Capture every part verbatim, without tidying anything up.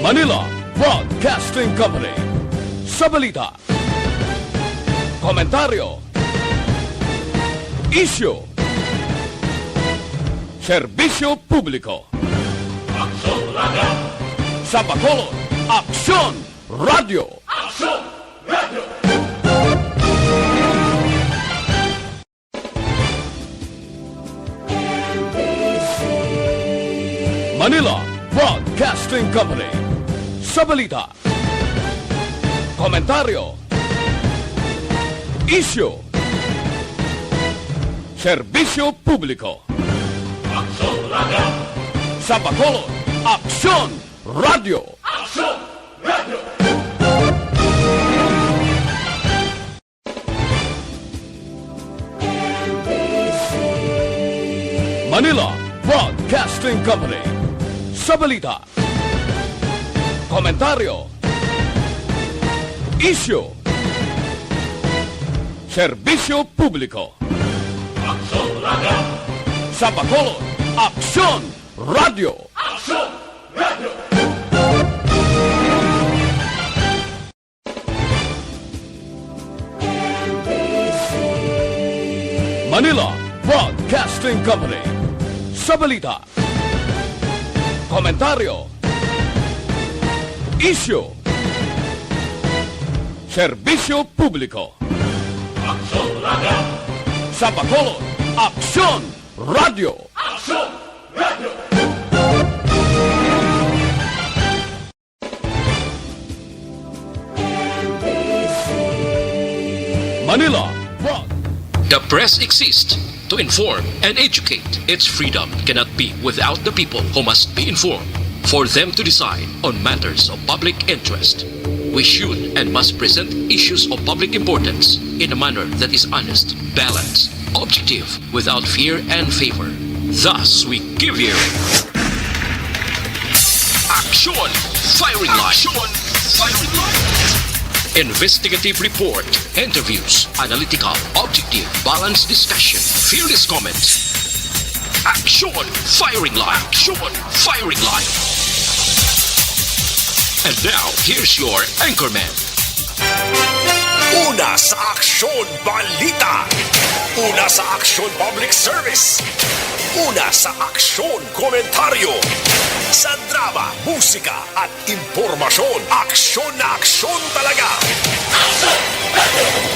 Manila Broadcasting Company. Sa balita, komentaryo, isyu, serbisyo publiko. Aksyon Radio. Sa Bacolod, Aksyon Radio. Aksyon Radio. Manila Broadcasting Company. Sa balita, komentaryo, isyu, serbisyo publiko. Aksyon Radio. Sa Bacolod, Aksyon Radio. Aksyon Radio. Manila Broadcasting Company. Sa balita, komentaryo, isyu, serbisyo publiko. Aksyon Radio. Sa Bacolod, Aksyon Radio. Aksyon Radio. Manila Broadcasting Company. Sa balita, komentaryo, isyu, serbisyo publiko. Aksyon Radio. Sa Bacolod, Aksyon Radio. Aksyon Radio. Manila Broad. The press exists to inform and educate. Its freedom cannot be without the people, who must be informed for them to decide on matters of public interest. We should and must present issues of public importance in a manner that is honest, balanced, objective, without fear and favor. Thus, we give you Action Firing Line. Action Firing Line. Investigative report, interviews, analytical, objective, balanced discussion, fearless comments. Action Firing Line. Action Firing Line. And now, here's your anchorman. Una sa aksyon, balita. Una sa aksyon, public service. Una sa aksyon, komentaryo. Sa drama, musika, at impormasyon, aksyon na aksyon talaga.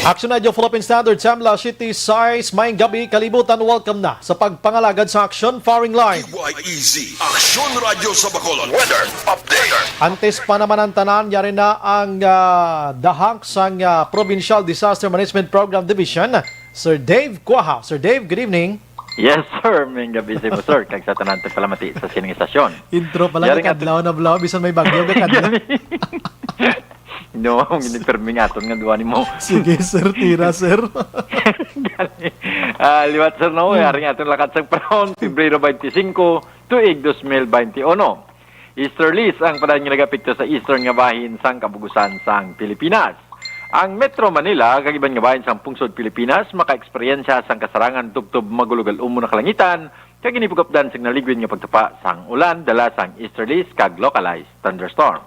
Action Radio Philippine Standard, Samla City Size, maayong gabi, kalibutan, welcome na sa pagpangalagad sa Action Firing Line. K Y E Z, Aksyon Radyo sa Bacolod. Weather update. Antes pa naman ang tanan, yari na ang, ah, dahak sang, ah, Provincial Disaster Management Program Division, Sir Dave Cuaja. Sir Dave, good evening. Yes, sir. Maayong gabi sa imo, sir. Kag sa tanan, palamati sa sining istasyon. Intro pa lang, yari nga kadlaw na bulaw, bisan may bagyo, kakadlaw. Gani. No, ang giniperming aton nga duwa nimo. Sige, sir, tira, sir. Gani. Ah, liwat, sir, no? Hmm. Yari nga aton lakad sang panahon, Pebrero twenty-five, tuig dos mil twenty-one. Easterlies ang padayon nga nagaapekto sa eastern nga bahin sang kabug-usan sang Pilipinas. Ang Metro Manila kag iban nga bahin sang pungsod Pilipinas makaeksperyensya sang kasarangan tubtob magulog-al-umon nga kalangitan, kag ini pag-updan sang naligwid nga pagtupa sang ulan dala sang easterlies kag localized thunderstorm.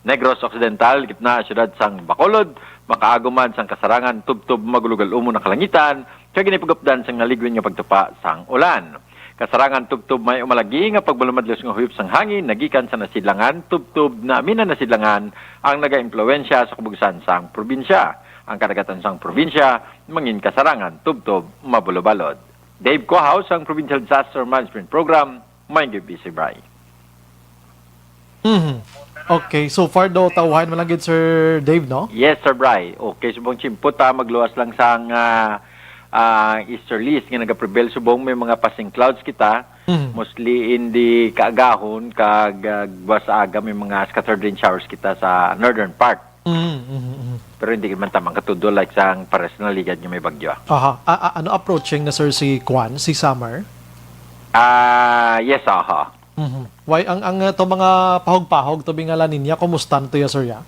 Negros Occidental, gitna sa siyudad sang Bacolod, makaagom man sang kasarangan tubtob magulog-al-umon nga kalangitan, kag ini pag-updan sang naligwid nga pagtupa sang ulan. Kasarangan tubtob may umalagi nga pagbalumadlos nga huyop sang hangin nagikan sa nasidlangan tubtob na mina nasidlangan ang nagaimpluwensya sa kabug-usan sang probinsya. Ang kadagatan sang probinsya mangin kasarangan tubtob mabalubalod. Dave Cohaw sang Provincial Disaster Management Program, maayong gabi, Sir Bry. Mhm. Okay, so far daw, tawhay man lang gid, Sir Dave, no? Yes, Sir Bry. Okay, subong tiyempo ta, magluwas lang sang, ah, ah, easterlies nga nagaprevail. Subong may mga passing clouds kita, mhm, mostly in the kaagahon, kag, ah, buwas sa aga may mga scattered rain showers kita sa northern part. Mm, mm, mm. Pero hindi man tamang katudo like sang pares na ligad nga may bagyo, ah. Aha. A-, a-, ano, approaching na, sir, si Kwan, si Summer? Ah, yes, aha. Mhm. Why, ang, ang, uh, to mga pahog-pahog, to bi nga La Niña, kumusta to ya, sir, ya?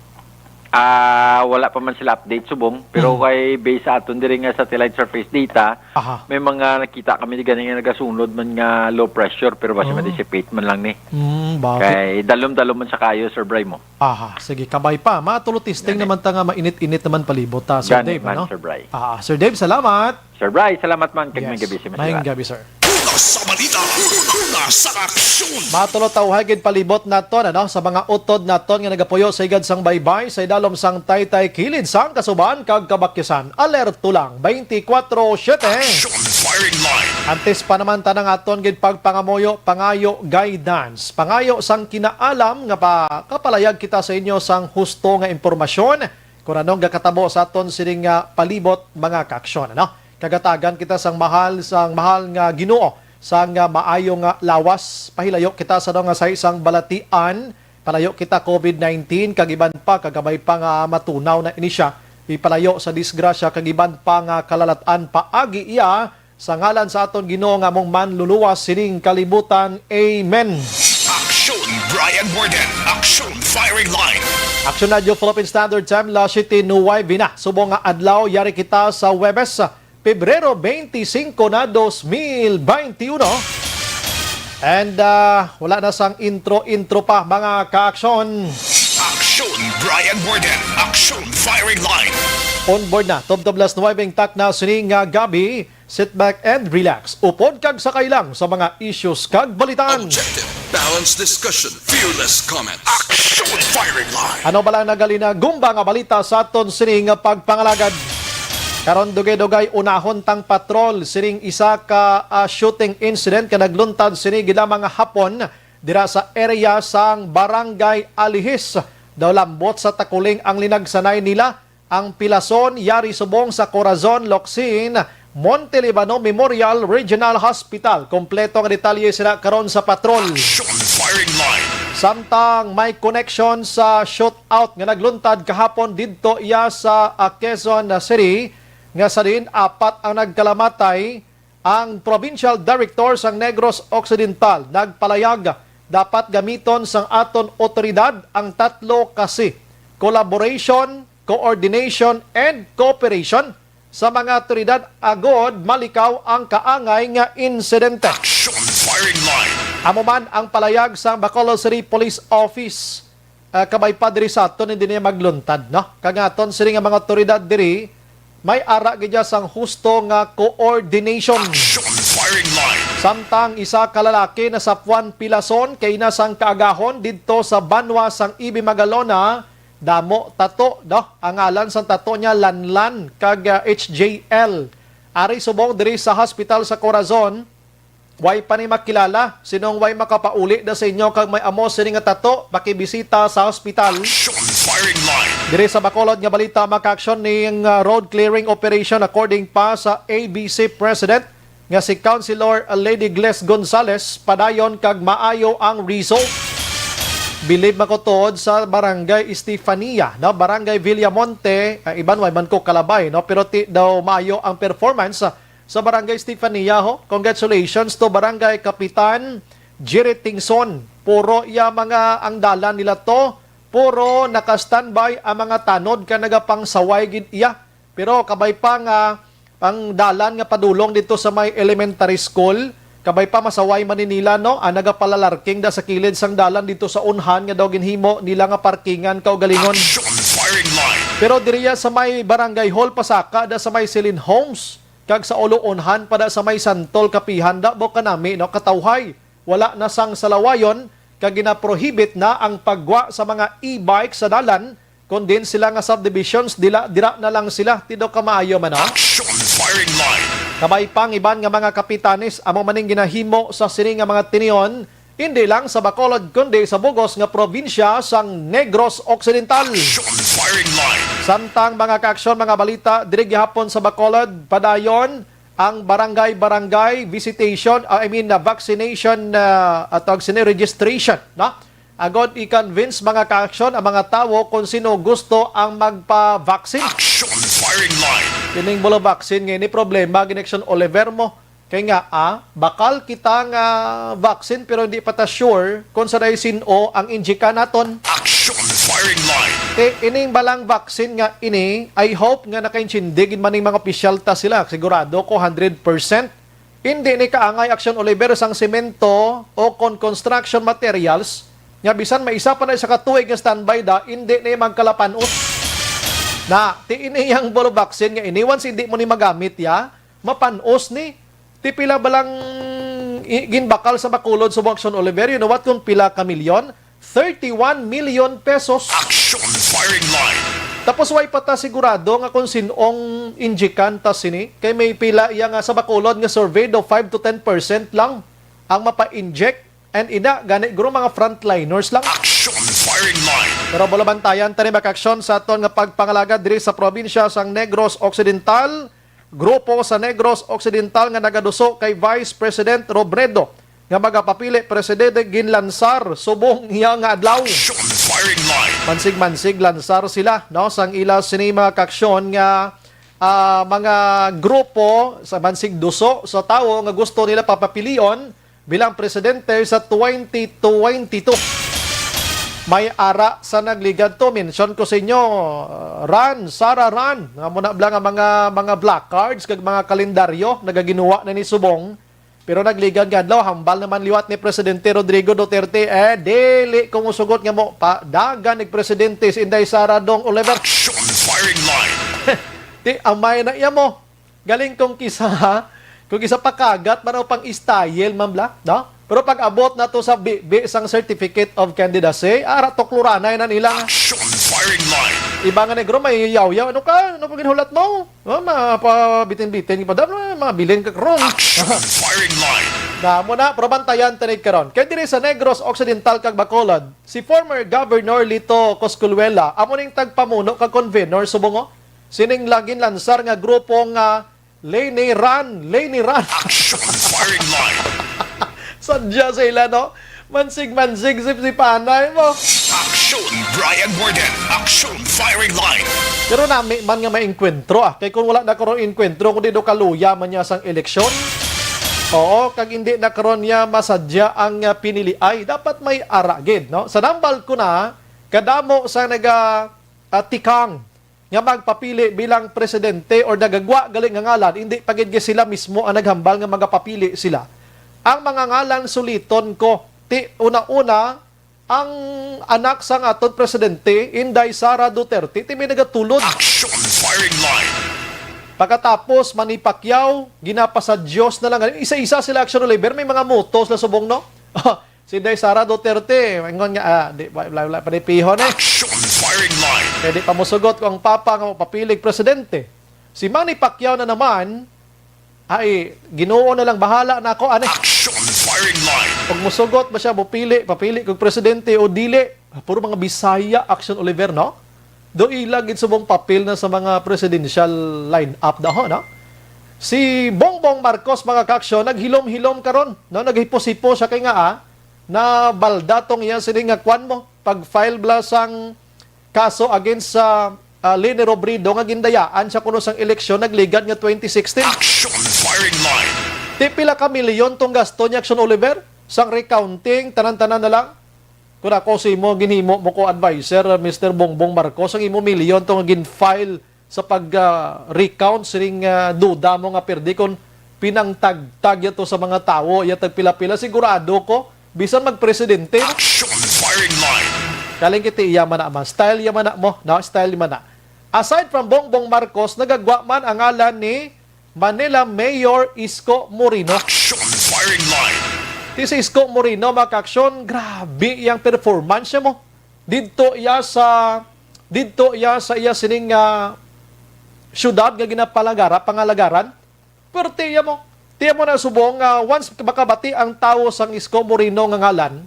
Ah, wala pa man sila update subong, pero Mm. kay based sa aton diri nga satellite surface data, Aha. may mga nakita kami di gani nga nagasunod man nga low pressure pero basi Oh. ma-dissipate man lang ni. Mm, bakit? Kay dalom-dalom man sa kayo, Sir Bray mo. Aha, sige, kabay pa. Matulo testing Gani. naman ta nga mainit-init naman palibot ta, Sir Gani Dave, man, ano? Sir Bray. Ah, Sir Dave, salamat. Sir Bray, salamat man kag may Yes. gabi si Mayong Masira. gabi, sir. Una sa balita, una sa aksyon. Matulo ta, uhay gid palibot naton, ano, sa mga utod naton nga nagapuyo sa higad sang baybay sa idalom sang taytay kilid sang kasuban kag kabakyasan. Alerto lang, twenty-four seven. Aksyon firing line. Antes pa naman ta nga aton gid pagpangamuyo, pangayo, guidance, pangayo sang kinaalam nga pa kapalayag kita sa inyo sang husto nga impormasyon kung anong gakatabo sa aton sining nga palibot, mga kaaksyon, ano? Kagatagan kita sang mahal, sang mahal nga Ginoo, sang, ah, maayo nga lawas. Pahilayo kita sa nga sa isang balatian, palayo kita COVID nineteen, kag iban pa, kagabay pa nga matunaw na ini siya. Ipalayo sa disgrasya kag iban pa nga kalalat-an paagi iya sa ngalan sa aton Ginoo nga among Manluluwas sining kalibutan. Amen. Aksyon Brian Warden. Aksyon firing line. Aksyon Radyo Philippine Standard Time, las siete nuwebe na. Subong nga adlaw, yari kita sa Huwebes, Pebrero twenty-cinco na, dos mil twenty-uno. And ah, wala na sang intro-intro pa, mga kaaksyon. Aksyon Brian Warden. Aksyon firing line. On board na, tubtob las nuwebe ang takna sining nga gabi. Sit back and relax. Upod kag sakay lang sa mga issues kag balitaan. Objective, balanced discussion, fearless comments. Aksyon firing line. Ano ba lang nagalina gumba nga balita sa aton sining nga pagpangalagad? Karon dugay-dugay unahon tang patrol sining isa ka ah, shooting incident nga nagluntad sini gid lamang nga hapon dira sa area sang Barangay Alihis. Daw lambot sa takuling ang linagsanay nila. Ang pilason yari subong sa Corazon, Locsin, Monte Libano Memorial Regional Hospital. Kompleto nga detalye sila karon sa patrol. Aksyon firing line. Samtang may connection sa shootout nga nagluntad kahapon didto iya sa ah, Quezon City, nga sa diin apat ang nagkalamatay, ang Provincial Director sang Negros Occidental nagpalayag, dapat gamiton sang aton otoridad ang tatlo ka C: collaboration, coordination, and cooperation sa mga awtoridad agod malikaw ang kaangay nga insidente. Aksyon firing line. Amo man ang palayag sang Bacolod City Police Office, ah, kabay pa diri sa aton, hindi niya magluntad, no? Kag nga aton sini nga mga awtoridad diri, may ara gid sang husto nga coordination. Aksyon firing line. Samtang isa ka lalaki nasapuan pilason kay na sang kaagahon didto sa banwa sang Ibi Magalona, damo tato, no? Ang ngalan sang tato niya Lanlan kag ah, H J L. Ari subong diri sa hospital sa Corazon, way pa ni makilala sinong way makapauli da sa inyo kag may amo sini nga tato, pakibisita sa hospital. Aksyon firing line. Diri sa Bacolod nga balita, makaaksyon ning uh, road clearing operation according pa sa A B C President nga si Councilor Lady Gles Gonzales. Padayon kag maayo ang result. Bilib makutuod sa Barangay Estefania, no? Barangay Villamonte, ah, iban way man ko kalabay, no? Pero ti daw maayo ang performance sa Barangay Estefania, ho. Congratulations to Barangay Kapitan Jerry Tingson. Puro iya mga ang dalan nila to. Puro naka-standby ang mga tanod ka nagapangsaway gid iya. Pero kabay pa nga ang dalan nga padulong dito sa may elementary school, kabay pa masaway man ni nila, no, ang nagapalalarking da sa kilid sang dalan dito sa unhan nga daw ginhimo nila nga parkingan kaugalingon. Action firing line. Pero diriya sa may barangay hall, pasaka da sa may Silin Homes, kag sa ulo unhan pa da sa may Santol, kapihan da, bo kanami, no, katawhay. Wala na sang salawayon, kag ginaprohibit na ang paggwa sa mga e-bike sa dalan, kun diin sila nga subdivisions, dila, dira na lang sila. Ti daw kamaayo man, ha? Action firing line. Kabay pang iban nga mga kapitanes, amo maning ginahimo sa sini nga mga tinion, hindi lang sa Bacolod, kundi sa bugos nga probinsya sang Negros Occidental. Action firing line. Samtang mga kaaksyon, mga balita, diri gihapon sa Bacolod, padayon ang barangay-barangay visitation, uh, I mean, uh, vaccination, uh, at tawag sini, registration, no? Agod i-convince, mga kaaksyon, ang mga tawo kung sino gusto ang magpa-vaccine. Action firing line. Kining bulo vaccine nga ini problema, ginaksyon Oliver mo. Kay nga, ah, bakal kita nga vaccine pero hindi pa ta sure kung sa day sin-o ang injika naton. Action firing line. Ti ining balang vaccine nga ini, I hope nga nakaintindi gid man ning mga opisyal ta sila. Sigurado ko hundred percent. Hindi ni kaangay Action Oliver sang semento o kon construction materials nga bisan may isa pa na isa ka tuig nga standby da, hindi ni magkalapanos. Na, ti ini yang bolo vaccine nga ini, once hindi mo ni magamit ya, mapanos ni. Ti pila ba lang i- ginbakal sa Bacolod sa Action Oliver? You know what? Kung pila ka milyon? Thirty-one million pesos. Action firing line. Tapos way pa ta sigurado nga kung sin-ong injikan ta sini, kay may pila iya nga sa Bacolod nga survey do five to ten percent lang ang mapa-inject, and ina gani guro mga frontliners lang. Action firing line. Pero bulabantayan tani mag-aksyon sa aton nga pagpangalagad diri sa probinsya sang Negros Occidental. Grupo sa Negros Occidental nga nagaduso kay Vice President Robredo nga magapapili presidente ginlansar subong iya nga adlaw. Action firing line. Mansig-mansig lansar sila, no, sang ila sini mga kaaksyon nga ah, mga grupo sa mansig duso sa tawo nga gusto nila papapilion bilang presidente sa twenty twenty-two. May ara sa nagligad to. Mention ko sa inyo, uh, Ran, Sara Ran, nga muna bla nga mga, mga placards kag mga kalendaryo nagaginuwa na ni subong. Pero nagligad nga adlaw, hambal naman liwat ni Presidente Rodrigo Duterte, eh, dili ko musugot nga mo pa dagan ni Presidente si Inday Sara Dong Oliver. Action firing line. Ti amay na iya mo. Galing kung kisa, kung kisa pakagat man o pang style man bla, no? Pero pag abot na to sa bibi sang certificate of candidacy, ara tukluranay na nila nga. Action firing line. Iba nga negro may yaw-yaw. Ano ka? Ano ka ginhulat mo? Oh, mapabitin-bitin pa daw mga bilin ka karon. Action firing line. Na mo na, pero bantayan tanig karon. Kay diri sa Negros Occidental kag Bacolod, si former Governor Lito Cosculuela amo ning tagpamuno kag convenor subong, oh, sining lagin lansar nga grupo nga Leni Ran, Leni Ran. Action firing line. Sadya sa ila, no? Mansig-mansig sip si panay mo. Action Brian Warden. Action firing line. Pero nami man nga maengkwentro, ah. Kay kung wala na karon engkwentro, kundi do kaluya man niya sang eleksyon. Oo, kag hindi na karon niya masadya ang, ah, pinili ay dapat may ara gid, no? Sa nambal ko na kadamo sa naga ah, tikang nga magpapili bilang presidente or nagagwa gali nga ngalan, hindi pa gid sila mismo ang naghambal nga magapapili sila. Ang mga ngalan suliton ko, ti una-una ang anak sang aton presidente, Inday Sara Duterte, ti may nagatulod. Action firing line. Pagkatapos, Manny Pacquiao, ginapa sa Diyos na lang. Isa-isa sila, Action Oliver, may mga motos na subong, no? Si Day Sara Duterte, ingon nga, ah, di, wala, wala, wala panipihon eh. Action firing line. Kaya di pa musugot ko ang papa nga mapapilig presidente. Si Manny Pacquiao na naman, ay, Ginoo na lang bahala na ako, ani. Action firing line. Pag musugot ba siya, mupili, papili kog presidente o dili? Ah, puro mga Bisaya, Action Oliver, no? Do ila gid subong papel na sa mga presidential lineup daho, no? Si Bongbong Marcos, mga kaaksyon, naghilom-hilom karon, no? Naghipos-hipos siya kay nga, ah, nabalda tong iya sini nga kwan mo, pag-file bla sang kaso against sa, ah, Leni Robredo nga gindayaan siya kuno sang eleksyon nagligad nga twenty sixteen. Action firing line. Ti pila ka milyon tong gasto ni Action Oliver sang recounting, tanan-tanan na lang? Kung ako sa imo, ginhimo mo ko adviser, Mister Bongbong Marcos, ang imo milyon to nga gin-file sa pag, ah, recount sining, ah, duda mo nga perdi kon pinangtagtag yato sa mga tawo, ya tagpila-pila, sigurado ko bisan magpresidente. Action firing line. Kaling kiti iya man na man, style iya man na mo, no? Style man na. Aside from Bongbong Marcos, nagagwa man ang ngalan ni Manila Mayor Isko Moreno. Action firing line. Ti si Isko Moreno, mga kaaksyon, grabe iyang performance niya mo. Didto iya sa, didto iya sa iya sining, ah, syudad nga ginapalagara, pangalagaran. Pero tiya mo, tiya mo na subong nga once makabati ang tawo sang Isko Moreno nga ngalan,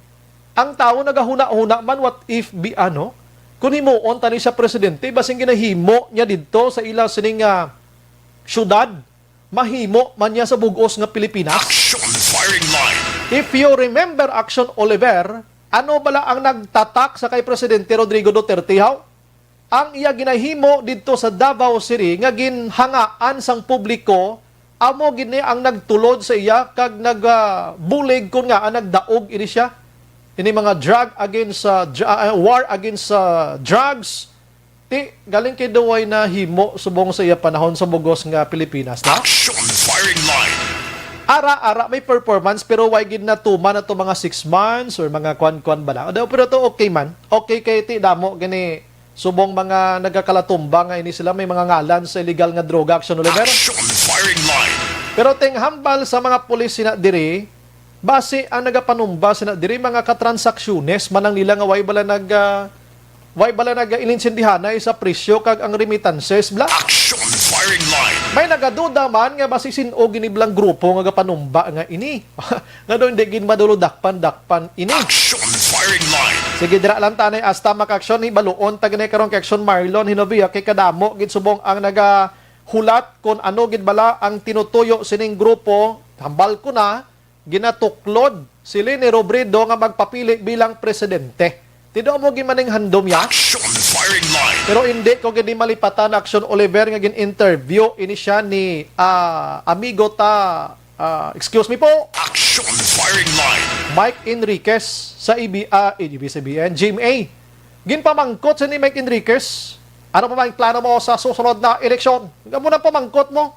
ang tawo nagahuna-huna man, what if be ano, kung himuon tani siya presidente, basing ginahimo niya didto sa ila sining, ah, syudad, mahimo man niya sa bug-os nga Pilipinas. Action firing line. If you remember, Action Oliver, ano bala ang nagtatak sa kay Presidente Rodrigo Duterte, haw? Ang iya ginahimo didto sa Davao City nga ginhangaan sang publiko, amo gid ni ang nagtulod sa iya kag nag, ah, bulig kon nga ang nagdaog ini siya. Ini mga drug against sa dr- ah, war against sa drugs, ti galing kay duway na himo subong sa iya panahon sa bugos nga Pilipinas na. Action firing line. Ara-ara may performance pero way gid natuman ato mga six months or mga kwan-kwan bala. Daw pero to okay man. Okay kay ti damo gani subong mga nagakalatumba nga ini sila may mga ngalan sa illegal nga droga, Action Oliver. Action firing line. Pero ting hambal sa mga pulis sina diri, basi ang nagapanumba sina diri mga katransaksyones man ang nila nga way bala nag ah, way bala nag ininsindihanay sa presyo kag ang remittances bla. Action firing line. May nagaduda man nga basi sin-o gini blang grupo nga gapanumba nga ini. Nga daw hindi gid madulodakpan-dakpan ini. Action firing line. Sige, dira lang tanay asta makaaksyon, hibaluon ta gani karon kay Action Marlon Hinovia kay kadamo gid subong ang nagahulat kon ano gid bala ang tinutuyo sining grupo. Hambal ko na, ginatuklod si Leni Robredo nga magpapili bilang presidente. Ti daw mo gid man ning handom ya. Action firing line. Pero hindi ko gid malipatan, Action Oliver, nga gin-interview ini siya ni ah, amigo ta Ah, excuse me po. Action firing line. Mike Enriquez sa A B, ah, A B S C B N, G M A. Ginpamangkot sa ni Mike Enriquez, "Ano pa ba ang plano mo sa susunod na eleksyon?" Amo na pamangkot mo.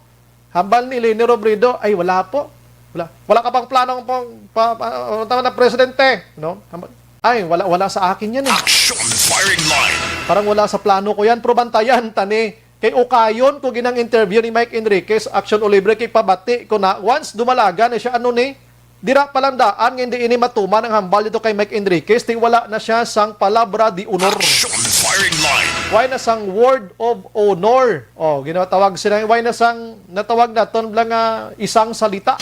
Hambal ni Leni Robredo, "Ay, wala po. Wala. Wala ka pang plano pa, pa, pa, tama na, presidente, no?" Hambal, "Ay, wala, wala sa akin yan eh." Action firing line. "Parang wala sa plano ko yan, pero bantayan, tani." Kay ukayon ko ginang interview ni Mike Enriquez, Action Oliver, kay pabati ko na, once dumalaga na siya, ano ni, dira pa lang daan nga hindi ini matuman ang hambal dito kay Mike Enriquez, ti wala na siya sang palabra di honor. Action firing line. Why na sang word of honor? Oh, ginatawag sila, why na sang natawag naton lang nga isang salita?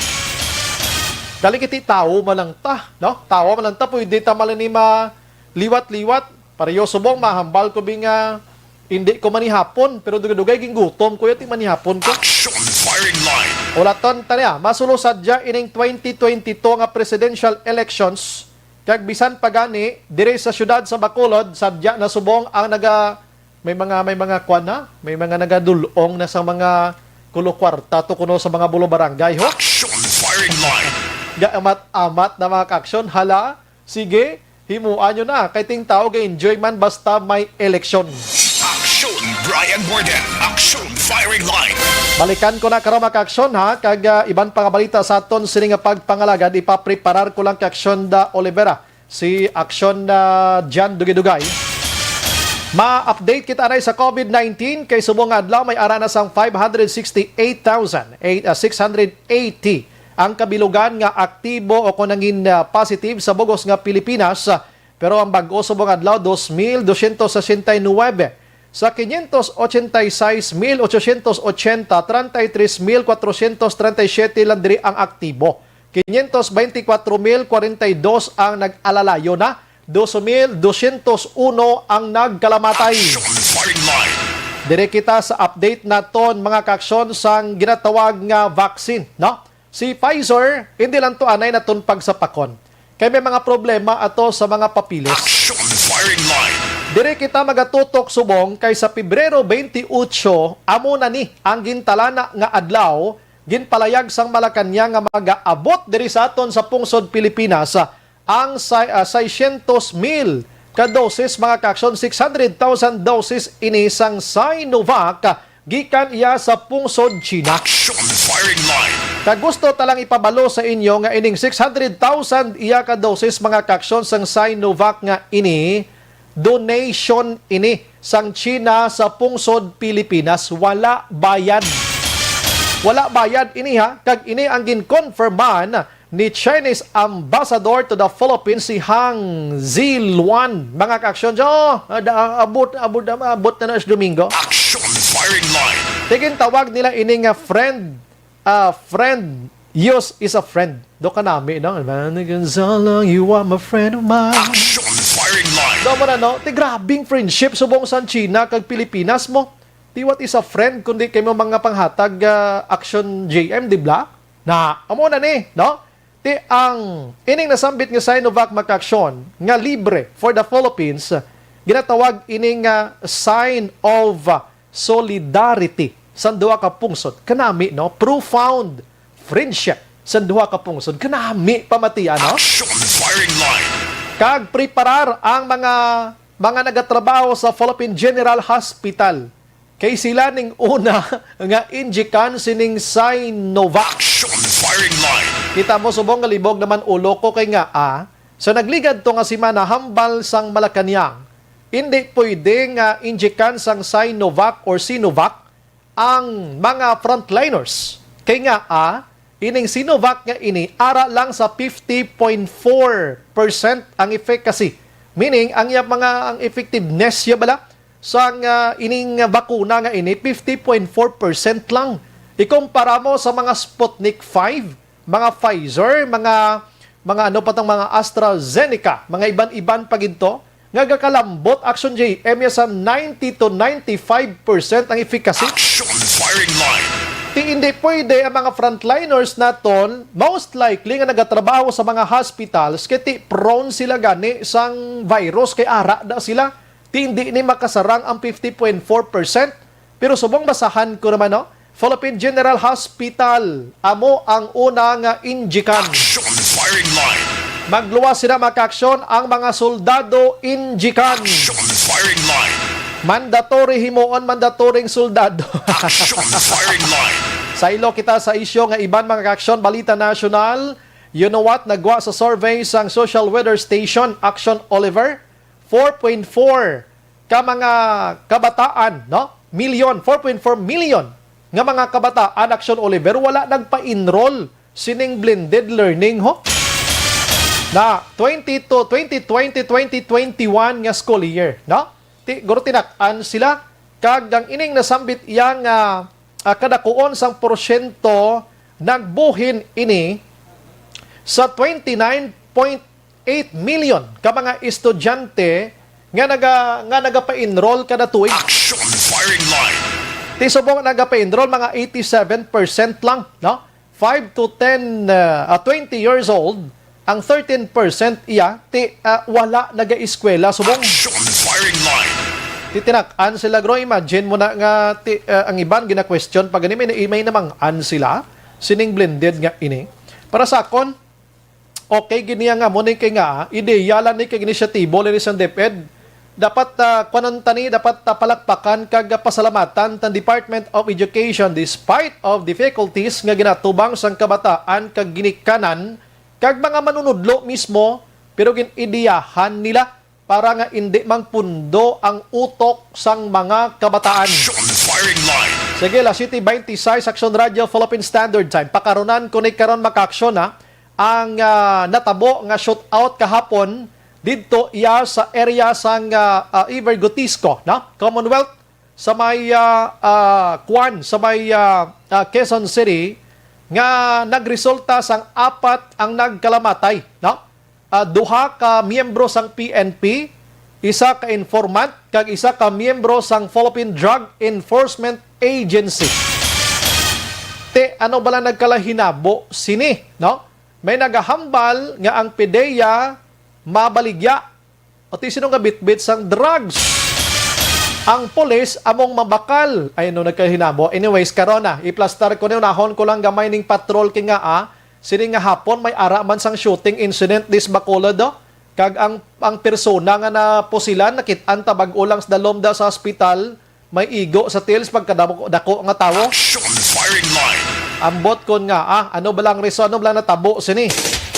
Dali kiti tawo man lang ta, no? Tawo man lang ta, pwede ta man lang ni ma liwat-liwat. Pareho subong mahambal ko bi nga hindi ko manihapon, pero dugay-dugay gingutom ko yati manihapon ko. Action firing line. Ulaton ta niya, masulo sadya ining twenty twenty-two nga presidential elections, kag bisan pa gani diri sa siyudad sa Bacolod sadya na subong ang naga may mga may mga kwan na, may mga nagadulong na sa mga kulo kwarta to kuno sa mga bulo barangay ho. Action firing line. Gaamat-amat na mga kaaksyon, hala, sige, himuan nyo na. Kay ting tao ga-enjoy man basta may eleksyon. Action, Brian Borden. Action, firing line. Balikan ko na karon, mga kaaksyon, ha, kag ah, iban pa nga balita sa aton sini nga pagpangalagad, ipapreparar ko lang kay Aksyon da Olivera, si Aksyon na Jan Dugay-Dugay. Ma-update kita na sa COVID nineteen kay subong nga adlaw may ara na sang five hundred sixty-eight thousand six hundred eighty ang kabilugan nga aktibo o kon nangin ah, positive sa bugos nga Pilipinas. Pero ang bag-o subong adlaw, dos mil dosyentos sesenta y nuebe. Sa quinientos ochenta y seis mil ochocientos ochenta, treinta y tres mil cuatrocientos treinta y siete lang diri ang aktibo. Quinientos veinticuatro mil cuarenta y dos ang nag-alalayo na. Dos mil dosyentos uno ang nagkalamatay. Action firing line. Dire kita sa update naton, mga kaaksyon, sang ginatawag nga vaccine, no? Si Pfizer, hindi lang to anay naton pagsapakon. Kay may mga problema ato sa mga papeles. Action firing line. Dire kita magatutok subong kay sa Pebrero twenty-eight, amo na ni ang gintalana nga adlaw, ginpalayag sang Malacañang nga magaabot diri sa aton sa pungsod Pilipinas ang sa, ah, seiscientos mil ka doses, mga kaaksyon, six hundred thousand doses ini sang Sinovac gikan iya sa pungsod China. Action firing line. Kag gusto ta lang ipabalo sa inyo nga ining six hundred thousand iya ka doses, mga kaaksyon, sang Sinovac nga ini, donation ini sang China sa pungsod Pilipinas. Wala bayad. Wala bayad ini, ha. Kag ini ang gin-confirman ni Chinese Ambassador to the Philippines, si Hang Ziluan. Mga kaaksyon, oh, ada, abot, abot, abot na na sa Domingo. Action firing line. Tigin tawag nila ini nga friend, ah, friend, use is a friend. Do kanami, no? Manny Gonzalo, you are my friend of mine. Action firing line. Do mo na, no? Ti grabing friendship subong sang China kag Pilipinas mo. Ti what is a friend kundi kay mo mga panghatag ah, Action J M, di ba? Na, amo na ni, no? Ti ang ining nasambit nga Sinovac, mga kaaksyon, nga libre for the Philippines, ginatawag ini nga sign of solidarity sa duha ka pungsod. Kanami, no? Profound friendship sa duha ka pungsod. Kanami, pamatian, no? Action firing line. Kag preparar ang mga, mga nagatrabaho sa Philippine General Hospital. Kay sila ning una nga injikan sining Sinovac. Action firing line. Kita mo, subong nga libog naman ulo ko kay nga, ah, sa nagligad to nga semana hambal sang Malacañang, hindi pwede nga injikan sang Sinovac or Sinovac ang mga frontliners. Kay nga, ah, ining Sinovac nga ini, ara lang sa fifty point four percent ang efficacy. Meaning, ang iya mga, ang effectiveness ya bala sang, ah, ining bakuna nga ini, fifty point four percent lang. Ikumpara mo sa mga Sputnik five, mga Pfizer, mga, mga ano pa tong mga AstraZeneca, mga iban-iban pa gid to, nga gakalambot, Action J M, ya sa ninety to ninety-five percent ang efficacy. Action firing line. Ti hindi pwede ang mga frontliners naton, most likely nga nagatrabaho sa mga hospitals, kay ti prone sila gani sang virus, kay ara da sila. Ti hindi ni makasarang ang fifty point four percent. Pero subong basahan ko naman, no? Philippine General Hospital, amo ang una nga injikan. Action firing line. Magluwas sila, mga kaaksyon, ang mga soldado injikan. Action firing line. Mandatory himuon, mandatoring soldado. Action firing line. Saylo kita sa isyu nga iban, mga kaaksyon, balita nasyonal. You know what? Nagwa sa survey sang Social Weather Station, Action Oliver, four point four ka mga kabataan, no? Million, four point four million nga mga kabataan, Action Oliver, wala nagpa-enroll sining blended learning, ho? Na twenty to twenty twenty, twenty twenty-one nga school year, no? Ti, guro, tinak-an sila, kag ang ining nasambit iya nga, ah, kadakuon sang porsyento nagbuhin ini sa twenty-nine point eight million ka mga estudyante nga naga-, nga nagapa-enroll kada tuig. Action firing line. Ti subong nagapa-enroll mga eighty-seven percent lang, no? Five to ten, uh, uh, twenty years old, ang thirteen percent iya, ti, uh, wala nagaeskwela subong. Action firing line. Ti tinak-an sila, guro. Imagine mo na nga, ti, uh, ang iban gina-question pa gani, may, may namang-an sila sining blended nga ini. Para sa akon, okay gid niya nga mo ni kay nga, ideya lang ni kag inisyatibo ni sang DepEd. Dapat, ah, kuwanon ta ni, dapat, ah, palakpakan kag pasalamatan tan Department of Education despite of difficulties nga ginatubang sang kabataan kag ginikanan kag mga manunudlo mismo, pero gin-ideyahan nila para nga indi mangpundo ang utok sang mga kabataan. Action firing line. Sige, alas siyete beintiseis, Aksyon Radyo, Philippine Standard Time. Pakarunan ko ni karon, mga kaaksyon, ha, ang, ah, natabo nga shootout kahapon didto iya sa area sang, ah, ah, Iver Gotisco, no? Commonwealth sa may, ah, ah, Kwan, sa may, ah, ah, Quezon City, nga nagresulta sang apat ang nagkalamatay, no? Ah, duha ka miyembro sang P N P, isa ka informant, kag isa ka miyembro sang Philippine Drug Enforcement Agency. Ti, ano bala nagkalahinabo sini, no? May nagahambal nga ang PDEA mabaligya. O ti sino nga bitbit sang drugs? Ang pulis among mabakal. Ay, no, nagkahinabo. Anyways, karon na, iplastar ko ni, unahon ko lang gamay ning patrol kay nga, ah, sini nga hapon may ara man sang shooting incident dis Bacolod, do. Kag ang, ang persona nga napusilan, nakit-an ta bag-o lang sa dalom da sa hospital, may igo sa tiil sa pagkadako, dako nga tawo. Action firing line. Ambot kon nga, ah, ano ba lang reason, ano ba lang natabo sini?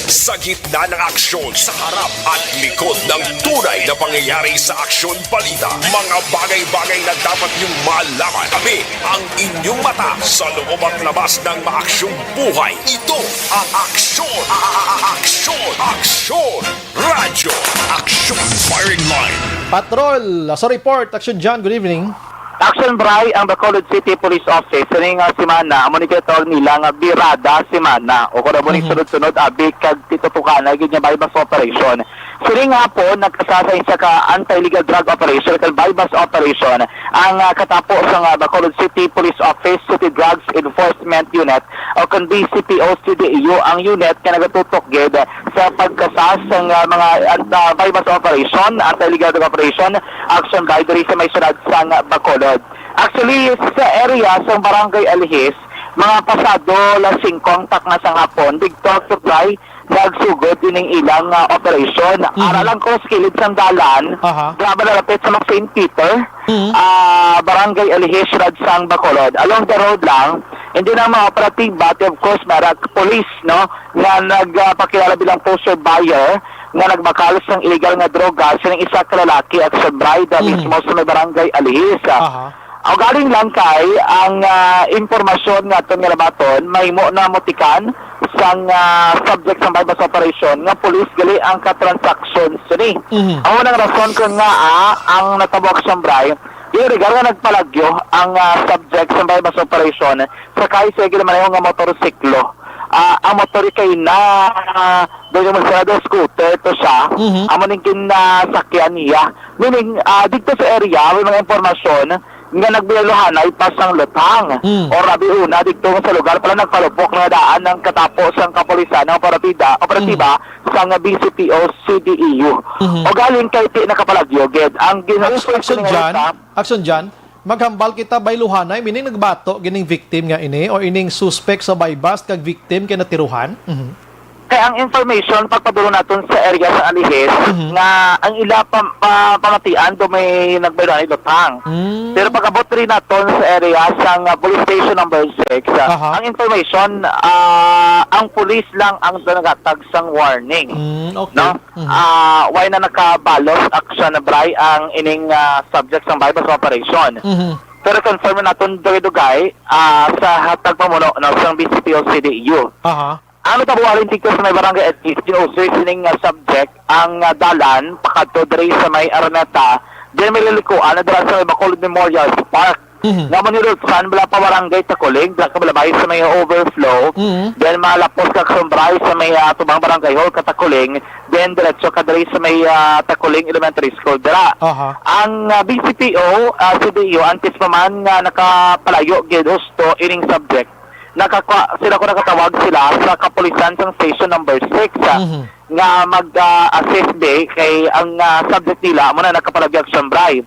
Sa gitna ng aksyon, sa harap at likod ng tunay na pangyayari sa Aksyon Balita, mga bagay-bagay na dapat niyong malaman. Kami ang inyong mata sa loob at labas ng maaksyong buhay. Ito ang Aksyon, a-, a-, a-, Aksyon, Aksyon Radyo. Aksyon firing line. Patrol, sa report, Aksyon John, good evening. Action Bray, ang Bacolod City Police Office, sining, ah, semana, amo ni gitawag nila nga Birada Semana, o kung amo ning Mhm. sunod-sunod, abi kag titutukanay gid nga buy-bust operation. Sining hapon, nagkasasa isa ka anti-illegal drug operation, kag buy-bust operation, ang, ah, katapo sa nga Bacolod City Police Office, City Drugs Enforcement Unit, o kon B C P O C D E U ang unit nga nagatutok gid sa pagkasas sang, ah, mga ant-, ah, buy-bust operation, anti-illegal drug operation, action by diri sa may syudad sang Bacolod. Actually, sa area sa Barangay Alihis, mga pasado las singko ang takna sang hapon, digto ang supply nagsugod ining ilang, ah, operasyon. Mhm. Ara lang ko sa kilid sang dalan, Aha. dira malapit sa Saint Peter, Mhm. ah, Barangay Alihis, Siyudad sang Bacolod. Along the road lang, hindi na mga operatiba, at of course, may ara police, no, nga nagpakilala bilang poseur buyer, nga nagbakal sang illegal nga droga sining isa ka lalaki, Action Bride, Mhm. mismo sa may Barangay Alihis. Aha. O galing lang kay ang, ah, impormasyon nga aton nga nabaton, mahimo na mutikan sang, ah, subject sang buy-bust operation nga pulis gali ang ka-transaction sini. Mhm. Amo nang rason kon ngaa ang natabo, Action Bride, illegal nga nagpalagyo ang, ah, subject sang buy-bust operation sa kay sa ginamaneho nga motorsiklo. Ah, ang motor kay na, ah, doon yung mga scooter to siya. Mhm. Amo ning ginasakyan niya. Meaning, ah, dito sa area, may mga impormasyon nga nagbiyaluhanay pa sang lutang. Mm. O rabi una, dito sa lugar pala nagpalupok nga daan ang katapo sang kapulisan ng operatiba, operatiba Mm. sang B C P O C D E U. Mhm. O galing kay ti nakapalagyo, gid. Ang Action, ginuusay ko action nga dyan, ruta, action dyan, maghambal kita bayluhanay, meaning nagbato gining victim nga ini o ining suspect sa buy-bust kag victim kay natiruhan? Mhm. Kay ang information, pagpadulong naton sa area sa Alihis, Mhm. nga ang ila pam-, pa-, pamatian do may nagbayluhanay lutang. Mm. Pero pag-abot rin naton sa area sa nga police station number six, ah, Aha. ang information, ah, ang police lang ang nagatag sang warning. Mm, okay. No? Mhm. Ah, why na nakabalos action na bray ang ining, ah, subject sang buy-bust operation? Mhm. Pero confirm naton dugay-dugay, ah, sa hatag pamuno, no, sang B C P O C D E U. Aha. Ang natabualing dito sa may barangay at least, ginusoy sining, ah, subject ang, ah, dalan pakadto diri sa may Araneta, then may lilikuan na dira sa may Bacolod Memorial Park. Mhm. Nga manirutsan, wala pa barangay Takuling, wala ka balabay sa may overflow. Mhm. Then malapos ka Action Bray sa may, ah, tubang barangay hall ka Takuling. Then diretso ka diri sa may, ah, Takuling Elementary School dira. Aha. Ang, ah, B C P O, ah, C D U, antes pa man nga nakapalayo gid husto ining subject, nakakwa-, sila ko nakatawag sila sa kapulisan sang station number six, ah, Mhm. nga mag, ah, assist di kay ang, ah, subject nila amo na nakapalagyo Action Bray.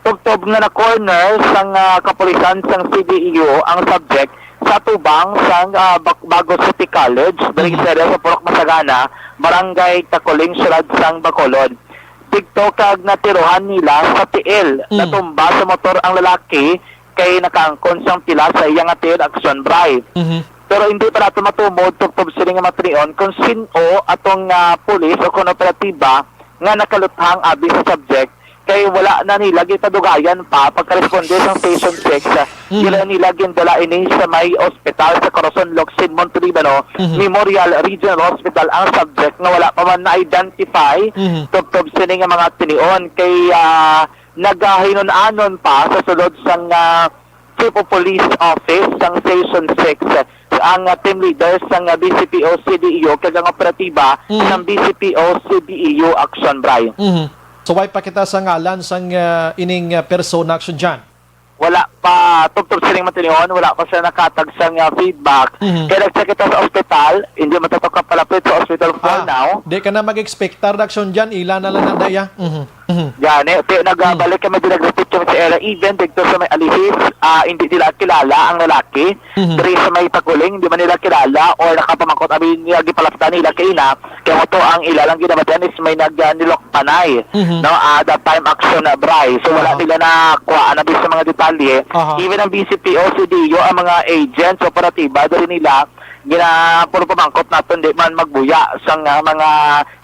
Tubtob nga na-corner sang, ah, kapulisan sang C D E U ang subject sa tubang sang, ah, Bag-, Bago City College, diri Mhm. sa area sa Purok Masagana, Barangay Takuling, Siyudad sang Bacolod. Didto kag natiruhan nila sa tiil, Mm. natumba sa motor ang lalaki kay nakaangkon sang pila sa iya nga tiil, Action Bray. Mhm. Pero hindi pa nato matumod tubtob sini nga matinion kung sin-o atong, ah, pulis o kung operatiba nga nakaluthang abi sa subject, kay wala na nila gitadugayan pa pagkaresponde sang Station six, ah, Mm. dira nila gindala ini sa may ospital sa Corazon Locsin Montelibano Mhm. Memorial Regional Hospital ang subject nga wala pa man na-identify Mhm. tubtob sini nga mga tinion kay, ah, nagahinun-anon pa sa sulod sang, ah, Chief of Police Office sang Station six, ang, ah, team leader sang, ah, B C P O C D E U kag ang operatiba Mm. sang B C P O C D E U Action Bray. Mhm. So, way pa kita sa ngalan sang, ah, ining, ah, persona, Action John? Wala pa, tubtob sining matinion, wala pa sila nakatag sang, ah, feedback. Mhm. Kaya nag-check kita sa ospital, hindi man to kapalapit sa ospital for Ah, now. Di ka na mag-expectar, Action John, ila na lang na daya. Mhm. Mhm. Gani, ti, Hmm. nagbalik kami, di nag-repeat kami sa area. Even dito sa may Alihis, ah, hindi nila kilala ang lalaki. Mhm. Diri sa may Takuling, di man nila kilala or nakapamangkot. Abi nila, gipalapta nila kay ina. Kaya mo to, ang ila lang ginabatian is may nag, ah, nilok panay. Mhm. No, ah, that time action na bray. So, wala Aha. nila na kuha na sa mga detalye. Aha. Even ang B C P O, C D U, ang mga agents, operatiba, diri nila, gina-, puro pamangkot naton, di man magbuya sang, ah, mga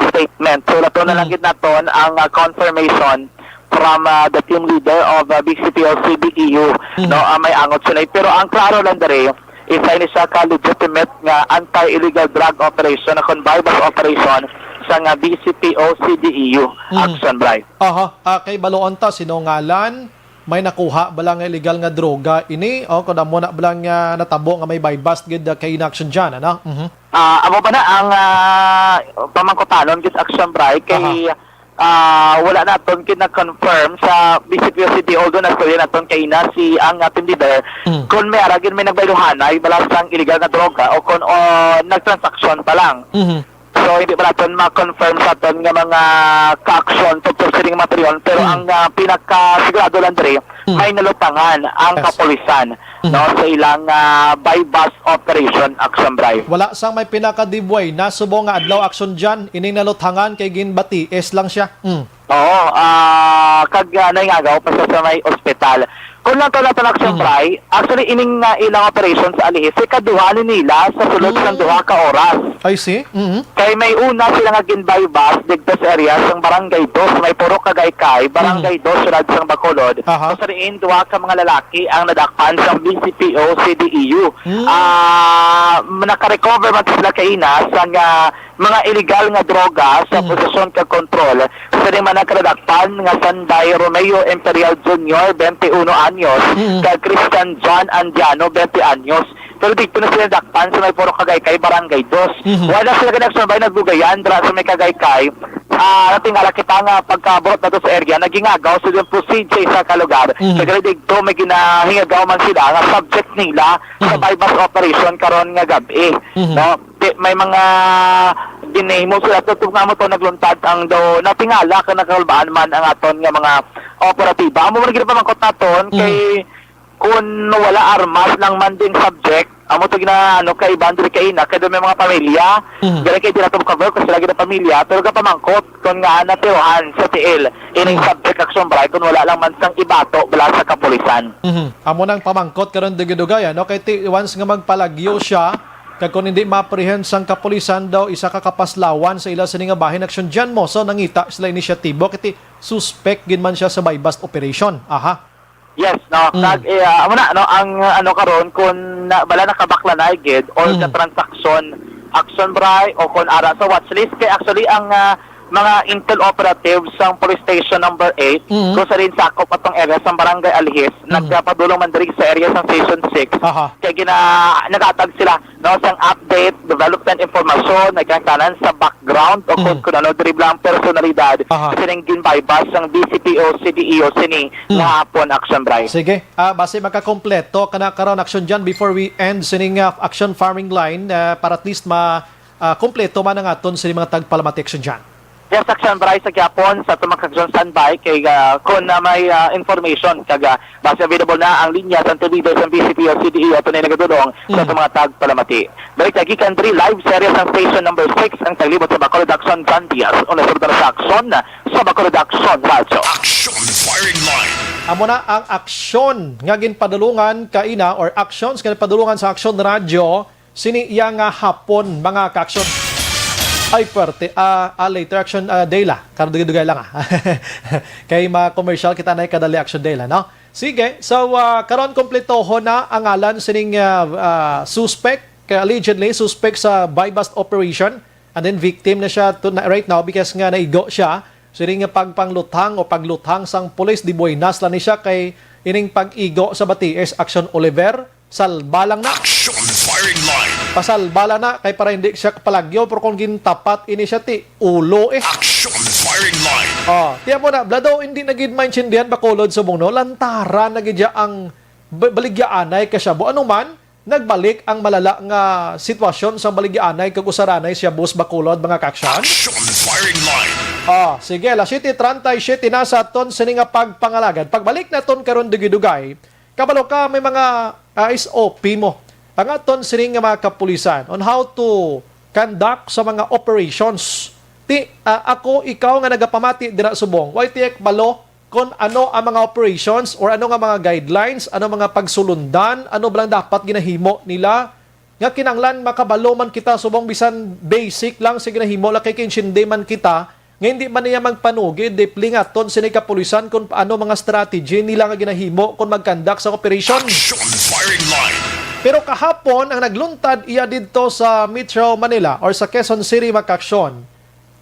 statement. So, lato na lang Mhm. gid naton ang, ah, confirmation from, ah, the team leader of, ah, B C P O C D E U, Mhm. no, ah, may angot sila. Pero ang klaro lang diri, isa ini siya ka legitimate nga anti-illegal drug operation, na kon buy-bust operation sa nga B C P O C D E U Mhm. action, Bray. Aha, ah, kay baloon ta, sino ngalan? May nakuha bala nga illegal nga droga ini? O, kung amo na bala nga natabo nga may buy-bust gid, ah, kay in-action dyan, ano? Mhm. Ah, amo ba na ang, ah, pamangkutanon gid, Action Bray, kay, Aha. ah, wala naton gid na-confirm sa B C P O C D, although nastorya naton kay ina si ang, ah, team leader, Mm. kung may ara gid may nagbayluhanay bala sang illegal nga droga o kung, o, nagtransaksyon pa lang. Mhm. So, hindi pa naton ma-confirm sa aton nga mga ka-action tungkol sining material, pero Mm. ang, ah, pinakasigurado lang diri, may nalutangan ang Yes. kapulisan, Mm. no, sa ilang, ah, buy-bust operation, Action Bri. Wala sang may pinakadibway na subong nga adlaw, Action Jan, ining nalutangan kay ginbatiis lang siya. Mm. Oo, ah, kag, ah, naingagaw pa siya sa may ospital. Kung lang to nato na, Action Mm. Bri, actually, ining, ah, ilang operation sa Alihis, ikaduha ni nila sa sulod sang Mm. duha ka oras. I see. Mm. Kay may una sila nga gin-buy-bust didto sa area sang Barangay Dos, may Purok Kagaykay, Barangay Mhm. Dos, siyudad sang Bacolod. Aha. Kung sa diin, duha ka mga lalaki ang nadakpan sang B C P O C D E U. Mm. Ah, nakarecover man sila kaina sang, ah, mga illegal nga droga sa Mhm. posesyon kag kontrol sa lima na kadakpan nga sanday Romeo Imperial Junior, twenty-one anyos, Mhm. kag Christian John Andiano, twenty anyos. Pero dito na sila dakpan sa may Purok Kagaykay, Barangay Dos. Mhm. Wala sila gani, Action Bri, nagdugayan dira sa may Kagaykay. Ah, natingala kita nga pagkaburot nato sa area, nagingagaw sila po C J sa kalugar. Mhm. Kaya dito may ginahingagaw man sila nga subject nila sa Mhm. buy-bust operation karon nga gabi. Mhm. No? Di, may mga ginahimo sila. Tutok nga mo to, nagluntad ang do, natingala ka nagkalbaan man ang aton nga mga operatiba. Amo man gid pamangkot naton Mhm. kay kung wala armas lang man ding subject, amo to gina-, ano, kaibahan diri kaina, kay may mga pamilya, Mhm. diri kay di nato cover kung sila gina pamilya, pero kapamangkot kung nga natirohan sa tiil, ining Mhm. subject, Action Bri, kung wala lang man sang ibato bala sa kapulisan. Mhm. Amo nang pamangkot karon, dugay-dugay, ano? Kay ti-, once nga magpalagyo siya, kag kung hindi maprehend sang kapulisan daw, isa ka kapaslawan sa ila sini nga bahin, Action Jan, mo. So, nangita sila inisyatibo, kay ti-, suspect gid man siya sa buy-bust operation. Aha. Yes, no. Mm. Kag, eh, ah, amo na, no, ang, ah, ano karon, kung na, bala nakabaklanay gid or Mm. na transaksyon, Action Bri, o kung ara sa watch list, kay actually ang, ah, mga intel operatives sang Police Station Number Eight, Mm. kung sa rin sakop atong area sang Barangay Alihis, Mm. nagpadulong man diri sa area sang Station Six. Aha. Kay gina-, nagaatag sila, no, sang update, development information, nagkangtanan sa background o kung, Mm. kung ano, diri lang personalidad, Aha. sining gin-buy-bust sang B C P O C D E O sini Mm. nga hapon, Action Bri. Sige. Ah, basi makakompleto ka na karon, Action Jan, before we end sining, ah, Action Firing Line, ah, para at least ma-, ah, kompleto man ang aton sining mga tagpalamati, Action Jan. Yes, Action Bri, sa gihapon sa tumang Action standby kay, ah, kung na may, ah, information kag, ah, basi available na ang linya sa T V sa B C P O C D E O, tunay nagadulong sa Mm. tumang tagpalamati. Balik lagi kan diri live series ang station number six, ang taglibot sa Bacolod Action, John Diaz. Una sa sa Action, sa Bacolod Action Radyo. Action Firing Line. Amo na ang aksyon nga ginpadulungan kaina or actions nga ginpadulungan sa Action Radyo sini iya nga hapon, mga ka-action. Ay, perte. Ah, ah, later action, ah, day la. Karon dugay-dugay lang, ah. Kay ma-commercial kita na kadali action day la, no? Sige. So, ah, karon kumpletohon na ang ngalan sining, ah, ah, suspect, kay allegedly suspect sa buy-bust operation. And then victim na siya to, na, right now because nga naigo siya. Sini nga pagpangluthang o pagluthang sang pulis, di buenas lang ni siya kay ining pag-igo sa batiis, Action Oliver, salba lang na. Action Firing Line. Pasalba lang na kay para hindi siya kapalagyo, pero kung gintapat ini siya ti ulo eh. Action Firing Line. Oh, tiyan mo na, Blado, hindi na gid maintindihan Bacolod subong, no? Lantaran na gid siya ang ba-, baligyaanay ka siya. Bu-, ano man, nagbalik ang malala nga sitwasyon sa baligyaanay kag usaranay siya, Boss Bacolod, mga ka-action. Action Firing Line. Ah, sige, alas siyete treinta y siete na sa aton sini nga pagpangalagad. Pagbalik naton karon dugay-dugay, kabalo ka, may mga, ah, S O P mo. Ang aton sini nga mga kapulisan on how to conduct sa mga operations. Ti, ah, ako, ikaw nga nagapamati dira subong, why ti kabalo kung ano ang mga operations or ano nga mga guidelines, ano mga pagsulundan, ano ba lang dapat ginahimo nila, nga kinahanglan makabalo man kita subong bisan basic lang sa ginahimo, lakay kay insindi man kita, nga hindi man niya magpanugid, deeply nga aton sini kapulisan kung paano mga strategy nila nga ginahimo kung mag-conduct sa operation. Action Firing Line. Pero kahapon, ang nagluntad iya didto sa Metro Manila or sa Quezon City, mga ka-action,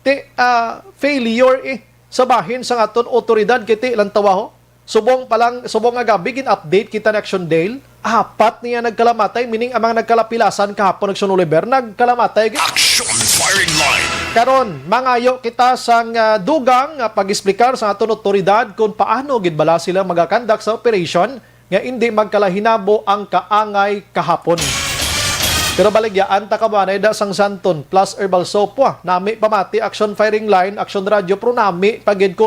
ti, ah, failure eh, sa bahin sang aton otoridad, kay ti lang tawaho. Subong pa lang, subong nga gabi, gin-update kita ni Action Dale. Apat niya nagkalamatay, meaning ang mga nagkalapilasan kahapon, Action Oliver, nagkalamatay gid. Action Firing Line. Karon, mangayo kita sang, ah, dugang nga pag-explicar sa aton otoridad kung paano gid bala sila magakandak sa operation nga indi magkalahinabo ang kaangay kahapon. Pero baligyaan ta kabanay da sang Santon plus Herbal Soap, wa. Nami pamati, Action Firing Line, Action Radio, pero nami pa gid ko.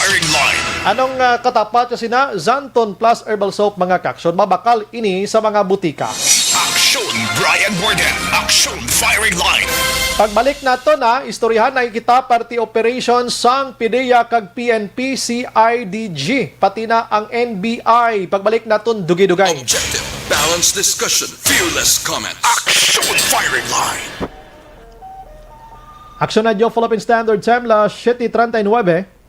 Firing line. Anong ah, katapat sa sina? Xanthone Plus Herbal Soap, mga kaaksyon. Mabakal ini sa mga butika. Action, Brian Warden. Action, firing line. Pagbalik nato na, istoryahan na kita parte operation sang PDEA kag P N P C I D G, pati na ang N B I. Pagbalik naton dugay-dugay. Objective, balanced discussion, fearless comment. Action, firing line. Action Radio Philippine Standard Time, las siete treinta y nueve.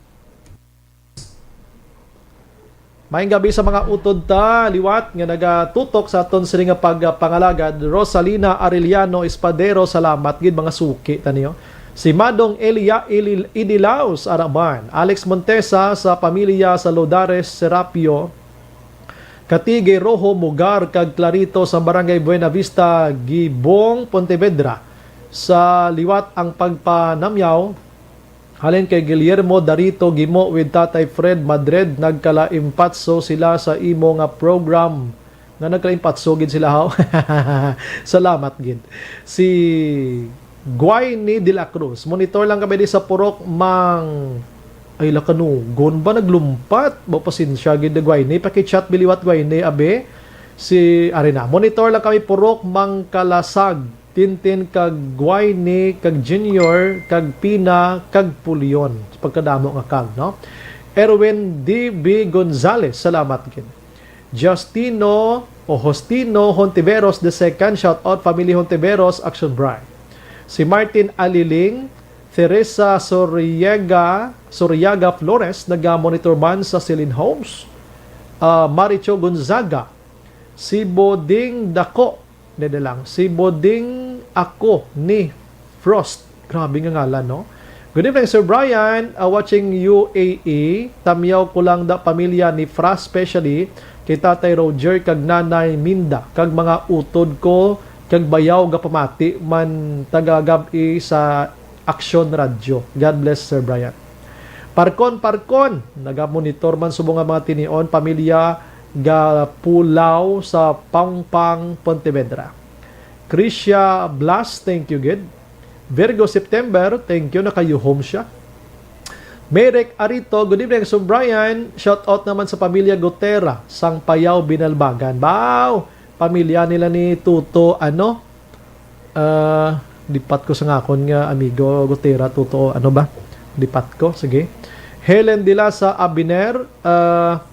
Maayong gabi sa mga utod ta liwat nga nagatutok sa aton sini nga pagpangalagad. Rosalina Arellano Espadero, salamat gid, mga suki ta niyo. Si Madong Elia Ilil- Idilaos Araban, Alex Montesa sa pamilya sa Lodares Serapio, Katige Rojo Mugar kag Clarito sa Barangay Buena Vista, Gibong, Pontevedra. Sa liwat ang pagpanamyaw halin kay Guillermo Darito Gimo with Tatay Fred Madrid, nagkalaimpatso sila sa imo nga program. Nga nagkalaimpatso gid sila, haw. Salamat gid. Si Guayne de la Cruz, monitor lang kami di sa Purok Mang, ay, Lakanugon ba naglumpat? Ba, pasensya gid, Guayne. Paki-chat bi liwat, Guayne, abi. Si, ari na, monitor lang kami, Purok Mangkalasag, Tintin kag Guayne, kag Junior, kag Pina, kag Pulion. Pagkadamo nga kag, no? Erwin D B Gonzalez, salamat gid. Justino o Justino Hontiveros the second, shout out family Hontiveros, Action Bright. Si Martin Aliling, Teresa Soriega, Soriaga Flores, naga-monitor man sa Silin Homes. Ah, Maricho Gonzaga, si Boding Dako, dede lang, si Boding Ako ni Frost. Grabe nga ngalan, no? Good evening, Sir Brian. Uh, watching U A E. Tamyaw ko lang da pamilya ni Frost, especially kay Tatay Roger kag Nanay Minda, kag mga utod ko, kag bayaw gapamati man tagagab-i sa Aksyon Radyo. God bless, Sir Brian. Parkon, Parkon, nagamonitor man subong nga mga tinion, pamilya ga Pulao sa Pangpang, Pontevedra. Krisha Blas, thank you gid. Virgo September, thank you, nakayuhom siya. Merek Arito, good evening, Sir Brian. Shout out naman sa pamilya Gutera, sang Payao, Binalbagan. Baw, pamilya nila ni Tuto, ano? Ah, lipat ko sa ngakon nga amigo Gutera, Tuto, ano ba? Lipat ko, sige. Helen Dila sa Abiner, ah,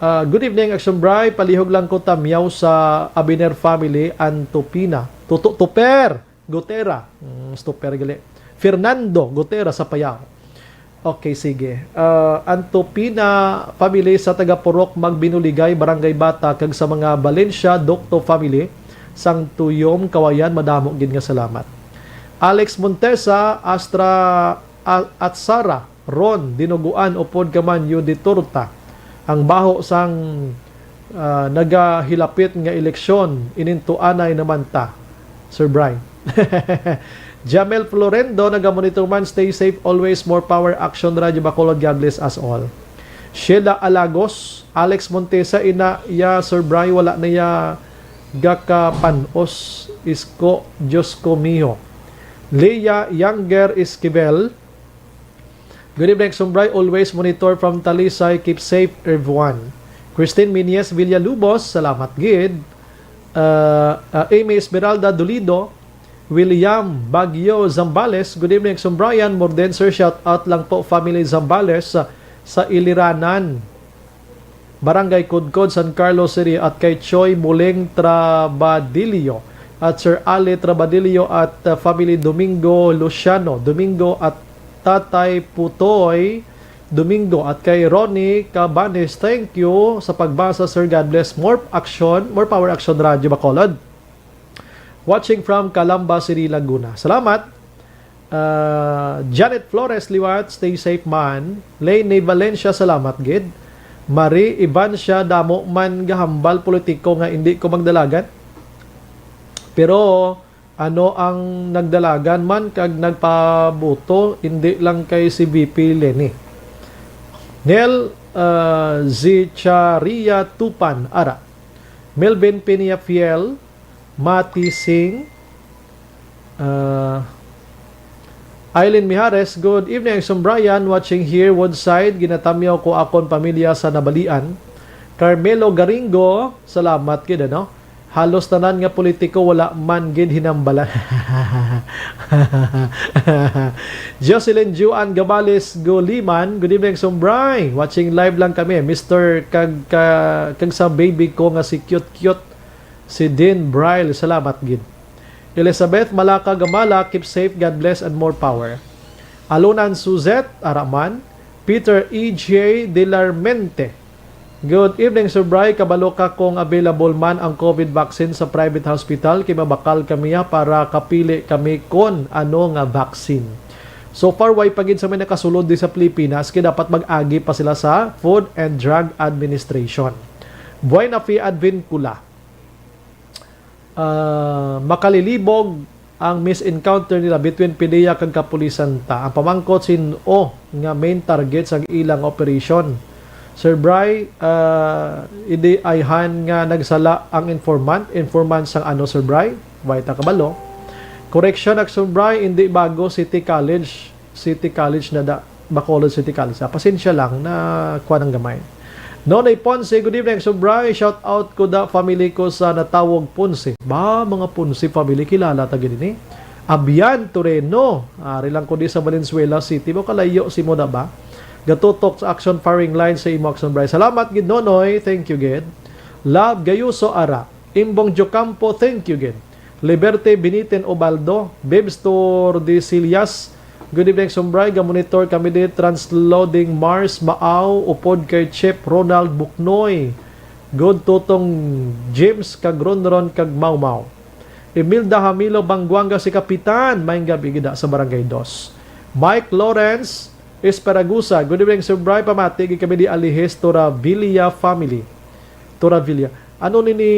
ah, good evening, Action Bry. Palihog lang ko tamyaw sa Abiner family, Antopina. Tuto, Tuper! Gutera. Mm, Stuper gali. Fernando Gutera sa Payao. Okay, sige. Ah, Antopina family sa taga Purok Magbinuligay, Barangay Bata, kag sa mga Valencia Docto family sang Tuyom, Kawayan, madamo gid nga salamat. Alex Montesa, Astra, A-, Atsara, Ron, dinuguan upod ka man, Yudi Turta. Ang baho sang, ah, nagahilapit nga eleksyon, inintuanay naman ta, Sir Brian. Jamel Florendo, nagamonitor man, stay safe always, more power, Action Radyo Bacolod, God bless us all. Sheila Alagos, Alex Montesa, ina ya, Sir Brian, wala na ya gakapanos, isko, Diyos ko miho. Leia Younger Esquivel, good evening, Sumbray. Always monitor from Talisay. Keep safe, everyone. Christine Minies Villalubos, salamat gid. Uh, uh, Amy Esmeralda Dolido, William Bagyo Zambales, good evening, Sumbrayan. More than, sir, shout out lang po, family Zambales, uh, sa Iliranan. Barangay Kudkod, San Carlos City, at kay Choi Muling Trabadillo at Sir Ali Trabadillo at, uh, family Domingo Luciano Domingo at Tatay Putoy Domingo at kay Ronnie Cabanes. Thank you sa pagbasa, sir. God bless. More action, more power, Action Radio Bacolod. Watching from Calamba City, Laguna. Salamat. Ah, Janet Flores liwat, stay safe man. Lene Valencia, salamat gid. Marie Ivancia, damo man gahambal politiko nga indi ko magdalagan. Pero ano ang nagdalagan man kag nagpabuto, indi lang kay si V P Leni. Nel, ah, Zicharia Tupan, ara. Melvin Peña Fiel, Mati Singh, ah, Eileen Mijares, good evening, Exum Brian, watching here, Woodside, ginatamyaw ko akon pamilya sa Nabalian. Carmelo Garingo, salamat gid, ano? Halos tanan nga politiko wala man gid hinambalan. Jocelyn Juan Gabales Goliman, good evening, Exum Bri. Watching live lang kami, Mister kag, ka, kag sa baby ko nga si cute-cute, si Dean Bryle. Salamat gid. Elizabeth Malaka Gamala, keep safe, God bless, and more power. Alunan Suzette Araman, Peter E J Delarmente. Good evening, Sir Bri. Kabalo ka kung available man ang COVID vaccine sa private hospital, kay mabakal kami, ah, para kapili kami kon ano nga vaccine. So far, way pa gid sa may nakasulod di sa Pilipinas, kay dapat mag-agi pa sila sa Food and Drug Administration. Buena Fe Advincula. Ah, makalilibog ang mis-encounter nila between PDEA kag kapulisan ta. Ang pamangkot, sin-o nga main target sang ilang operation? Sir Bri, ah, hindi ayhan nga nagsala ang informant, informant sang ano, Sir Bri? Way ta kabalo. Correction, Exum Bri, hindi Bago, City College, City College na da. Bacolod City College. Ah, pasensya lang na kuwan ang gamay. Nonoy Ponce, good evening, Exum Bri. Shout out ko da family ko sa Natawog, Ponce. Ba, mga Ponce family, kilala ta gid ini. Abian Toreno, ari lang ko di sa Valenzuela City. Ba, kalayo si mo na ba? Gatutok sa action firing line sa imo, Exum Bri. Salamat gid, Nonoy. Thank you gid. Love Gayuso Ara. Imbong Jocampo, thank you gid. Liberte Binitin Obaldo, Bibs Tordesillas, good evening, Exum Bri. Gamonitor kami di transloading Mars Maaw, upod kay Chief Ronald Buknoy. Good, Tutong James kag Ronron kag Mawmaw. Imelda Hamilo Bangguanga, si Kapitan, maayong gabi gid sa Barangay Dos. Mike Lawrence Esperagusa, good evening, Sir Bri. Pamati gid kami di Alihes Toravilla family. Toravilla. Ano ni ni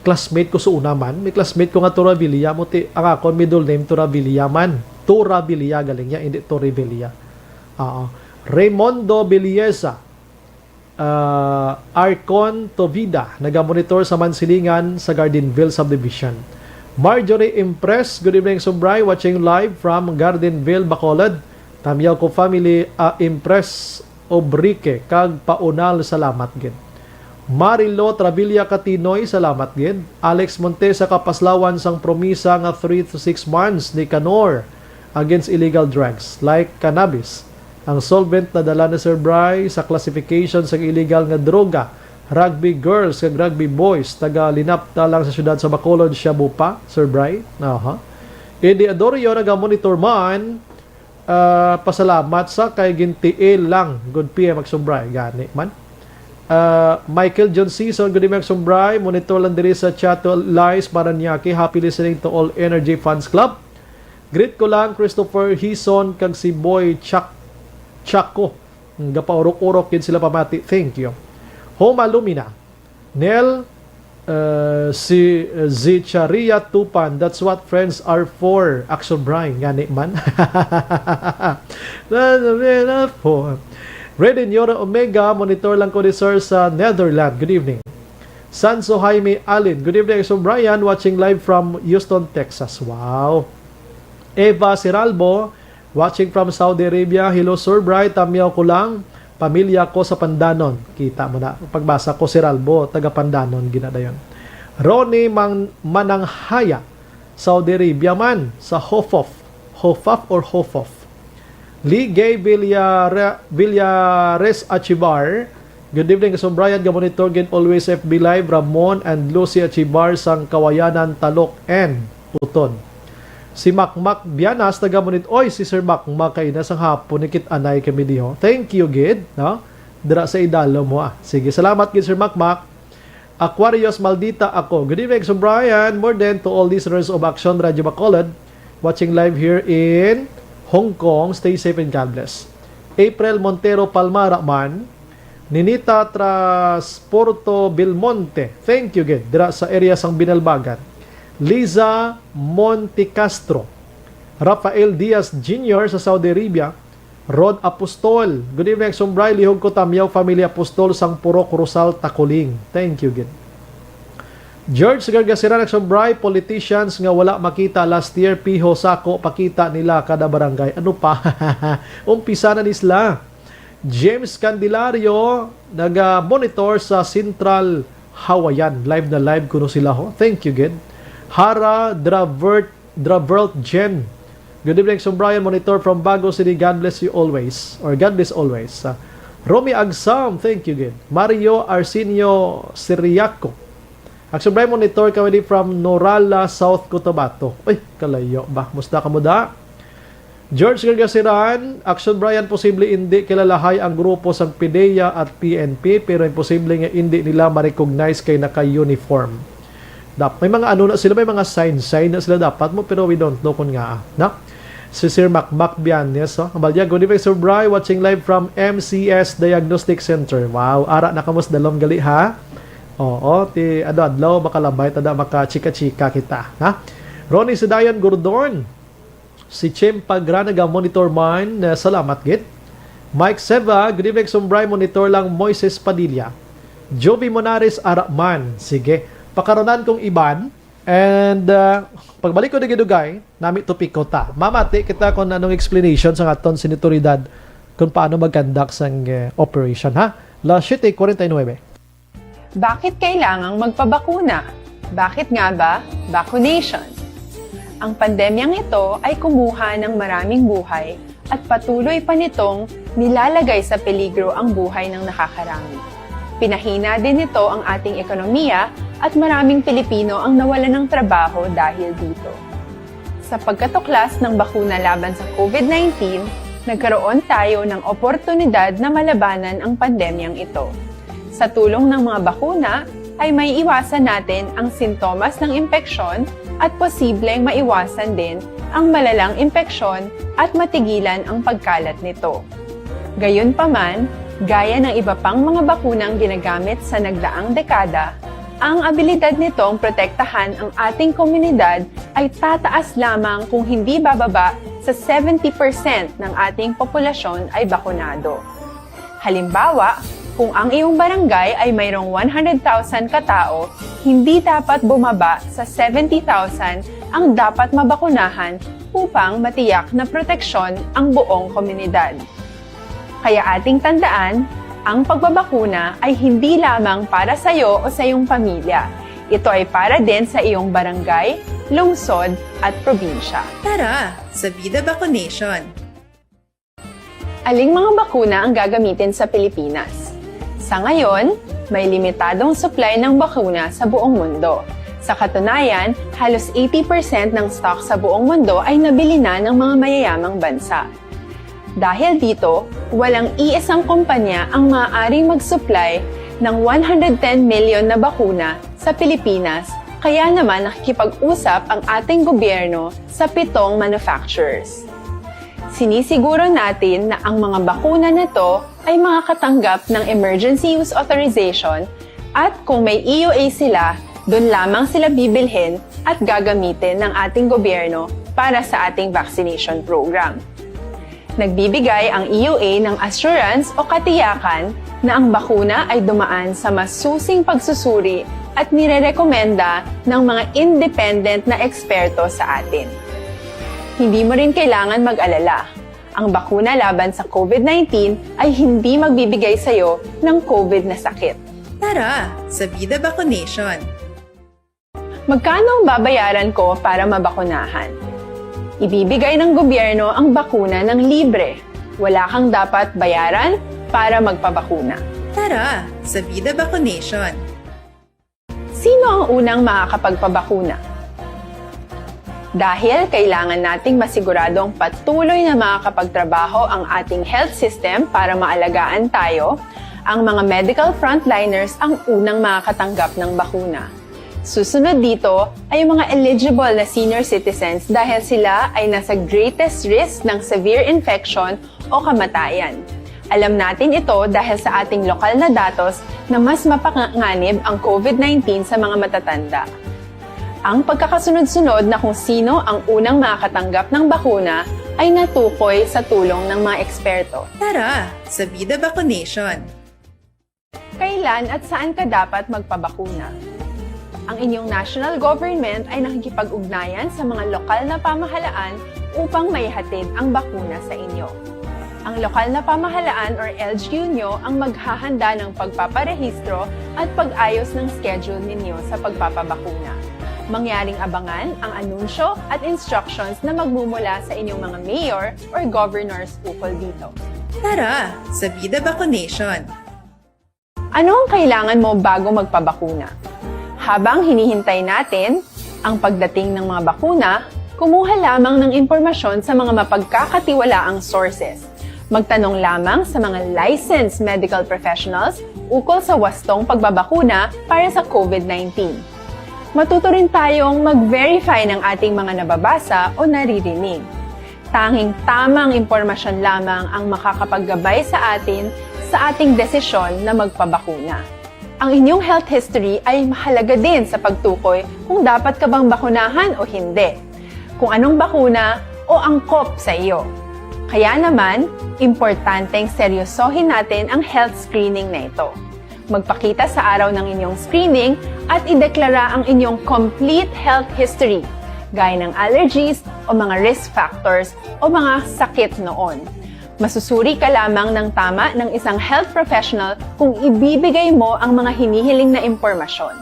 classmate ko sa una man? May classmate ko nga Toravilla mo ti, ang akon middle name Toravilla man. Toravilla galing niya, hindi Torrevilla. Oo. Raymondo Belleza, ah, Arcon Tovida, nagamonitor sa Mansilingan sa Gardenville Subdivision. Marjorie Impress, good evening, Exum Bri, watching live from Gardenville, Bacolod. Tamyaw ko family, ah, Impress Obrique, kag Paunal, salamat gid. Marilo Travilla Katinoy, salamat gid. Alex Montesa, kapaslawan sang promisa nga three to six months ni Canor against illegal drugs like cannabis. Ang solvent nadala ni Sir Bri sa classification sang illegal nga droga, rugby girls kag rugby boys, taga Linapta lang sa siyudad sa Bacolod, shabu pa, Sir Bri. Aha. Eddie Adorio, nagamonitor man, ah, pasalamat sa kay gintiil lang. Good P M Exum Bri, gani man. Ah, Michael John Season, good evening, Exum Bri. Monitor lang diri sa Chato Lies, Parañaque. Happy listening to all Energy Fans Club. Greet ko lang Christopher Hison kag si Boy Chak Chaco. Gapaurok-urok gid sila pamati. Thank you. Homa Lumina. Nel, uh, si uh, Zicharia Tupan. That's what friends are for. Action Brian, gani man. That's a metaphor. Red Inyora Omega, monitor lang ko ni Sir sa Netherlands. Good evening. Sanso Jaime Alin, good evening, Exum Brian, watching live from Houston, Texas. Wow. Eva Siralbo, watching from Saudi Arabia. Hello, Sir Brian, tamyaw ko lang. Pamilya ko sa Pandanon. Kita mo na, pagbasa ko, Siralbo, taga Pandanon, ginadayon. Ronnie Mang Mananghaya, Saudi Arabia man, sa Hofof. Hofaf or Hofof? Lee Gay Villare-, Villares Achibar, good evening, Exum Brian. Gamonitor gid always F B Live, Ramon and Lucy Achibar sang Kawayanan, Talok, and Uton. Si Makmak Bianas, taga Munit-, oy, si Sir Makmak, kay na sang hapon, nikit anay kami diho. Thank you, gid, no? Dira sa idalo mo, ah. Sige, salamat gid, Sir Makmak. Aquarius Maldita Ako. Good evening, Exum Brian. More than to all listeners of Action Radio Bacolod, watching live here in Hong Kong. Stay safe and God bless. April Montero Palmara man. Ninita Transporto Belmonte. Thank you, gid. Dira sa area sang Binalbagan. Liza Montecastro. Rafael Diaz Junior sa Saudi Arabia. Rod Apostol. Good evening, Exum Bri. Lihog ko tamyaw, family Apostol sang Purok Rosal, Taculing. Thank you, gid. George Gargasiran, Action Bri, politicians nga wala makita last year, piho sako pakita nila kada barangay. Ano pa? Umpisa na ni sila. James Candelario, naga-monitor sa Central Hawaiian. Live na live kuno sila, ho. Thank you, gid. Hara Dravert, Dravert Jen. Good evening, Action Bri, monitor from Bago City. God bless you always. Or God bless always. Ah, Romy Agsam, thank you, gid. Mario Arsenio Siriaco. Action Bri, monitor kami di from Norala, South Cotabato. Uy, kalayo ba? Musta ka mo da? George Gargasiran, Action Bri, posible indi kilalahay ang grupo sang PDEA at P N P, pero imposible nga indi nila ma-recognize kay naka-uniform. Dap-, may mga ano na sila, may mga sign-sign na sila dapat mo, pero we don't know kung nga, na? Si Sir Macmac Bianes, oh. Ang balya, "Good evening, Sir Bri. Watching live from M C S Diagnostic Center." Wow, ara na kamo sa dalom gali, ha? Oo, ti, ano, adlaw, makalabay, tada makachika-chika kita, ha? Ronnie Sedayon Gordon, si Chim Pagra naga-monitor man, eh, salamat, gid. Mike Seva, "Good evening, Sir Bri, monitor lang." Moises Padilla. Jovi Monares, ara man. Sige, pakaronan kong iban. And, uh, pagbalik ko digidugay, nami topiko ta. Mamati kita kung anong explanation sa aton sinitoridad kung paano mag-conduct sang, eh, operation, ha? Las siete cuarenta y nueve. Bakit kailangang magpabakuna? Bakit nga ba vaccination? Ang pandemyang ito ay kumuha ng maraming buhay at patuloy pa nitong nilalagay sa peligro ang buhay ng nakakarami. Pinahina din nito ang ating ekonomiya at maraming Pilipino ang nawalan ng trabaho dahil dito. Sa pagkatuklas ng bakuna laban sa COVID nineteen, nagkaroon tayo ng oportunidad na malabanan ang pandemyang ito. Sa tulong ng mga bakuna, ay maiiwasan natin ang sintomas ng impeksyon at posibleng maiwasan din ang malalang impeksyon at matigilan ang pagkalat nito. Gayunpaman, gaya ng iba pang mga bakunang ginagamit sa nagdaang dekada, ang abilidad nitong protektahan ang ating komunidad ay tataas lamang kung hindi bababa sa seventy percent ng ating populasyon ay bakunado. Halimbawa, kung ang iyong barangay ay mayroong one hundred thousand katao, hindi dapat bumaba sa seventy thousand ang dapat mabakunahan upang matiyak na proteksyon ang buong komunidad. Kaya ating tandaan, ang pagbabakuna ay hindi lamang para sa iyo o sa iyong pamilya. Ito ay para din sa iyong barangay, lungsod, at probinsya. Tara, sa Vida Vaccination! Aling mga bakuna ang gagamitin sa Pilipinas? Sa ngayon, may limitadong supply ng bakuna sa buong mundo. Sa katunayan, halos eighty percent ng stock sa buong mundo ay nabili na ng mga mayayamang bansa. Dahil dito, walang iisang kumpanya ang maaaring mag-supply ng one hundred ten million na bakuna sa Pilipinas, kaya naman nakikipag-usap ang ating gobyerno sa pitong manufacturers. Sinisiguro natin na ang mga bakuna na to ay makakatanggap ng emergency use authorization at kung may E U A sila, doon lamang sila bibilhin at gagamitin ng ating gobyerno para sa ating vaccination program. Nagbibigay ang E U A ng assurance o katiyakan na ang bakuna ay dumaan sa masusing pagsusuri at nirerekomenda ng mga independent na eksperto sa atin. Hindi mo rin kailangan mag-alala. Ang bakuna laban sa COVID nineteen ay hindi magbibigay sa iyo ng COVID na sakit. Tara, sa Vida Vaccination! Magkano ang babayaran ko para mabakunahan? Ibibigay ng gobyerno ang bakuna ng libre. Wala kang dapat bayaran para magpabakuna. Tara, sa Vida Vaccination! Sino ang unang makakapagpabakuna? Dahil kailangan nating masiguradong patuloy na makakapagtrabaho ang ating health system para maalagaan tayo, ang mga medical frontliners ang unang makakatanggap ng bakuna. Susunod dito ay ang mga eligible na senior citizens dahil sila ay nasa greatest risk ng severe infection o kamatayan. Alam natin ito dahil sa ating lokal na datos na mas mapanganib ang COVID nineteen sa mga matatanda. Ang pagkakasunod-sunod na kung sino ang unang makakatanggap ng bakuna ay natukoy sa tulong ng mga eksperto. Tara, sa Vida Vaccination! Kailan at saan ka dapat magpabakuna? Ang inyong national government ay nakikipag-ugnayan sa mga lokal na pamahalaan upang maihatid ang bakuna sa inyo. Ang lokal na pamahalaan or L G U nyo ang maghahanda ng pagpaparehistro at pag-ayos ng schedule ninyo sa pagpapabakuna. Mangyaring abangan ang anunsyo at instructions na magmumula sa inyong mga mayor or governors ukol dito. Tara sa Vida Vaccination! Ano ang kailangan mo bago magpabakuna? Habang hinihintay natin ang pagdating ng mga bakuna, kumuha lamang ng impormasyon sa mga mapagkakatiwalaang sources. Magtanong lamang sa mga licensed medical professionals ukol sa wastong pagbabakuna para sa COVID nineteen. Matuto rin tayong mag-verify ng ating mga nababasa o naririnig. Tanging tamang impormasyon lamang ang makakapaggabay sa atin sa ating desisyon na magpabakuna. Ang inyong health history ay mahalaga din sa pagtukoy kung dapat ka bang bakunahan o hindi, kung anong bakuna o angkop sa iyo. Kaya naman, importanteng seryosohin natin ang health screening na ito. Magpakita sa araw ng inyong screening at ideklara ang inyong complete health history, gaya ng allergies o mga risk factors o mga sakit noon. Masusuri ka lamang ng tama ng isang health professional kung ibibigay mo ang mga hinihiling na impormasyon.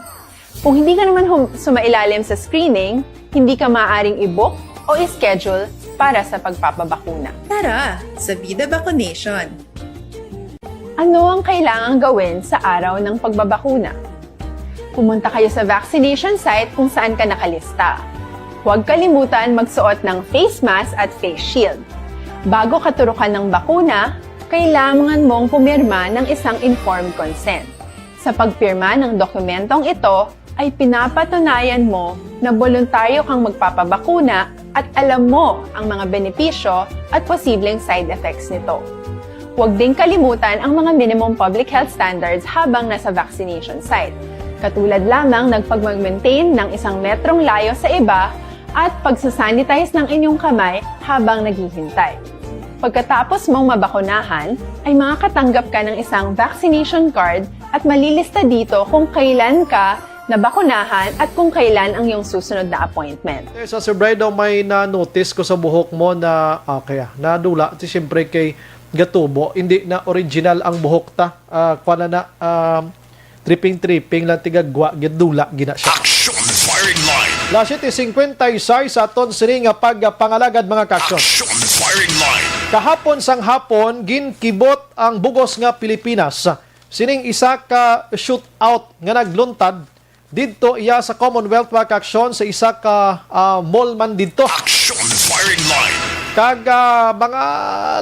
Kung hindi ka naman hum- sumailalim sa screening, hindi ka maaaring i-book o i-schedule para sa pagpapabakuna. Tara sa Vida Vaccination! Ano ang kailangang gawin sa araw ng pagbabakuna? Pumunta kayo sa vaccination site kung saan ka nakalista. Huwag kalimutan magsuot ng face mask at face shield. Bago katurukan ng bakuna, kailangan mong pumirma ng isang informed consent. Sa pagpirma ng dokumentong ito, ay pinapatunayan mo na boluntaryo kang magpapabakuna at alam mo ang mga benepisyo at posibleng side effects nito. Huwag ding kalimutan ang mga minimum public health standards habang nasa vaccination site, katulad lamang ng pagmag-maintain ng isang metrong layo sa iba at pagsasanitize ng inyong kamay habang naghihintay. Pagkatapos mong mabakunahan, ay makakatanggap ka ng isang vaccination card at malilista dito kung kailan ka nabakunahan at kung kailan ang iyong susunod na appointment. Eh, sa Sir Brido, may na-notice ko sa buhok mo na, okay, ah, nadula. Kasi siyempre kay gatubo, hindi na original ang buhok ta. Ah, kuwan na na, ah, tripping-tripping lang, tigagwa, gidula, gina siya. Action Firing Line. Las siete cincuenta y seis sa aton sini nga pagpangalagad, mga ka-action. Action Firing Line. Kahapon sang hapon, ginkibot ang bugos nga Pilipinas sining isa ka shootout nga nagluntad didto iya sa Commonwealth, mga ka-action, sa isa ka, ah, mall man didto. Action Firing Line. Kag, ah, mga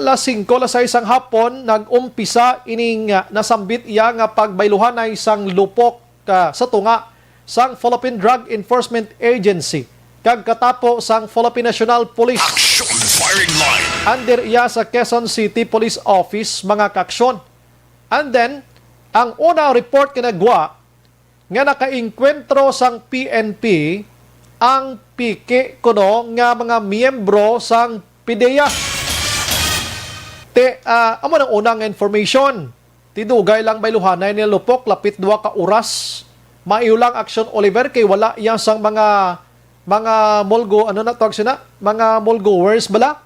alas singko, alas sais sang hapon, nag-umpisa ining, ah, nasambit iya nga pagbayluhanay sang lupok, ah, sa tunga sang Philippine Drug Enforcement Agency kag katapo sang Philippine National Police. Action Firing Line. Under iya sa Quezon City Police Office, mga ka-action. And then, ang una report nga nagwa nga nakaengkwentro sang P N P ang piki kuno nga mga miyembro sang PDEA. Te, ah, amo nang unang information. Ti dugay lang bayluhanay nila lupok, lapit duha ka oras. Maayo lang, Action Oliver, kay wala iya sang mga, mga mall go-, ano na tawag sina? Mga mall goers bala?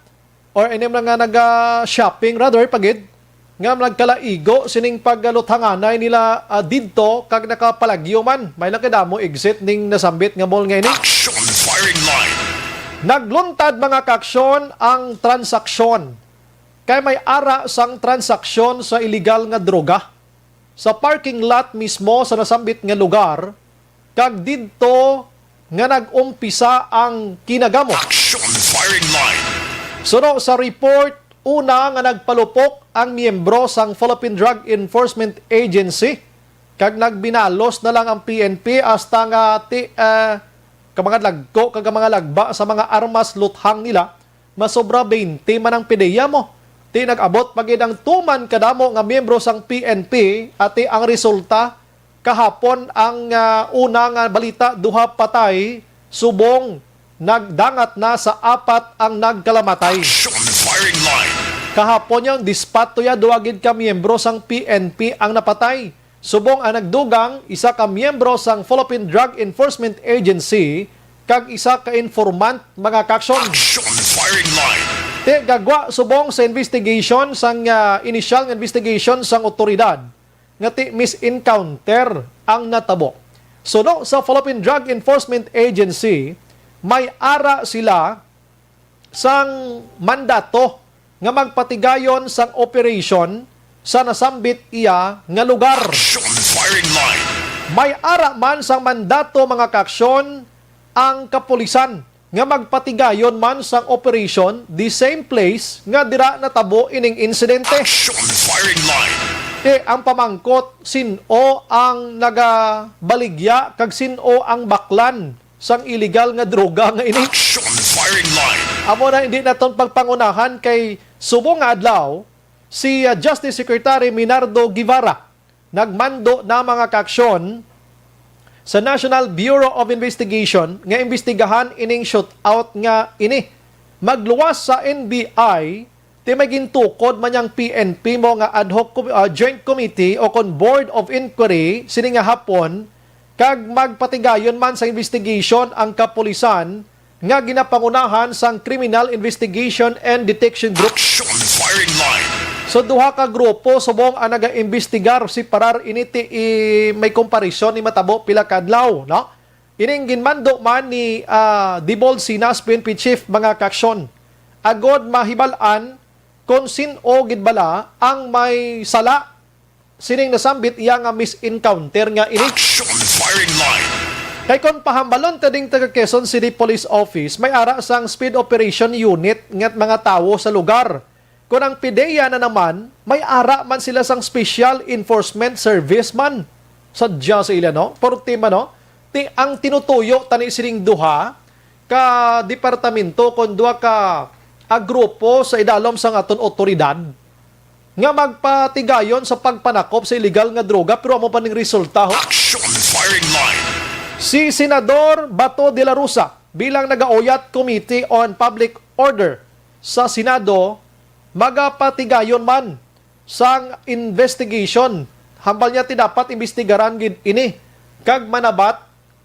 Or ining mga naga-shopping rather pa gid nga nagkalaigo sining pagaluthanganay nila, ah, didto kag nakapalagyo man. May lang kadamo exit ning nasambit nga mall nga ini. Action Firing Line. Nagluntad, mga ka-action, ang transaksyon. Kay may ara sang transaksyon sa iligal nga droga sa parking lot mismo sa nasambit nga lugar, kag didto nga nag-umpisa ang kinagamo. Action Firing Line. Suno sa report, una nga nagpalupok ang miyembro sang Philippine Drug Enforcement Agency, kag nagbinalos na lang ang P N P hasta nga ti, eh, ka mga lagko kag ang mga lagba sa mga armas luthang nila, masobra twenty man ang PDEA mo. Ti nag-abot pa gid ang tuman kadamo nga miyembro sang P N P, ati ang resulta, kahapon ang, ah, una nga balita, duha patay, subong nagdangat na sa apat ang nagkalamatay. Action Firing Line. Kahapon yang dispatch to ya, duha gid ka miyembro sang P N P ang napatay. Subong ang nagdugang, isa ka miyembro sang Philippine Drug Enforcement Agency kag isa ka informant, mga kaaksyon. Action firing line. Ti gagwa subong sa investigation sang, ah, initial nga investigation sang otoridad nga ti misencounter ang natabo. Suno sa Philippine Drug Enforcement Agency, may ara sila sang mandato nga magpatigayon sang operasyon sa nasambit iya nga lugar. Action firing line. May ara man sang mandato, mga kaaksyon, ang kapulisan nga magpatigayon man sang operasyon the same place nga dira natabo ining insidente. Action firing line. Ti ang pamangkot, sin-o ang nagabaligya kag sin-o ang baklan sang illegal nga droga nga ini? Action firing line. Amo na, hindi naton pagpangunahan kay subong nga adlaw, si, ah, Justice Secretary Minardo Guevara nagmando na, mga kaaksyon, sa National Bureau of Investigation nga imbestigahan ining shootout nga ini. Magluwas sa N B I, ti may gintukod man yang P N P mo nga ad hoc com-, ah, joint committee o kon board of inquiry sini nga hapon, kag magpatigayon man sa investigation ang kapulisan nga ginapangunahan sang Criminal Investigation and Detection Group. Action firing line. So, duha ka grupo subong ang nagaimbestigar, separar ini ti i-, may komparison ni matabo pila ka adlaw, no? Ining ginmando man ni, ah, Dibol Sinas, P N P chief, mga kaaksyon, agod mahibal-an kon sin-o gid bala ang may sala sining nasambit iya nga misencounter nga ini. Action firing line. Kay kon pahambalon ta ding taga Quezon City Police Office, may ara sang Speed Operation Unit nga mga tawo sa lugar. Kon ang PDEA na naman, may ara man sila sang Special Enforcement Service man. Sadya sa ila, no? Porte man, no? Ti, ang tinutuyo tani sining duha ka departamento kon duha ka, ah, grupo sa idalom sang aton otoridad nga magpatigayon sa pagpanakop sa iligal nga droga, pero amo pa ning resulta, ho. Action firing line. Si Senador Bato de la Rosa, bilang nagauyat Committee on Public Order sa Senado, magapatigayon man sang investigation. Hambal niya ti dapat imbestigaran gid ini kag manabat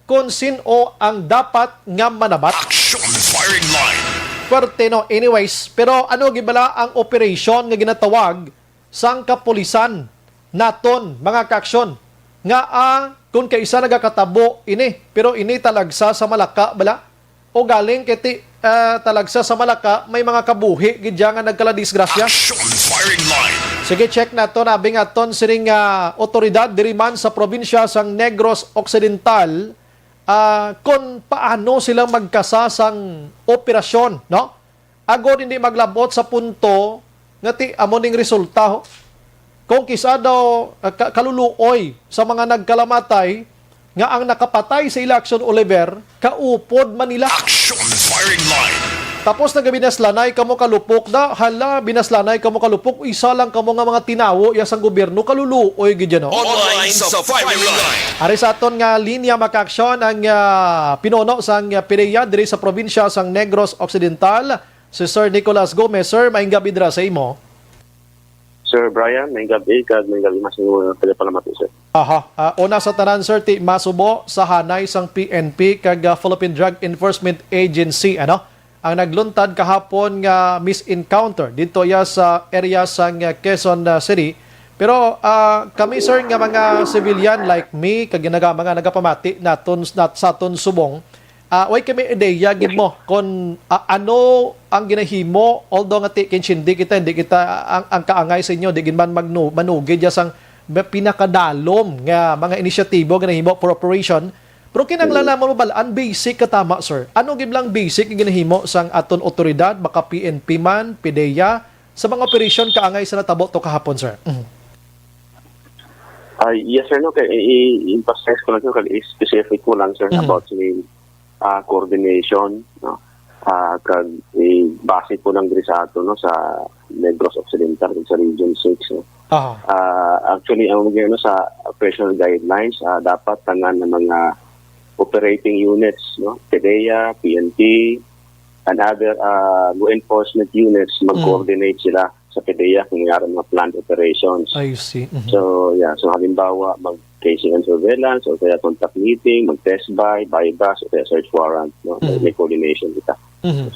kon sin-o ang dapat nga manabat. Action firing line. Puwerte, no? Anyways, pero ano gid bala ang operation nga ginatawag sang kapulisan naton, mga kaaksyon, nga, ah, kung kaisa nagakatabo ini, pero ini talagsa sa Malacca bala? O galing kay ti, ah, talagsa sa Malacca, may mga kabuhi gid dya nga nagkaladisgrasya? Action firing line. Sige, check naton, abi nga aton sining, ah, otoridad diri man sa probinsya sang Negros Occidental, ah, kon paano sila magkasa sang operasyon, no? Agod hindi maglabot sa punto nga ti amo ning resulta, ho. Kung kisa daw, ah, ka-, kaluluoy sa mga nagkalamatay nga ang nakapatay sa ila Action Oliver, kaupod man nila. Action firing line. Tapos nagabinaslanay kamo kalupok da, hala, binaslanay kamo kalupok, isa lang kamo nga mga tinawo ya sang gobyerno, kaluluoy gid yan, no? Online sa firing line. Ari sa aton nga linya, mga kaaksyon, ang, ah, pinuno sang, ah, PDEA diri sa probinsya sang Negros Occidental, si Sir Nicholas Gomez. Sir, maayong gabi dira sa imo. Sir Brian, maayong gabi, kag maayong gabi man sa inyo mga tagapalamati, sir. Aha. Ah, una sa tanan, sir, ti masubo sa hanay sang P N P kag, ah, Philippine Drug Enforcement Agency, ano, ang nagluntad kahapon nga misencounter didto ya sa area sang, ah, Quezon, ah, City. Pero, ah, kami, sir, nga mga civilian like me, kag naga-, mga nagapamati naton, nat-, sa aton subong, ah, way kami ideya gid mo kon, ah, ano ang ginahimo, although nga ti-, kinsindi kita, hindi kita, ang, ang kaangay sa inyo, di gid man magnu-, manugid ya sang ba-, pinakadalom nga mga inisyatibo nga nahimo for operation. Pero kinahanglan Mm. lamang mabal-an, basic ka tama, sir. Ano gid lang basic nga ginahimo sang aton otoridad, baka P N P man, PDEA, sa mga operation kaangay sa natabo to kahapon, sir? Mhm. Ay, yes, sir, no, kay i-, i-emphasize ko lang, sir, kag i-specific ko lang, sir, Mhm. about sa, ah, coordination, no? Ah, kag, eh, base po lang diri sa ato, no, sa Negros Occidental, sa Region six, no? Aha. Ah, actually, ang mga, ano, sa operational guidelines, ah, dapat tanan ng mga operating units, no? PDEA, P N P, and other, ah, law enforcement units, Mm. mag-coordinate sila sa PDEA kung may ara mga planned operations. I see. Mhm. So, yeah. So, halimbawa, mag-K C N surveillance, o kaya contact meeting, mag-test buy, buy bust, o kaya search warrant. No? May, Mhm. may coordination kita. Mhm.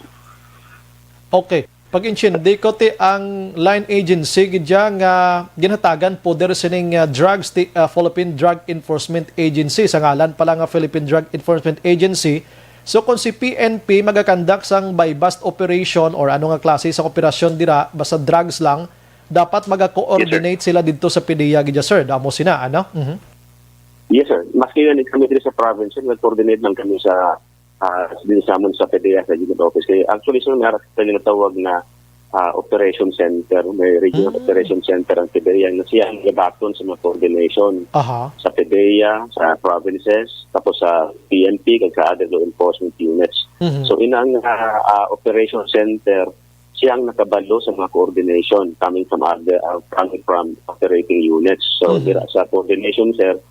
Okay. Pag-intindi ko, ti ang line agency gid ya nga ginhatagan poder sining, ah, drugs, ti, ah, Philippine Drug Enforcement Agency, sa ngalan pa lang nga Philippine Drug Enforcement Agency. So, kung si P N P magakandak sang buy-bust operation or ano nga klase sa operasyon dira, basta drugs lang, dapat Yes, sir. maga-coordinate sila didto sa PDEA gid ya, sir. Damo sina, ano? Mhm. Yes, sir. Maski yan, kami diri sa province, sir, nag-coordinate lang kami sa, ah, din sa amon sa PDEA sa unit office. Kaya actually, sir, may ara kami natawag na, ah, operation center. May regional Mm. operation center ang PDEA na siya ang gabaton sa mga coordination Aha. sa PDEA, sa provinces, tapos sa P N P, kag sa other law enforcement units. Mhm. So, inang, ah, ah, operation center, siya ang nakabalo sa mga coordination coming from other, ah, coming from operating units. So, Mhm. dira sa coordination, sir,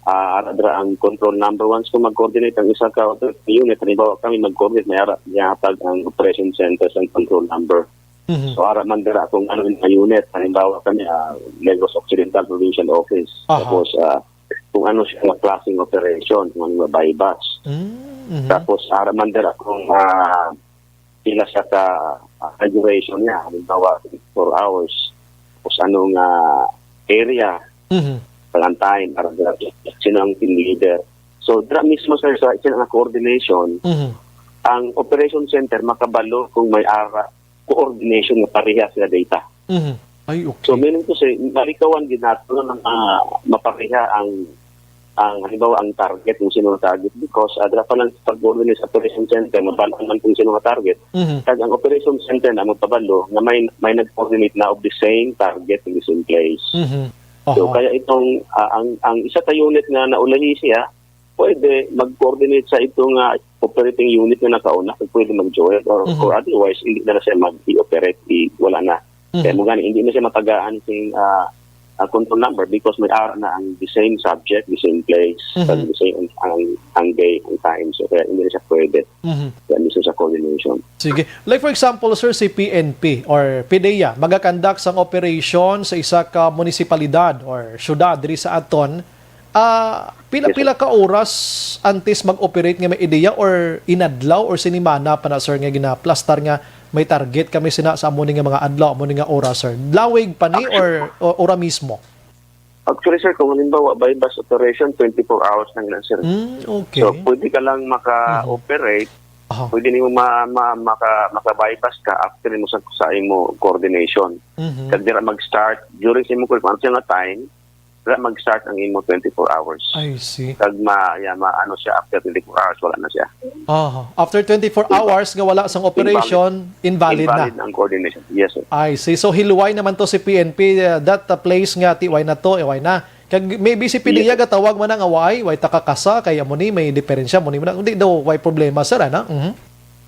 ah, ara dira ang control number. Once kung mag-coordinate ang isa ka unit, halimbawa kami mag-coordinate, may ara, gihatag ang operation center sa control number. Mhm. So, ara man dira kung ano yung mga unit, halimbawa kami, ah, Negros Occidental Provincial Office. Aha. Tapos, ah, kung ano siya nga klaseng operation, kung ano nga buy-bust. Mm, mhm. Tapos, ara man dira kung, ah, pila siya ka, ah, duration niya, halimbawa, four hours, tapos ano nga area, Mhm. Valentine, para dira, sino ang team leader. So, dira mismo, sir, sa, sino ang coordination, Mhm. ang operation center makabalo kung may ara coordination nga pareha sila data. Mhm. Ay, okay. So, meaning to say, malikawan gid nato nga, ah, mapareha ang, ang, halimbawa, ang target, kung sino ang target, because, ah, dira pa lang sa pag-coordinate sa operation center, mabal-an man kung sino ang target. Mhm. Kag ang operation center na magpabalo nga may, may nag-coordinate na of the same target in the same place. Mhm. So, Aha. kaya itong, ah, ang, ang isa ka unit nga naulahi siya, pwede mag-coordinate sa ito nga operating unit nga nakauna, kag pwede mag-join, or, Mhm. or otherwise, hindi na, na siya mag-i-operate, i-, wala na. Mhm. Kaya mo gani, hindi na siya matagaan sing, ah, ah, control number because may ara na ang the same subject, the same place, Mhm. kag the same ang, ang, ang day, ang time. So, kaya hindi na siya pwede. Mhm. Kaya mismo sa coordination. Sige. Like, for example, sir, si P N P or PDEA, magakandak sang operation sa isa ka munisipalidad or syudad diri sa aton. Ah, pila, Yes, sir. pila ka oras antes mag-operate nga may ideya, or inadlaw or sinimana pa na, sir, nga ginaplastar nga may target kami sina sa amo ni nga mga adlaw, amo ni nga oras, sir? Lawig pa ni Actu- or, o-, ora mismo? Actually, sir, kung halimbawa, buy-bust operation, twenty-four hours lang yan, sir. Mm, okay. So, pwede ka lang Mhm. maka-operate, Aha. pwede nimo ma-, ma-, maka-, maka-buy-bust ka after mo sa, sa imo coordination. Mhm. Kag dira mag-start, during sa imo coordination, ano siya nga time, dira mag-start ang imo twenty-four hours. I see. Kag ma-, ya, ma-, ano siya, after twenty-four hours, wala na siya. Aha. After twenty-four Inva-, hours nga wala sang invalid. operation, invalid na. Invalid ang coordination. Yes, sir. I see. So, hiluway naman to si P N P, uh, that, uh, place nga, ti, why na to, eh, why na? Kag maybe si PDEA Yes, sir. gatawag man na nga, why? Why ta kakasa? Kay amo ni, may diferensya, mo ni man na. Hindi daw, why problema, sir, ana? Mhm.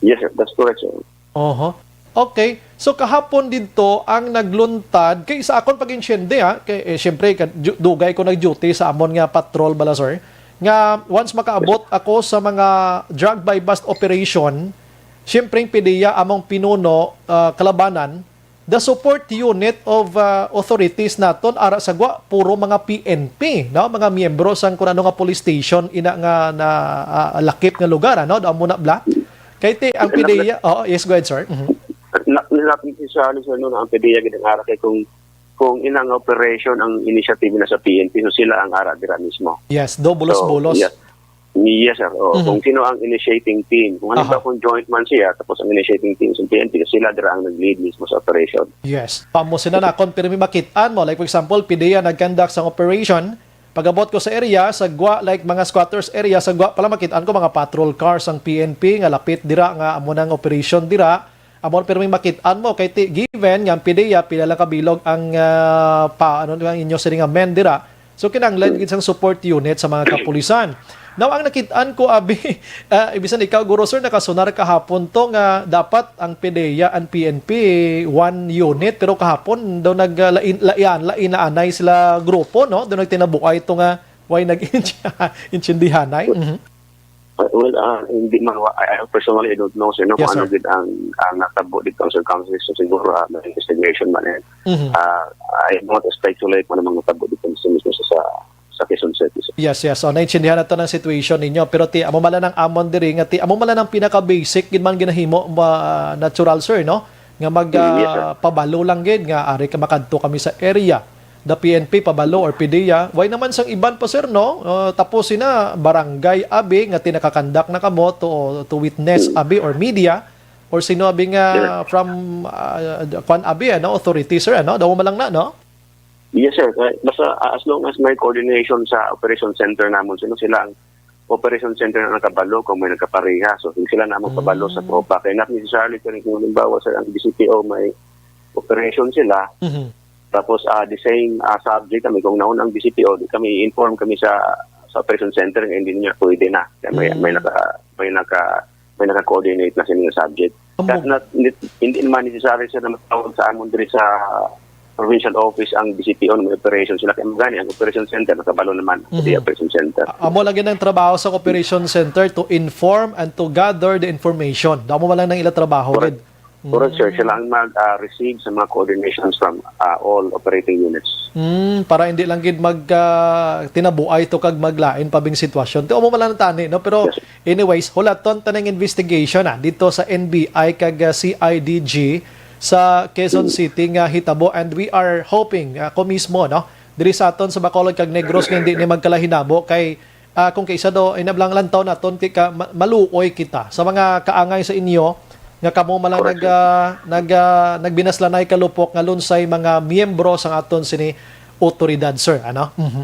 Yes, sir. That's correct, sir. Oho. Okay. So, kahapon didto ang nagluntad, kay sa akon pag-insyende, ha, kay, eh, siyempre, ka-, ju-, dugay ko nag-duty sa amon nga patrol bala, sir, nga once makaabot ako sa mga drug buy-bust operation, siyempre, ang PDEA among pinuno, ah, kalabanan, the support unit of, ah, authorities naton, ara sa gwa, puro mga P N P, no? Mga miyembro sang kun ano nga police station, ina nga na, ah, lakip nga lugar, ano? Daw muna, bla? Kay ti, ang Nilapit PDEA, oh, yes, go ahead, sir. Mhm. Na, nilapit si Charlie, sir, no, na ang PDEA gid ang ara kay kung, kung ina nga operation ang initiative na sa P N P, so sila ang ara dira mismo. Yes, do bulos-bulos. So, yes. Yes, sir. Oh, Mhm. kung sino ang initiating team. Kung halimbawa Aha. kung joint man siya, tapos ang initiating team sa P N P, sila dira ang nag-lead mismo sa operation. Yes. Amo sila na, kung pirmi makit-an mo, like for example, PDEA nag-conduct sang operation, pag-abot ko sa area, sa gwa, like, mga squatters area, sa gwa pala, makit-an ko mga patrol cars ang P N P nga lapit dira, nga amo nang operation dira. Amo, pero may makit-an mo kay ti-, given nga ang PDEA, pila lang ka bilog ang, ah, pa, ano, ang inyo sini nga men dira. So, kinahanglan gid sang support unit sa mga kapulisan. Now, ang nakit-an ko, abi, ah, ibisan ikaw, guro, sir, nakasunar kahapon to nga dapat ang PDEA and P N P one unit, pero kahapon daw nag, ah, lain, laian, lain na anay sila grupo, no? Daw nagtinabuay to nga way nag-, intindihanay. Mhm. Uh, well, uh, hindi man, wa- I, I personally, I don't know, sir, no, Yes, kung ano sir. gid ang, ang natabo dito ang circumstances. So, siguro, uh, may investigation man, eh. Mhm. Uh, I don't want to speculate kung ano mang natabo dito sa mismo sa, sa, sa Quezon City, sir. Yes, yes. So, naintindihan nato ang situation ninyo. Pero ti, amo man lang ang amon diri nga ti, amo man lang ang pinaka-basic gid man ginahimo, ma-, natural, sir, no? Nga mag, Mm, yes, sir. ah, pabalo lang gid nga ari ka makadto kami sa area. The P N P pabalo or PDEA. Why naman sang iban pa, sir, no? Uh, tapos sina barangay abi nga tinakakandak na kamo to, to witness Mm. abi or media or sino abi nga Yes. from, ah, kwan abi, ano, authority, sir, ano? Daw man lang na, no? Yes, sir. Kaya basta, ah, as long as may coordination sa operation center namon, sino sila ang operation center na nakabalo kung may nagkapareha. So, kung sila na magpabalo sa Mm. tropa. Kaya not necessarily, sir, kung halimbawa, sir, ang D C P O may operation sila, Mhm. tapos, ah, the same, ah, subject kami, kung nauna ang D C P O, di kami i-inform kami sa, sa operation center, nga hindi niya pwede na. Kaya may, may Mm. naka, may naka, may naka-coordinate na sa inyong subject. Ambog. That not, hindi, hindi naman necessary, sir, na matawag sa amon diri sa provincial office ang D C P O na may operation sila. Kaya magani ang operation center, nakabalo naman sa Mhm. operation center. A-, amo lagi ang trabaho sa operation center to inform and to gather the information. Damo man lang ang ila trabaho, Correct. gid. Correct, sir. Mm. Sila ang mag, ah, receive sa mga coordinations from, ah, all operating units. Mm, para hindi lang gid mag, ah, tinabuay to kag maglain pa bing sitwasyon. Ti, amo man lang tani, no? Pero Yes, sir. Anyways, hulaton ta ning investigation, ah, dito sa N B I kag, ah, C I D G sa Quezon Mm. City nga hitabo, and we are hoping, ah, ako mismo, no, diri sa aton sa Bacolod kag Negros nga hindi ni magkalahinabo kay, ah, kung kaisa do, inablang lantaw naton kay ka, ma-, maluoy kita sa mga kaangay sa inyo nga kamo man lang Correct, nag, sir. ah, nag, ah, nagbinaslanay kalupok nga lunsay mga miyembro sang aton sini otoridad, sir, ano? Mhm.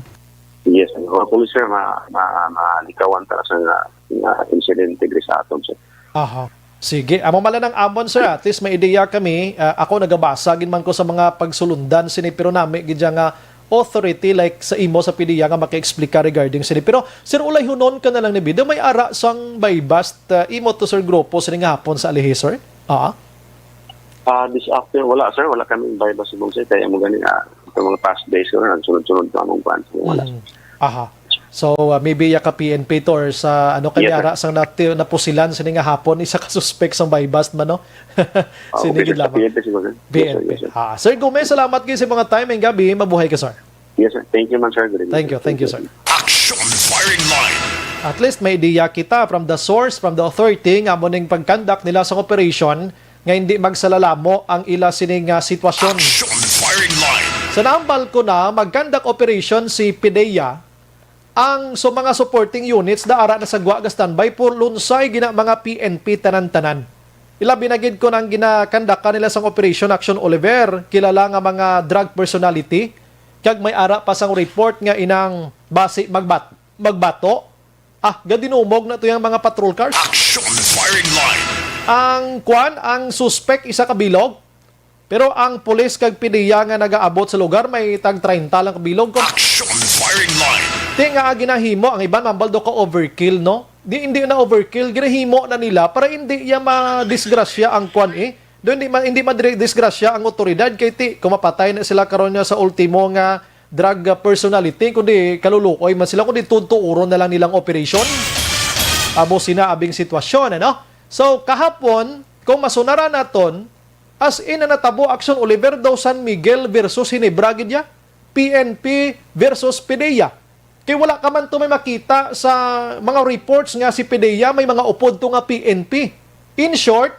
Yes, sir. Hopefully, sir, ma-, ma-, malikawan ta sa nga, nga insidente diri sa aton, sir. Aha. Sige, amo man lang ang amon, sir. At least may ideya kami. Ah, ako nagabasa gid man ko sa mga pagsulundan sini, pero nami gid siya nga authority like sa imo sa PDEA nga maka-explica regarding sini. Pero, sir, ulayhunon ka na lang ni Bido, may ara sang buy-bust, ah, imo to, sir, grupo sini nga hapon sa Alihis, sir? Ah? Ah, this afternoon, wala, sir. Wala kami buy-bust subong, sir. Kaya mo gani, ah, itong mga past days, sir, nagsunod-sunod pa among kuwan. Wala. Mm. Aha. So, uh, maybe ya ka P N P to or sa ano Yes, kanya sir. ara sang nati-, napusilan sini nga hapon, isa ka suspek sang buy-bust man, no? Ah, Sini okay, gid sir. Sa lamang. P N P siguro, sir. Yes, sir. P N P. Yes, sir. Ha. Sir Gomez, salamat gid sa mga time and gabi. Mabuhay ka, sir. Yes, sir. Thank you, man, sir. Good evening, Thank you, sir. thank you, Thank you. sir. Action Firing Line. At least may ideya kita from the source, from the authority, nga mo ning pag-conduct nila sa operation nga hindi magsalalamo ang ila sini nga sitwasyon. Action Firing Line. Sa nambal ko na, mag-conduct operation si PDEA, ang so mga supporting units da ara na sa gwa ga standby for lunsay gina mga P N P tanan-tanan. Ilabi na gid kon ang ginakandakan nila sang Operation Action Oliver, kilala nga mga drug personality, kag may ara pa sang report nga inang basi magbat-, magbato. Ah, gadinumog na to yang mga patrol cars. Action Firing Line. Ang kwan, ang suspek isa ka bilog. Pero ang pulis kag PDEA nga nagaabot sa lugar may tag treinta lang ka bilog. Action Firing Line. Ti nga ginahimo, ang iban mambal do ka overkill, no? Di, hindi na overkill, ginahimo na nila para hindi ya madisgrasya ang kwan, eh. Do hindi ma-, hindi madisgrasya ang otoridad kay ti kung mapatay na sila karon nga sa ultimo nga drug, ah, personality, kundi kaluluoy man sila, kundi tutuuron na lang nilang operation. Amo sina abing sitwasyon, ano? So, kahapon, kung masunaran naton, as in, ang natabo, Action Oliver, daw San Miguel versus Ginebra gid ya, P N P versus PDEA. Kay wala ka man to may makita sa mga reports nga si PDEA may mga upod to nga P N P. In short,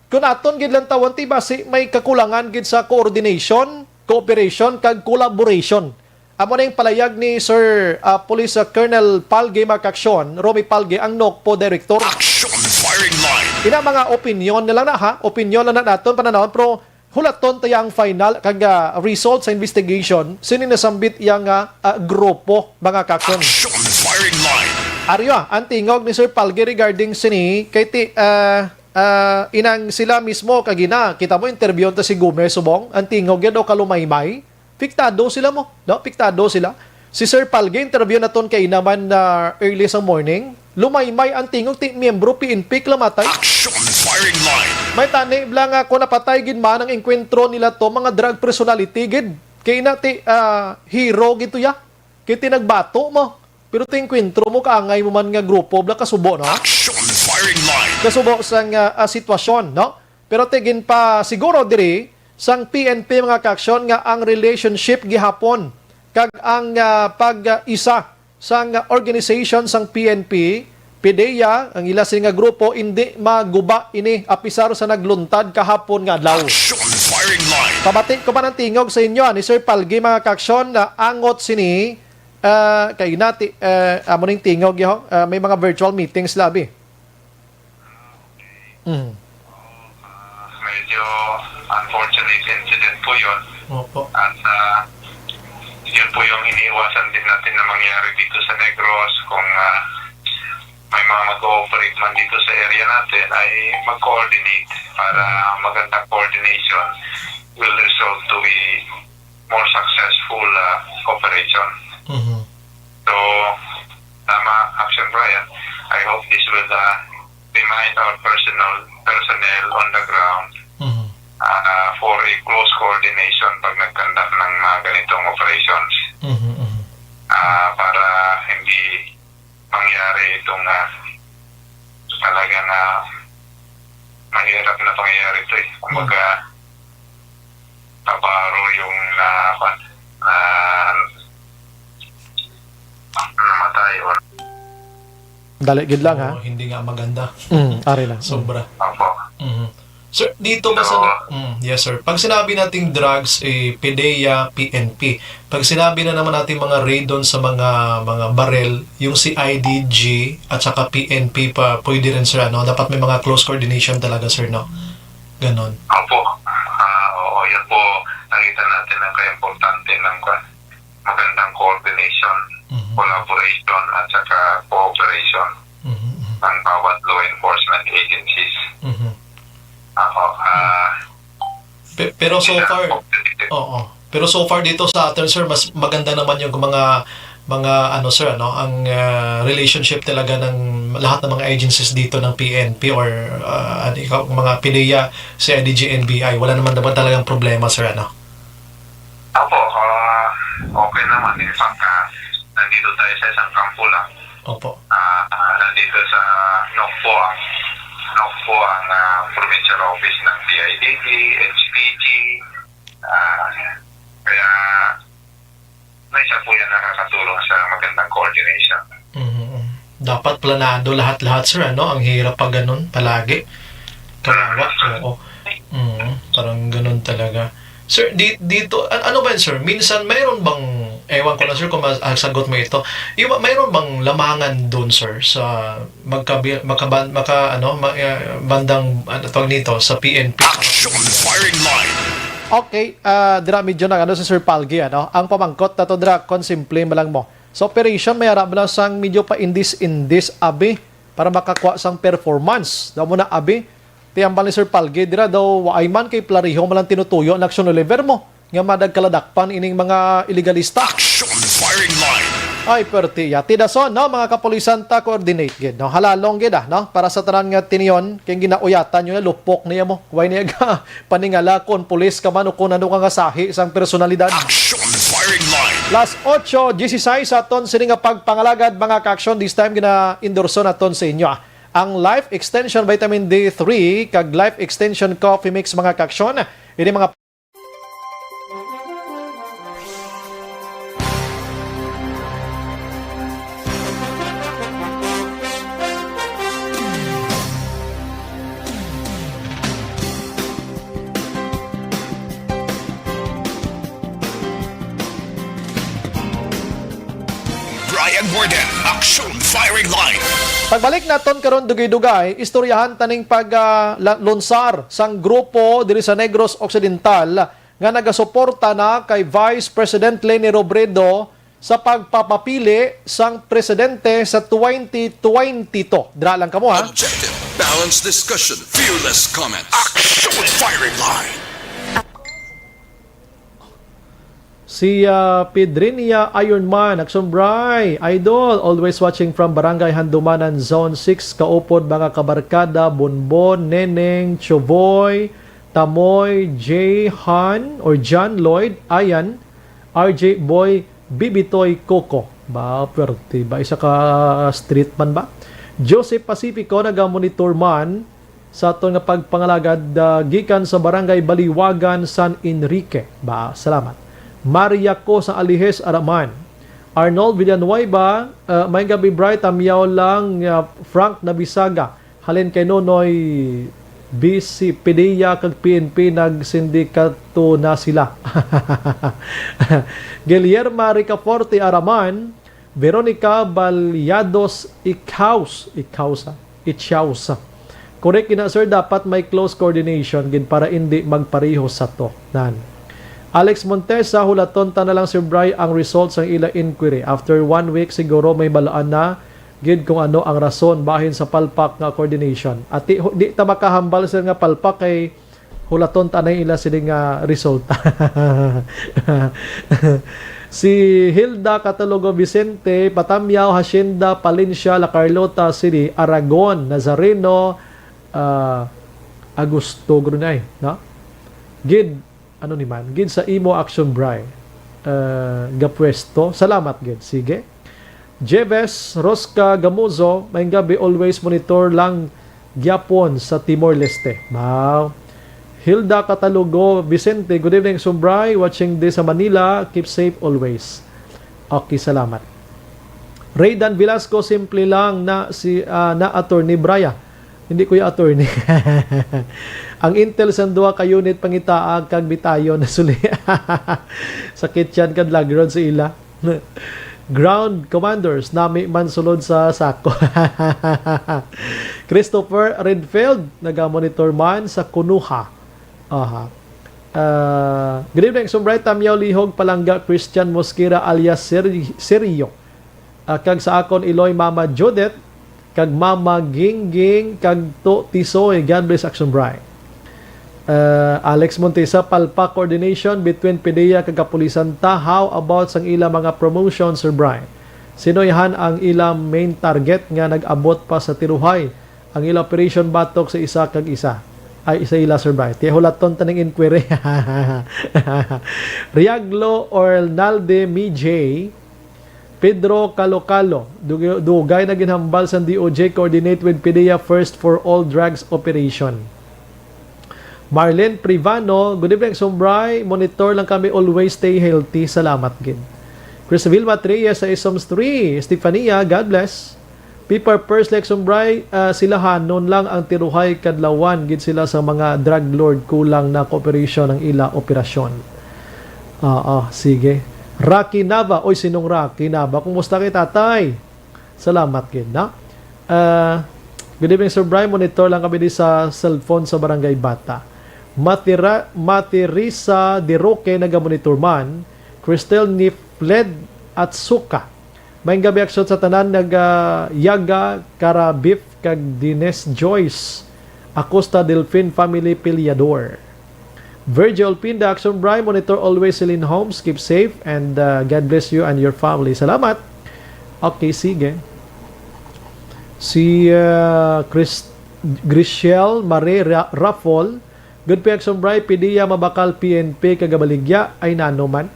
kung aton gid lantawon, ti basi may kakulangan gid sa coordination, cooperation, kag collaboration. Amo na yung palayag ni Sir, ah, Police, ah, Colonel Palge Marcacion, Romy Palge, ang NOCPO Director. Action Firing Line. Ina mga opinion na lang na, ha? Opinion lang na naton pananawon, pero hulaton tayo ang final kag, ah, result sa investigation sini nasambit iya nga, ah, grupo, mga ka-action. Action Firing Line. Aryo, ah, ang tingog ni Sir Palge regarding sini kay ti, ah, ah, inang sila mismo kagina, kita mo, interview ta si Gomer subong, ang tingog yan o kalumaymay, piktado sila mo, no? Piktado sila. Si Sir Palge, interview naton kay naman na early sa morning. Lumaymay ang tingog ti miyembro P N P klamatay. Action Firing Line. May tani bla nga kung napatay gid man ang engkwentro nila to, mga drug personality gid. Kay na ti, ah, hero gid to ya. Kay ti nagbato mo. Pero ti enkwentro mo, kaangay mo man nga grupo, bala kasubo, no? Action firing line. Kasubo sang, ah, ah, sitwasyon, no? Pero ti ginpasiguro diri sang P N P, mga kaaksyon, nga ang relationship gihapon kag ang, ah, pag-isa sang organization sang P N P, PDEA, ang ila sini nga grupo, indi maguba ini apisar sa nagluntad kahapon nga adlaw. Action firing line. Pabati ko man ang tingog sa inyo, ah, ni Sir Palgi, mga kaaksyon, na angot sini, ah, kay nati, ah, amo ning tingog, yo, ah, may mga virtual meetings labi. Mm. Ah, medyo unfortunate incident po yun. Opo. At, ah, yun po yung iniiwasan din natin na mangyari dito sa Negros. Kung, ah, may mga mag-ooperate man dito sa area natin, ay mag-coordinate para magandang coordination will result to a more successful, ah, operation. Mhm. So, tama, Action Brian. I hope this will, uh, remind our personal personnel on the ground, Mhm. uh, for a close coordination pag nag-conduct ng mga ganitong operations. Mhm, mhm. Uh, para hindi mangyari itong, uh, talaga na mahirap na pangyayari ito eh. Kumbaga, kabaro yung na, na, namatay or Dali gid lang, ha? Oo, hindi nga maganda. Mm, ari na. Mm. Sobra. Opo. Mhm. Sir, dito ba sa So, mm, yes, sir. Pag sinabi nating drugs, eh, PDEA, P N P. Pag sinabi na naman natin mga raid doon sa mga, mga barel, yung C I D G at saka P N P pa, pwede rin, sir, ano? Dapat may mga close coordination talaga, sir, no? Ganon. Opo. Ah, oo, yan po. Nakita natin ang kaimportante ng kwan, magandang coordination, Mhm. collaboration, at saka cooperation Mhm, mhm. ng bawat law enforcement agencies. Mhm. Ako, ah, Pe-, pero so far, oo. Pero so far dito sa atin, sir, mas maganda naman yung mga, mga, ano, sir, ano, ang, ah, relationship talaga ng lahat ng mga agencies dito ng P N P or, ah, ano, ikaw, mga PDEA, C I D G, N B I. Wala naman, naman talagang problema, sir, ano? Opo, ah, okay naman. In fact, ah, nandito tayo sa isang kampo lang. Opo. Ah, nandito sa Nokpo ang, Nokpo ang, ah, provincial office ng D I D T, H P G. Ah, kaya may isa po yan nakakatulong sa magandang coordination. Mhm, mhm. Dapat planado lahat-lahat, sir, ano? Ang hirap pag ganun, palagi. Kawawa, oo. Mhm, parang ganun talaga. Sir, di-, dito, an-, ano ba yun, sir? Minsan, mayroon bang, ewan ko lang, sir, kung mas-, ah, sagot mo ito. Iwa-, mayroon bang lamangan doon, sir, sa magkabi-, makaban-, maka-, ano, ma-, eh, bandang, ano tawag nito, sa P N P? Action firing line. Okay, ah, dira medyo nag-, ano, si Sir Palgi, ano? Ang pamangkot nato dira, kon simple man lang mo. Sa operation, may ara ba lang sang medyo pa-indis-indis, abi, para makakuha sang performance? Daw mo na, abi, ti hambal ni Sir Palgi, dira daw waay man kay plariho man lang tinutuyo ang Action Oliver mo nga madagkaladakpan ining mga ilegalista. Action firing line. Ay, perti ya. Ti dason, no, mga kapulisan ta, coordinate gid, no? Halalong gid, ah, no? Para sa tanan nga tiniyon, kay ginauyatan nyo na, lupok niya mo. Way niya ga paningala kon pulis ka man o kung ano ka nga sahi sang personalidad. Action firing line. Las ocho dieciséis sa aton sini nga pagpangalagad, mga ka-action. This time, gina-endorso naton sa inyo, ah, ang Life Extension Vitamin D three kag Life Extension Coffee Mix, mga ka-action. Ini mga Brian Warden, Action Firing Line. Pagbalik naton karon, dugay-dugay, istoryahan taning pag, ah, la-, lunsar sang grupo diri sa Negros Occidental nga nagasuporta na kay Vice President Leni Robredo sa pagpapapili sang presidente sa twenty twenty-two. Dira lang kamo, ha? Objective, balanced discussion, fearless comments. Action Firing Line. Si, ah, Pedrinia Ironman, Action Bri, Idol, always watching from Barangay Handumanan, Zone six, kaupod mga kabarkada, Bonbon, Neneng, Chuboy, Tamoy, Jay, Han, or John Lloyd, Ayan, R J Boy, Bibitoy, Coco. Ba, pwerte ba? Isa ka street man ba? Joseph Pacifico, naga-monitor man sa aton nga pagpangalagad, ah, gikan sa Barangay Baliwagan, San Enrique. Ba, salamat. Maria Co sa Alijes, Araman. Arnold Villanueva, ah, may gabi, Bri, tamyaw lang, ah, Frank Nabisaga. Halin kay Nonoy, B C, PDEA kag P N P nagsindikato na sila. Guillerma Ricaforte, Araman. Veronica Balyados, Ikhaus, Ikhaus, ah, Ichaus. Correct ina, sir, dapat may close coordination gid para indi magpareho sa to. Nan. Alex Montesa, hulaton ta na lang, Sir Bri, ang result sang ila inquiry. After one week, siguro may malaan na gid kung ano ang rason bahin sa palpak nga coordination. At di, di ta makahambal, sir, nga palpak kay hulaton ta na ila sini nga resulta. Si Hilda Catalogo Vicente, Patamyaw, Hacienda Palencia, La Carlota City, Aragon, Nazareno, ah, Agusto, Grunay, no? Gid, ano ni man, gid sa imo action, Bri, ah, gapwesto. Salamat gid. Sige. Jeves Rosca Gamuzo, may gabi, always monitor lang gyapon sa Timor-Leste. Wow. Hilda Catalugo Vicente, good evening, Sir Bri. Watching this sa Manila. Keep safe always. Okay, salamat. Raydan Velasco, simple lang na si, ah, na Attorney Braya. Hindi ko yung attorney. Ang intel sang duha ka unit pangitaa kag bitayon na suli. Sa kitchen kag lagron sa ila. Ground commanders, nami man sulod sa sako. Christopher Redfield, naga-monitor man sa Kunuha. Aha. Ah, good evening, Sir Bri. Tamyaw Lihog Palangga, Christian Mosquera alias Seri-, Serio. Ah, kag sa akon iloy Mama Judith, kag Mama Gingging, kag To Tisoy. God bless, Action Bri. Ah, Alex Montesa, palpak coordination between PDEA kag kapulisan ta. How about sang ila mga promotion, Sir Bri? Sino ihan ang ila main target nga nag-abot pa sa Tiruhay? Ang ila operation batok sa isa kag isa. Ay, sa ila, Sir Bri. Tiya hulaton ta ning inquiry. Riaglo Ornalde Mijay, Pedro Calocalo, dug-, dugay na ginhambal sang D O J coordinate with PDEA first for all drugs operation. Marlene Privano, good evening, Sir Bri. Monitor lang kami, always stay healthy. Salamat gid. Chris Vilma Trias sa Isoms three. Estefania, God bless. People first, like, Sir Bri, ah, silahanon lang ang Tiruhay, kadlawan gid sila sa mga drug lord, kulang na cooperation ang ila operasyon. Oo, sige. Rocky Nava. Oy, sinong Rocky Nava? Kumusta kay tatay? Salamat gid, no? Ah, good evening, Sir Bri. Monitor lang kami di sa cellphone sa Barangay Bata. Matira-, Matirisa De Roque, naga-monitor man. Cristel Nifled Atsuka. Maayong gabi, aksyon sa tanan, naga-, Yaga, Kara Beef, kag Dines Joyce Acosta, Delfin family, Piliador. Virgil Pinda, Action Bri, monitor always, Celine Homes. Keep safe and, uh, God bless you and your family. Salamat. Okay, sige. Si, uh, Chris-, Grishel Marie Ra-, Raffol, good po, Action Bri, PDEA mabakal P N P kagabaligya, ay nano man.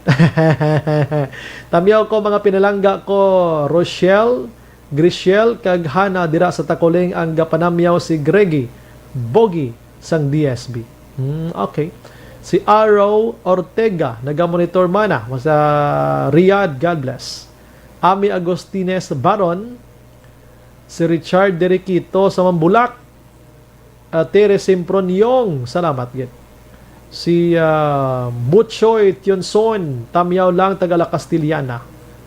Tamyaw ko, mga pinalangga ko, Rochelle, Grishel, kag Hana dira sa Tacoling, ang gapanamyaw si Greggy Bogi sang D S B. Hmm, okay. Si Arrow Ortega, nagamonitor mana sa Riyadh, God bless. Ami Agustines Baron, si Richard Deriquito sa Mambulak, ah, Tere Simproniong, salamat gid. Si, ah, Butchoy Tionson, tamyaw lang, taga La Castellana.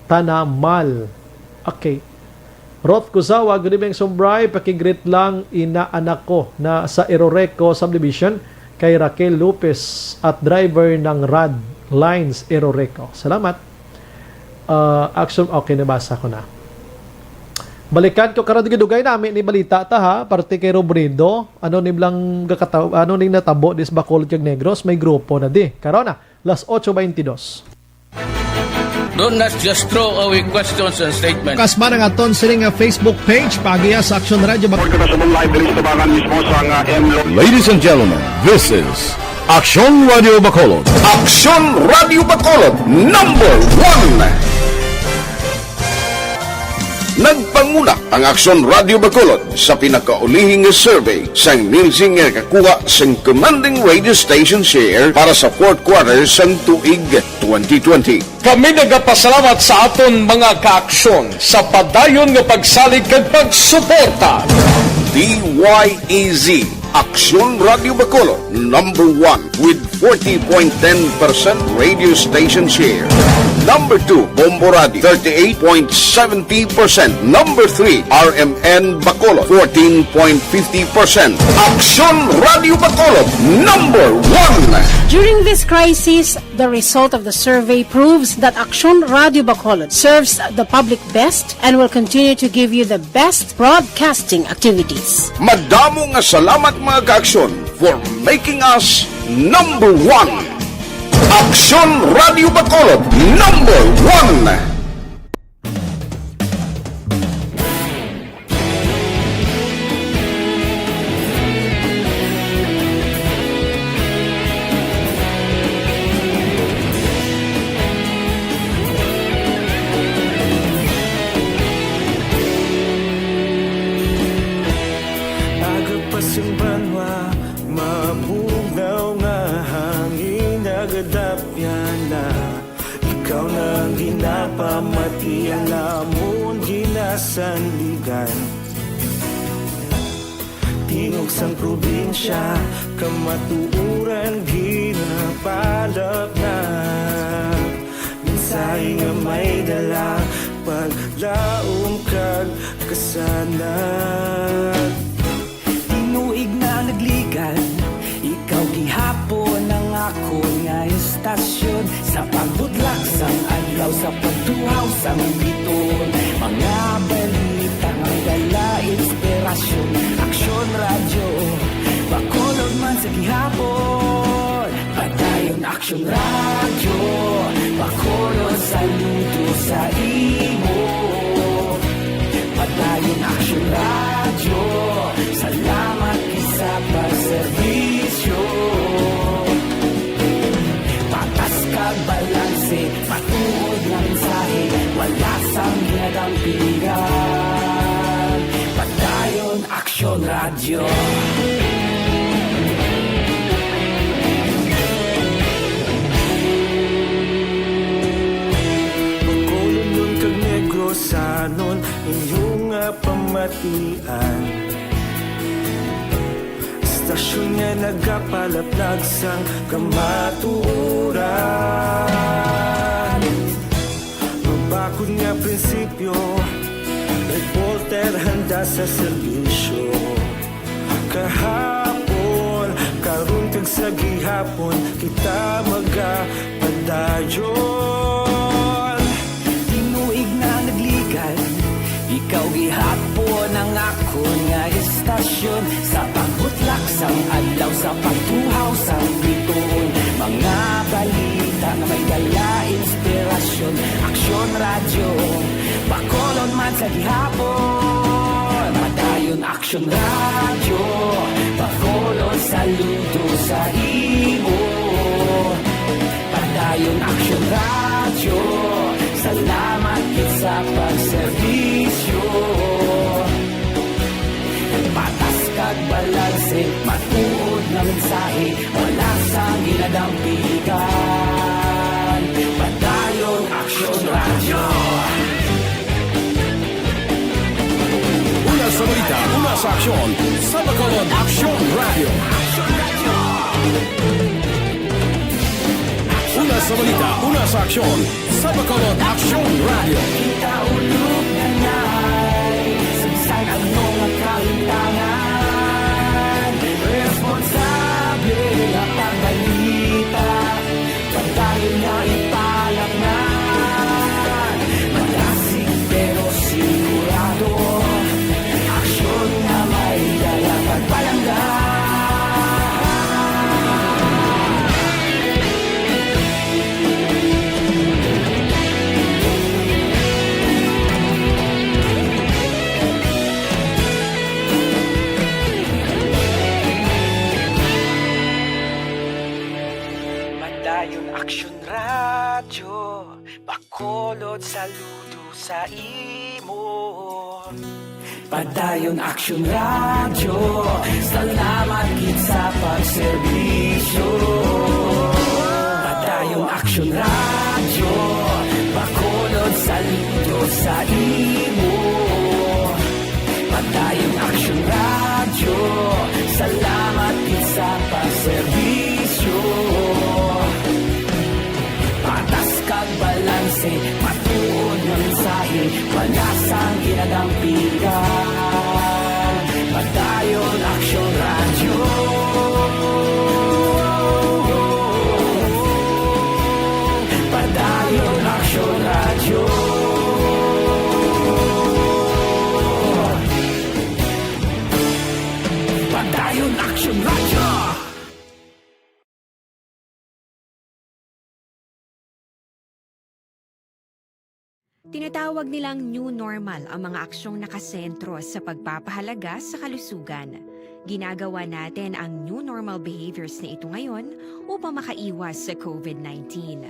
Tanamal. Okay. Roth Kuzawa, good evening, Sir Bri. Paki-greet lang ina anak ko na sa Eroreco Subdivision kay Raquel Lopez at driver ng Rad Lines Eroreco. Salamat. Ah, action, okay, nabasa ko na. Balikan ko karon, dugay nami ni balita ta, ha, parte kay Robredo. Ano ni blang gakataw-, ano ning natabo dis Bacolod kag Negros? May grupo na di. Karon na, las ocho veintidós. Do not just throw away questions and statements. Kasman ang aton sini nga Facebook page, paagiya sa Action Radio Bac- Report kita sa live diri sa tabangan mismo sa nga M Lo- Ladies and gentlemen, this is Action Radio Bacolod. Action Radio Bacolod, number one. Nagpanguna ang Aksyon Radio Bacolod sa pinakaulihing nga survey sang Nielsen nga nakakuha sang commanding radio station share para sa fourth quarter sang tuig twenty twenty. Kami nagapasalamat sa aton mga kaaksyon sa padayon nga pagsalig kag pagsuporta. D Y E Z, Aksyon Radio Bacolod, number one with forty point ten percent radio station share. Number two, Bombo Radio, thirty-eight point seventy percent. Number three, R M N Bacolod, fourteen point fifty percent. Aksyon Radio Bacolod, number one. During this crisis, the result of the survey proves that Aksyon Radio Bacolod serves the public best and will continue to give you the best broadcasting activities. Madamo nga salamat, mga kaaksyon, for making us number one. Aksyon Radio Bacolod, number one. Aga pa sing banwa, mabugnaw nga hangin nagadapyan na. Ikaw na ang ginapamati, ang amon ginasandigan. Tingog sang probinsya, kamatuoran ginapalapnag. Mensahe nga may dala, paglaom kag kasanag. Tinuig na nagligan, ikaw gihapon ang akon nga istasyon. Sa pagbutlak sang adlaw, sa pagtuhaw sang biton, mga balita nga may dala inspirasyon. Aksyon Radyo, Bacolod man sa gihapon. Padayon Aksyon Radyo, Bacolod, saludo sa imo. Padayon Aksyon Radyo, salamat gid sa pagserbisyo. Patas kag balanse, matuod nga mensahe, wala sang ginadampigan. Padayon Aksyon Radyo. Bacolodnon kag Negrosanon, inyo nga pamatian. Istasyon nga nagapalaplag sang kamatuoran. Mabakod nga prinsipyo, reporter handa sa serbisyo. Kahapon, karon kag sa gihapon, kita magapadayon. Tinuig na nagligan, ikaw gihapon ang akon nga istasyon. Sa pagbutlak sang adlaw, sa pagtuhaw sang biton, mga balita nga may dala inspirasyon. Aksyon Radyo, Bacolod man sa gihapon. Padayon Aksyon Radyo, Bacolod, saludo sa imo. Padayon Aksyon Radyo, salamat gid sa pagserbisyo. Patas kag balanse, matuod nga mensahe, wala sang ginadampigan. Padayon Aksyon Radyo. Una sa balita, una sa aksyon, sa Bacolod Aksyon Radyo. Una sa balita, una sa aksyon, sa Bacolod Aksyon Radyo. Kita ulog na ngay, sagsag ang mga kahintangan. Responsable nga pagbalita, padayon nga ipalapnan. Malasig pero sigurado, aksyon nga may dala pagpalangga. Padayon Aksyon Radyo, Bacolod, saludo sa imo. Padayon Aksyon Radyo, salamat gid sa pagserbisyo. Padayon Aksyon Radyo, bakulod saludo sa imo. Padayon Aksyon Radyo, salamat gid sa pagserbisyo. Patas kag balanse, matuod nga mensahe, palasang ginadampigan. Padayon Aksyon Radyo. Padayon Aksyon Radyo. Padayon Aksyon Radyo. Tinatawag nilang new normal ang mga aksyong nakasentro sa pagpapahalaga sa kalusugan. Ginagawa natin ang new normal behaviors na ito ngayon upang makaiwas sa covid nineteen.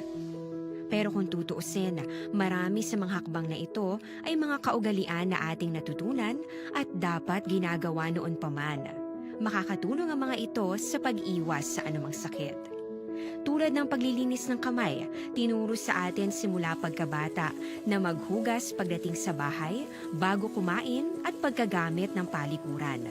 Pero kung tutuusin, marami sa mga hakbang na ito ay mga kaugalian na ating natutunan at dapat ginagawa noon pa man. Makakatulong ang mga ito sa pag-iwas sa anumang sakit. Tulad ng paglilinis ng kamay, tinuro sa atin simula pagkabata na maghugas pagdating sa bahay, bago kumain, at pagkagamit ng palikuran.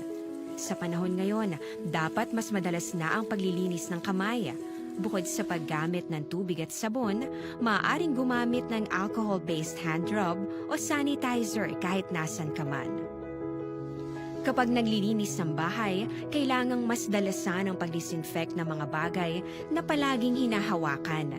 Sa panahon ngayon, dapat mas madalas na ang paglilinis ng kamay. Bukod sa paggamit ng tubig at sabon, maaaring gumamit ng alcohol-based hand rub o sanitizer kahit nasan ka man. Kapag naglilinis ng bahay, kailangang mas dalasan ang pag-disinfect ng mga bagay na palaging hinahawakan.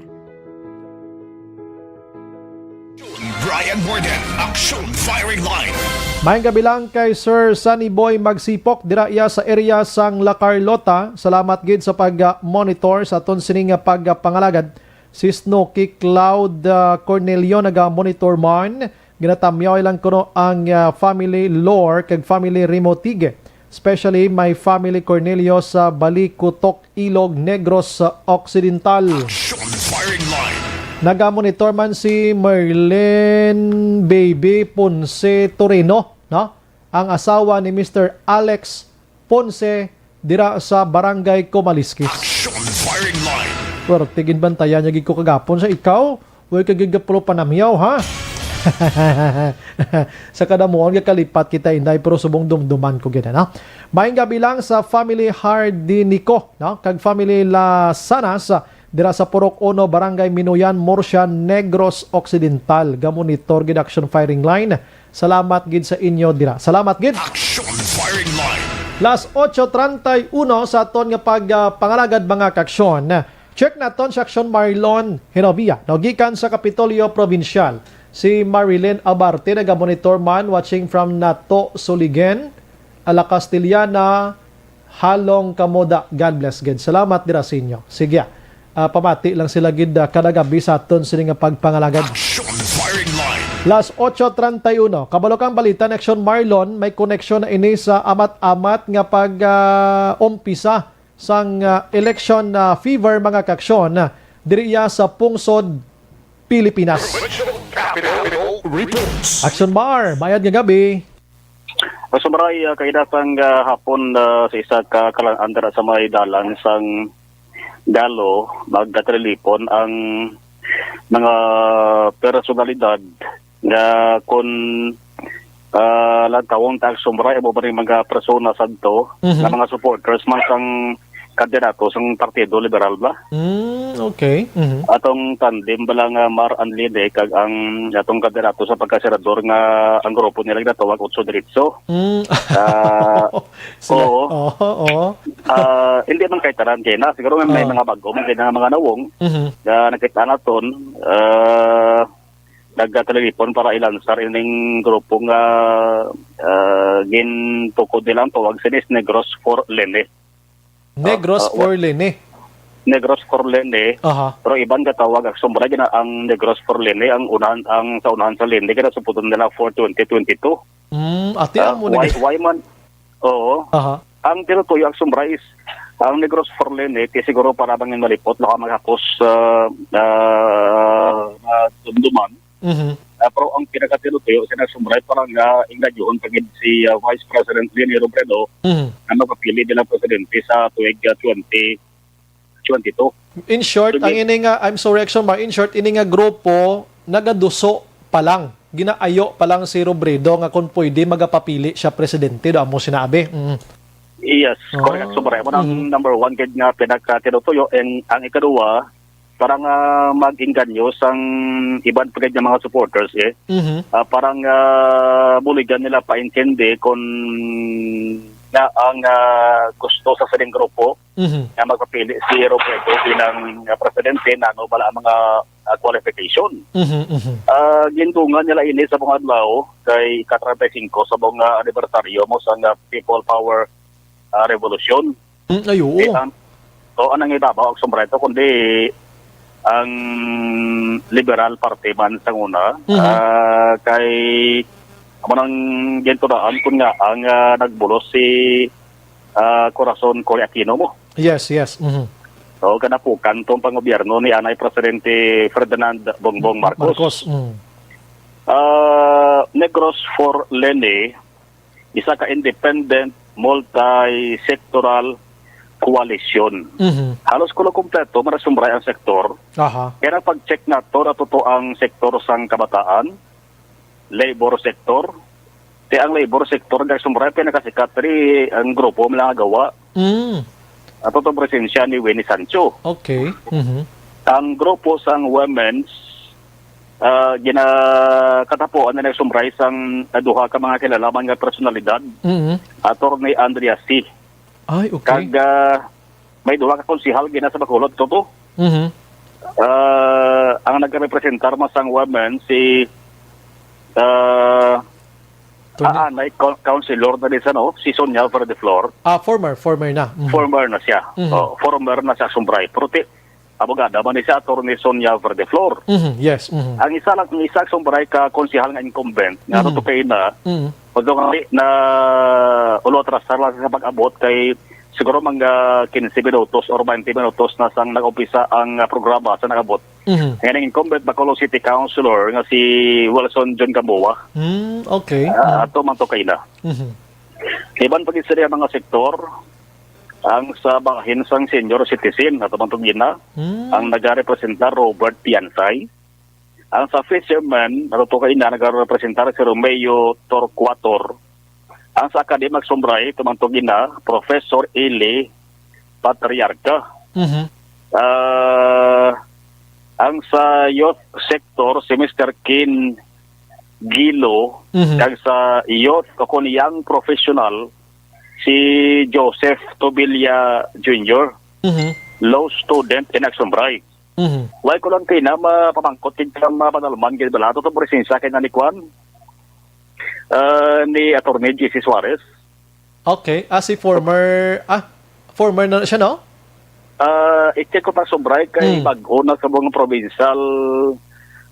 Brian Warden, Aksyon Firing Line. Maayong gabi lang kay Sir Sunny Boy Magsipok dira iya sa area sang La Carlota. Salamat gid sa pag-monitor sa aton sini nga pagpangalagad. Si Snooki Cloud ah, Cornelio naga-monitor man. Ginatamyaw lang kuno ang ah, family lore kag family Rimotige. Especially my family Cornelio sa Balikutok, Ilog, Negros Occidental. Aksyon Firing Line. Nagamonitor man si Merlin Baby Ponce Torino, no? Ang asawa ni Mister Alex Ponce dira sa Barangay Comalisquis. Aksyon Firing Line. Pero tigin bantayan niya gid ko kagapon sa ikaw. Way ka gid kapulo panamyaw, ha? Sa kadamuon nga kalipat kita, Inday, pero subong dumduman ko gid, no? Maayong gabi lang sa family Hardinico, no? Kag family Lasanas, dira sa Purok Uno, Barangay Minuyan, Murcia, Negros Occidental. Gamonitor gid Aksyon Firing Line. Salamat gid sa inyo dira. Salamat gid. Aksyon Firing Line. Las ocho treinta y uno sa aton nga pag ah, pangalagad, mga kaaksyon. Check naton si Aksyon Marlon Hinovia, no, gikan sa Kapitolyo Provincial. Si Marilyn Abarte nagamonitor man, watching from Nato, Suligen, Ala Castellana, Halong Kamoda. God bless gid. Salamat dira sa inyo. Sige, ah, pamati lang sila gid ah, kada gabi sa aton sini nga pagpangalagad. Aksyon Firing Line. Las ocho treinta y uno. Kabalo kang balita ni Aksyon Marlon, may koneksyon na ini sa amat-amat nga pag ah, umpisa sang ah, election ah, fever, mga kaaksyon, diri iya sa Pungsod, Pilipinas. Regional Capital Reports. Aksyon Mar, mayad nga gabi. Mas maray uh, kainasang uh, hapon uh, sa isa ka kalan-an dira sa may dalan sang Galo, magkatalilipon ang mga personalidad nga kun uh, lantawon ta ang sumra, amo ba ning mga persona sadto Mhm. nga mga supporters man sang kandidato sang Partido Liberal ba? Mm, okay. Mhm. Atong tandem bala nga Mar Anline kag ang atong kandidato sa pagkasenador nga ang grupo nila ginatawag Otso Diritso. Mm. Ah, Sila. oo. Oo, oo. Ah, hindi man kay tanan kay na siguro may, may Oo. mga bago man kay na mga nawong Mhm. nga nakita naton ah nagkatalilipon para ilansar ining grupo nga ah, gintukod nila ang tawag sinis Negros for Lene. Negros Ah, ah, for Lene. Negros for Lene. Aha. Pero iban ka tawag ang sombra gina ang Negros for Lene ang unahan ang sa unahan sa Lene kaya suputon nila for twenty twenty-two. Mm, ati Ah, ang mo why, nag- why man? Oo. Aha. Ang tinutuyo ang sombra is ang Negros for Lene ti siguro para bangin malipot baka maghakos uh, uh, na dumduman. Mhm. Ah, pero ang pinakatinutuyo sa Aksyon Bright, parang, ah, ingadyohon pa gid si, ah, Vice President Leni Robredo Mhm. na magpapili bilang presidente sa tuig, ah, twenty twenty-two. In short, So, ang di- ini nga, I'm sorry, Aksyon Bright, in short, ini nga grupo nagaduso pa lang, ginaayo pa lang si Robredo nga kung pwede magapapili siya presidente, do amo sinabi. Mm. Yes, correct. Ah, So, pareho mo ng mhm. number one gid nga pinakatinutuyo. And ang ikaduha, parang, ah, mag-inganyo sang iban pa gid nga mga supporters, eh. Mhm. Ah, parang, ah, buligan nila paintindi kung nga ang, ah, gusto sa sining grupo Mhm. nga magpapili si Robredo bilang, ah, presidente, nano bala ang mga, ah, qualification. Mhm, mhm. Ah, gindungan nila ini sa mga adlaw kay ika-treinta y cinco sa mga anibersaryo mo sa nga People Power, ah, Revolution. Mm, ay, oo. Eh, ang, o, ang nangibabaw, Aksyon Bright, kundi ang Liberal Party man sa una, Mhm. ah, kay amo nang gintudaan kun nga ang, ah, nagbulos si, ah, Corazon Cory Aquino mo. Yes, yes. Mhm. So, kanapukan tong pangobyerno ni anay Presidente Ferdinand Bongbong Marcos. Marcos, mm. Ah, Negros for Leni, isa ka independent multi-sectoral koalisyon. Mhm. Halos kulo kompleto, marasumbray ang sektor. Aha. Kaya nang pag-check nato, natuto ang sektor sang kabataan, labor sector. Kaya ang labor sector, nagsumbray, pinakasikat rin ang grupo, mga gawa. Mm. Ato itong presensya ni Winnie Sancho. Okay. Mhm. Ang grupo sang women's, ah, ginakatapuan na nagsumbray sang duha ka mga kilalaman nga personalidad, Mhm. Attorney Andrea C. Ay, okay. Kag, ah, may duha ka konsihal gina sa Bacolod, Toto. Mhm. Ah, ang nagrepresentar man sang women si, ah, Attorney ah, ah, may co-, councilor na din sa, no? Si Sonia Verdeflor. Ah, former, former na. Mhm. Former na siya. Mhm. Oh, former na siya, sumbray. Pero ti-, abogada man ni siya, Attorney Sonia Verdeflor. Mhm, yes. Mhm. Ang isa lang, ang isa sumbray ka konsihal nga incumbent, nga Mhm. ano to kay na, Mhm. although nga na ulo atrasar lang sa pag-abot kay siguro mga quince minutos or twenty minutos na sang nag-umpisa ang, ah, programa sa nag-abot. Mhm. Nga ang incumbent Bacolod City Councilor nga si Wilson John Gamboa. Hmm, okay. Ah, Mhm. ato man to kay na. Mhm. Iban pa gid sila mga sektor, ang sa bahin sang senior citizen, ato man to gina, Hmm. ang nagarepresentar Robert Piansay. Ang sa fisherman, ato to kay na nagarepresentar si Romeo Torquator. Ang sa academic sumbray, tumantog ina, Professor Eli Patriarca. Mhm. Ah, ang sa youth sector, si Mister Kin Gilo, Mhm. kag sa youth o kung young professional, si Joseph Tobilla Junior, Mhm. law student in Action Bright. Mhm. Why ko lang kay na mapamangkot kay ka mapadalman kay bala to, to presensya kay na ni Kwan, ah, ni Attorney J C Suarez. Okay. Ah, si former, ah, former na siya, no? Ah, i-check ko pa, sumbray, kay Hmm. bag-o na sa mga provincial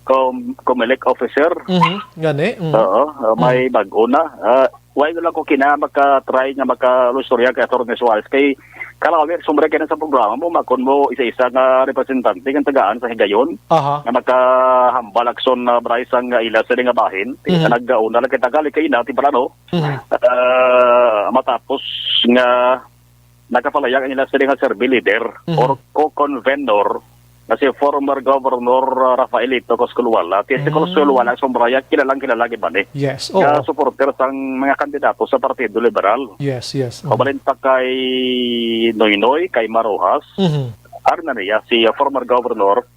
com-, Comelec officer. Mhm. Gani. Mhm. Oo, ah, may Mhm. bag-o na. Ah, why ko lang ko kina maka-try nga maka-lustorya kay Attorney Suarez? Kay kalawi, sumbray, kay na sa programa mo, makon mo isa-isa nga representante nga tagaan sa higayon Aha. nga makahambal aksyon na bray sang ila sila nga bahin. Mhm. Nagkauna lang kita gali kay na, ti pala, no? Mhm. Ah, matapos nga nakapalayag ang ila sila nga serbi leader Mhm. or co-convenor na si former Governor, ah, Rafaelito Cosculuala. Ti si Mm. Cosculuala, sumbray, kilalang kilala gid man eh. Yes, Nga oo. supporter sang mga kandidato sa Partido Liberal. Yes, yes. Mhm. Mabalin pa kay Noynoy, kay Marojas, Mhm. ari na niya, si, ah, former Governor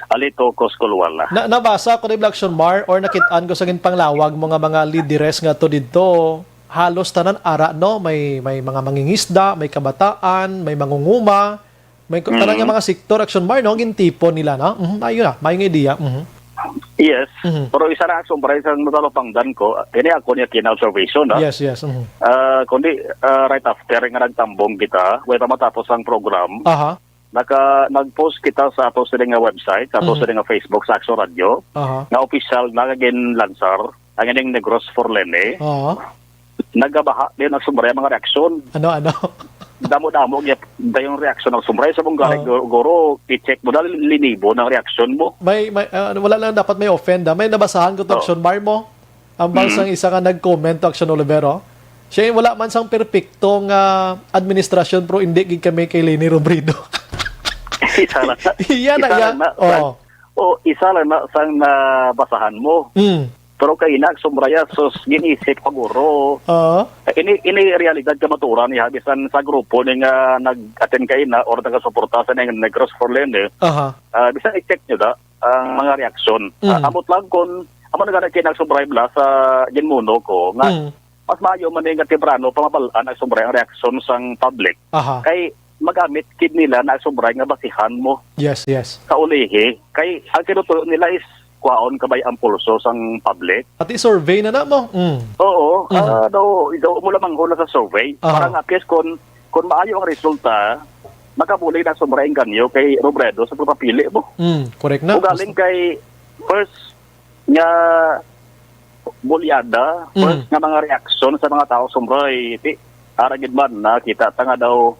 Alito Cosculuala. Na, nabasa ko ni Black Shonmar or nakitaan ko sa ginpanglawag mo nga mga lideres nga to didto, halos tanan ara, no? May, may mga mangingisda, may kabataan, may mangunguma, may ko-, tanan nga Mm. mga sektor, Action Mar, no? Gintipon nila, no? Mhm, ayun na, may nga idea. Mhm. Yes. Mhm. Pero isa na, sumbray, sa natalupangdan ko, ini ako niya kina-observation, ah. Yes, yes. Mhm. Ah, kundi, ah, right after nga nagtambong kita, way pa matapos ang program, Aha. naka-, nag-post kita sa ato sila nga website, sa ato Mhm. sila nga Facebook, sa Action Radio, Aha. nga official na ginlansar, ang ining Negros for Leni. Aha. Nagabaha din ang sumbray mga reaksyon. Ano, ano? damo-damo gyud dayon reaksyon, Action Bri. Sa mong gani, Ah. gu-, guro, i-check mo na, linibo ng reaksyon mo. May, may, ah, wala lang dapat may offend, ah. May nabasahan ko to, Oo. Action Bri, mo. Ambal Mm. sang isa nga nag-comment to, Action Olivero. Siya yung wala man sang perpekto nga administrasyon, pero hindi gid kami kay Leni Robredo. Isa lang na. Iya na, Isa iya. lang na, Oo. sang, o, isa lang na sang nabasahan mo. Mm. Pero kay ina, Action Bri, sus, ginisip ko, guro. Oo. Ini, ini realidad ka maturan niya, bisan sa grupo ni nga nag-attend kay na or nagasuporta sa ning Negros for Leni, Aha. ah, bisan i-check nyo da ang mga reaksyon. Ah, Mm. amot lang kung, amo na gani kay Action Bri bala sa ginmuno ko, nga Mm. mas maayo man ni nga temprano pa mabal-an, Action Bri, ang reaksyon sang public. Aha. Kay magamit kid nila na, Action Bri, nga basihan mo Yes, yes. sa ulihi. Kay ang tinutuyo nila is kwaon kabay ang pulso sang public. Ati survey na na mo. Mm. Oo, Mm. ah, daw, daw mo lamang hula sa survey. Aha. Para nga, at least, kung, kung maayo ang resulta, makabulig na, Action Bri, ang ganyo kay Robredo sa pagpapili mo. Mm, correct na. Ugaling kay first nga bulyada, Mm. first nga mga reaksyon sa mga tao, Action Bri, ti, ara gid man, nakita ta nga daw,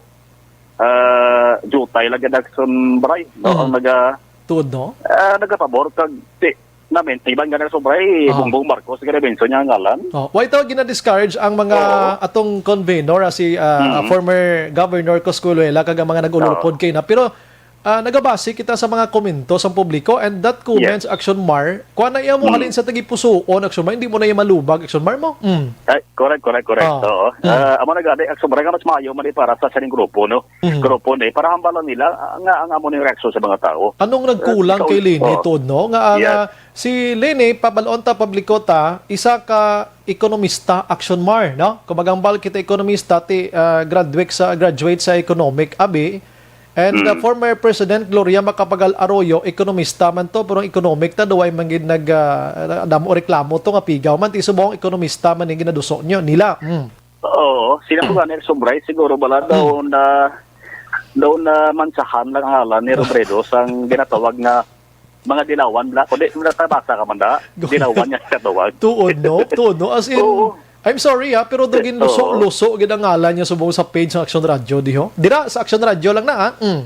ah, jutay lang gid, Action Bri, no? Mm. Ang naga-, Tuod, no? ah, nagapabor kag, ti, namin, iban nga na, Action Bri, Ah. Bongbong Marcos, nga mention niya ang ngalan. Oh, why to gina-discourage ang mga Oo. atong convenor, ah, si, ah, Mm. former Governor Cosculuela, kag ang mga nag-ululupod Oo. kay na. Pero, ah, nagabase kita sa mga komento sa publiko, and that comments, Yes. Action Mar, kuha na iya mo Mm. halin sa tagipusoon, Action Mar, hindi mo na iya malubag, Action Mar, mo? Mm. Ay, correct, correct, correct. Ah. Oo. Mm. Ah, amo na gani, Action Mar, nga mas maayo man ni para sa sining grupo, no? Mm. Grupo ni, para hambalan nila, ah, nga ang amo ning reaksyon sa mga tao. Anong nagkulang Ah, kay ikaw, Leni, oo. Tuod, no? Nga, ah, Yes. nga si Leni, pabalon ta, publiko ta, isa ka ekonomista, Action Mar, no? Kung magambal kita ekonomista, ti, ah, graduate sa, graduate sa economic, abi. And, ah, Mm. former President Gloria Macapagal Arroyo, ekonomista man to, pero ang economic ta, duway man gid nag, ah, damo reklamo to nga pigaw man, ti subong ekonomista man ang ginaduso nyo, nila. Mm. Oo, sila ko gani, Action Bri, siguro bala daw Mm. na, daw na mansahan lang ang ngalan ni Robredo sang ginatawag nga mga dilawan bala. Kundi, natabasa ka man da? Go. Dilawan niya sa tawag. Tuod, no? Tuod, no? As in, Oo. I'm sorry, ha, pero dugin luso, Oo. luso gid ang ngalan niya subong sa page sa Action Radio, di ho? Dira, sa Action Radio lang na, ha? Mm.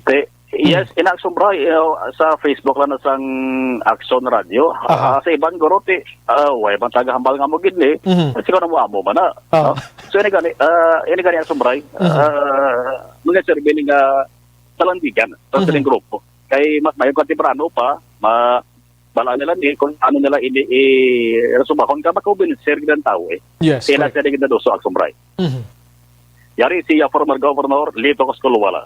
Te, yes, Mm. in Action Bri, eh, sa Facebook lang na sang Action Radio. Aha. Ah, sa iban, guro, ti, ah, way man tagahambal nga mo gid ni. Mhm. Siguro mo amo man na, Ah. no? So, ini gani, ah, ini gani, Action Bri, Mhm. ah, mga survey ni nga talandigan sa Mhm. sining grupo. Kay mas mayo ka temprano pa, ma-, bala nila ni kung ano nila ini i-, resumahon ka, makakumbinser gid ang tao, eh. Yes, Sila correct. sila gid naduso, Action Bri. Mhm. Yari siya, former Governor Lito Cosculuela.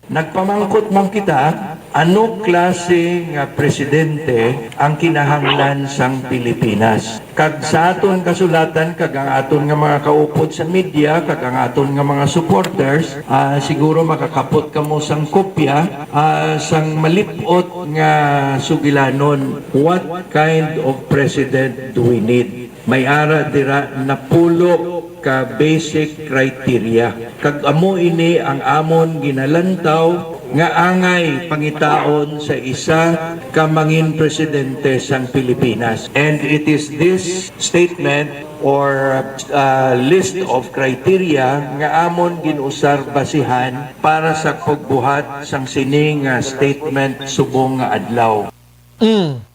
Nagpamangkot man kita, ano klase nga presidente ang kinahanglan sang Pilipinas? Kag sa aton kasulatan, kag ang aton nga mga kaupod sa media, kag ang aton nga mga supporters, ah, siguro makakapot kamo sang kopya, ah, sang malip-ot nga sugilanon, "What kind of president do we need?" May ara dira napulo ka basic criteria. Kag amo ini ang amon ginalantaw nga angay pangitaon sa isa ka mangin presidente sang Pilipinas. And it is this statement or, uh, list of criteria nga amon gin-usar basihan para sa pagbuhat sang sini nga statement subong nga adlaw. Mm.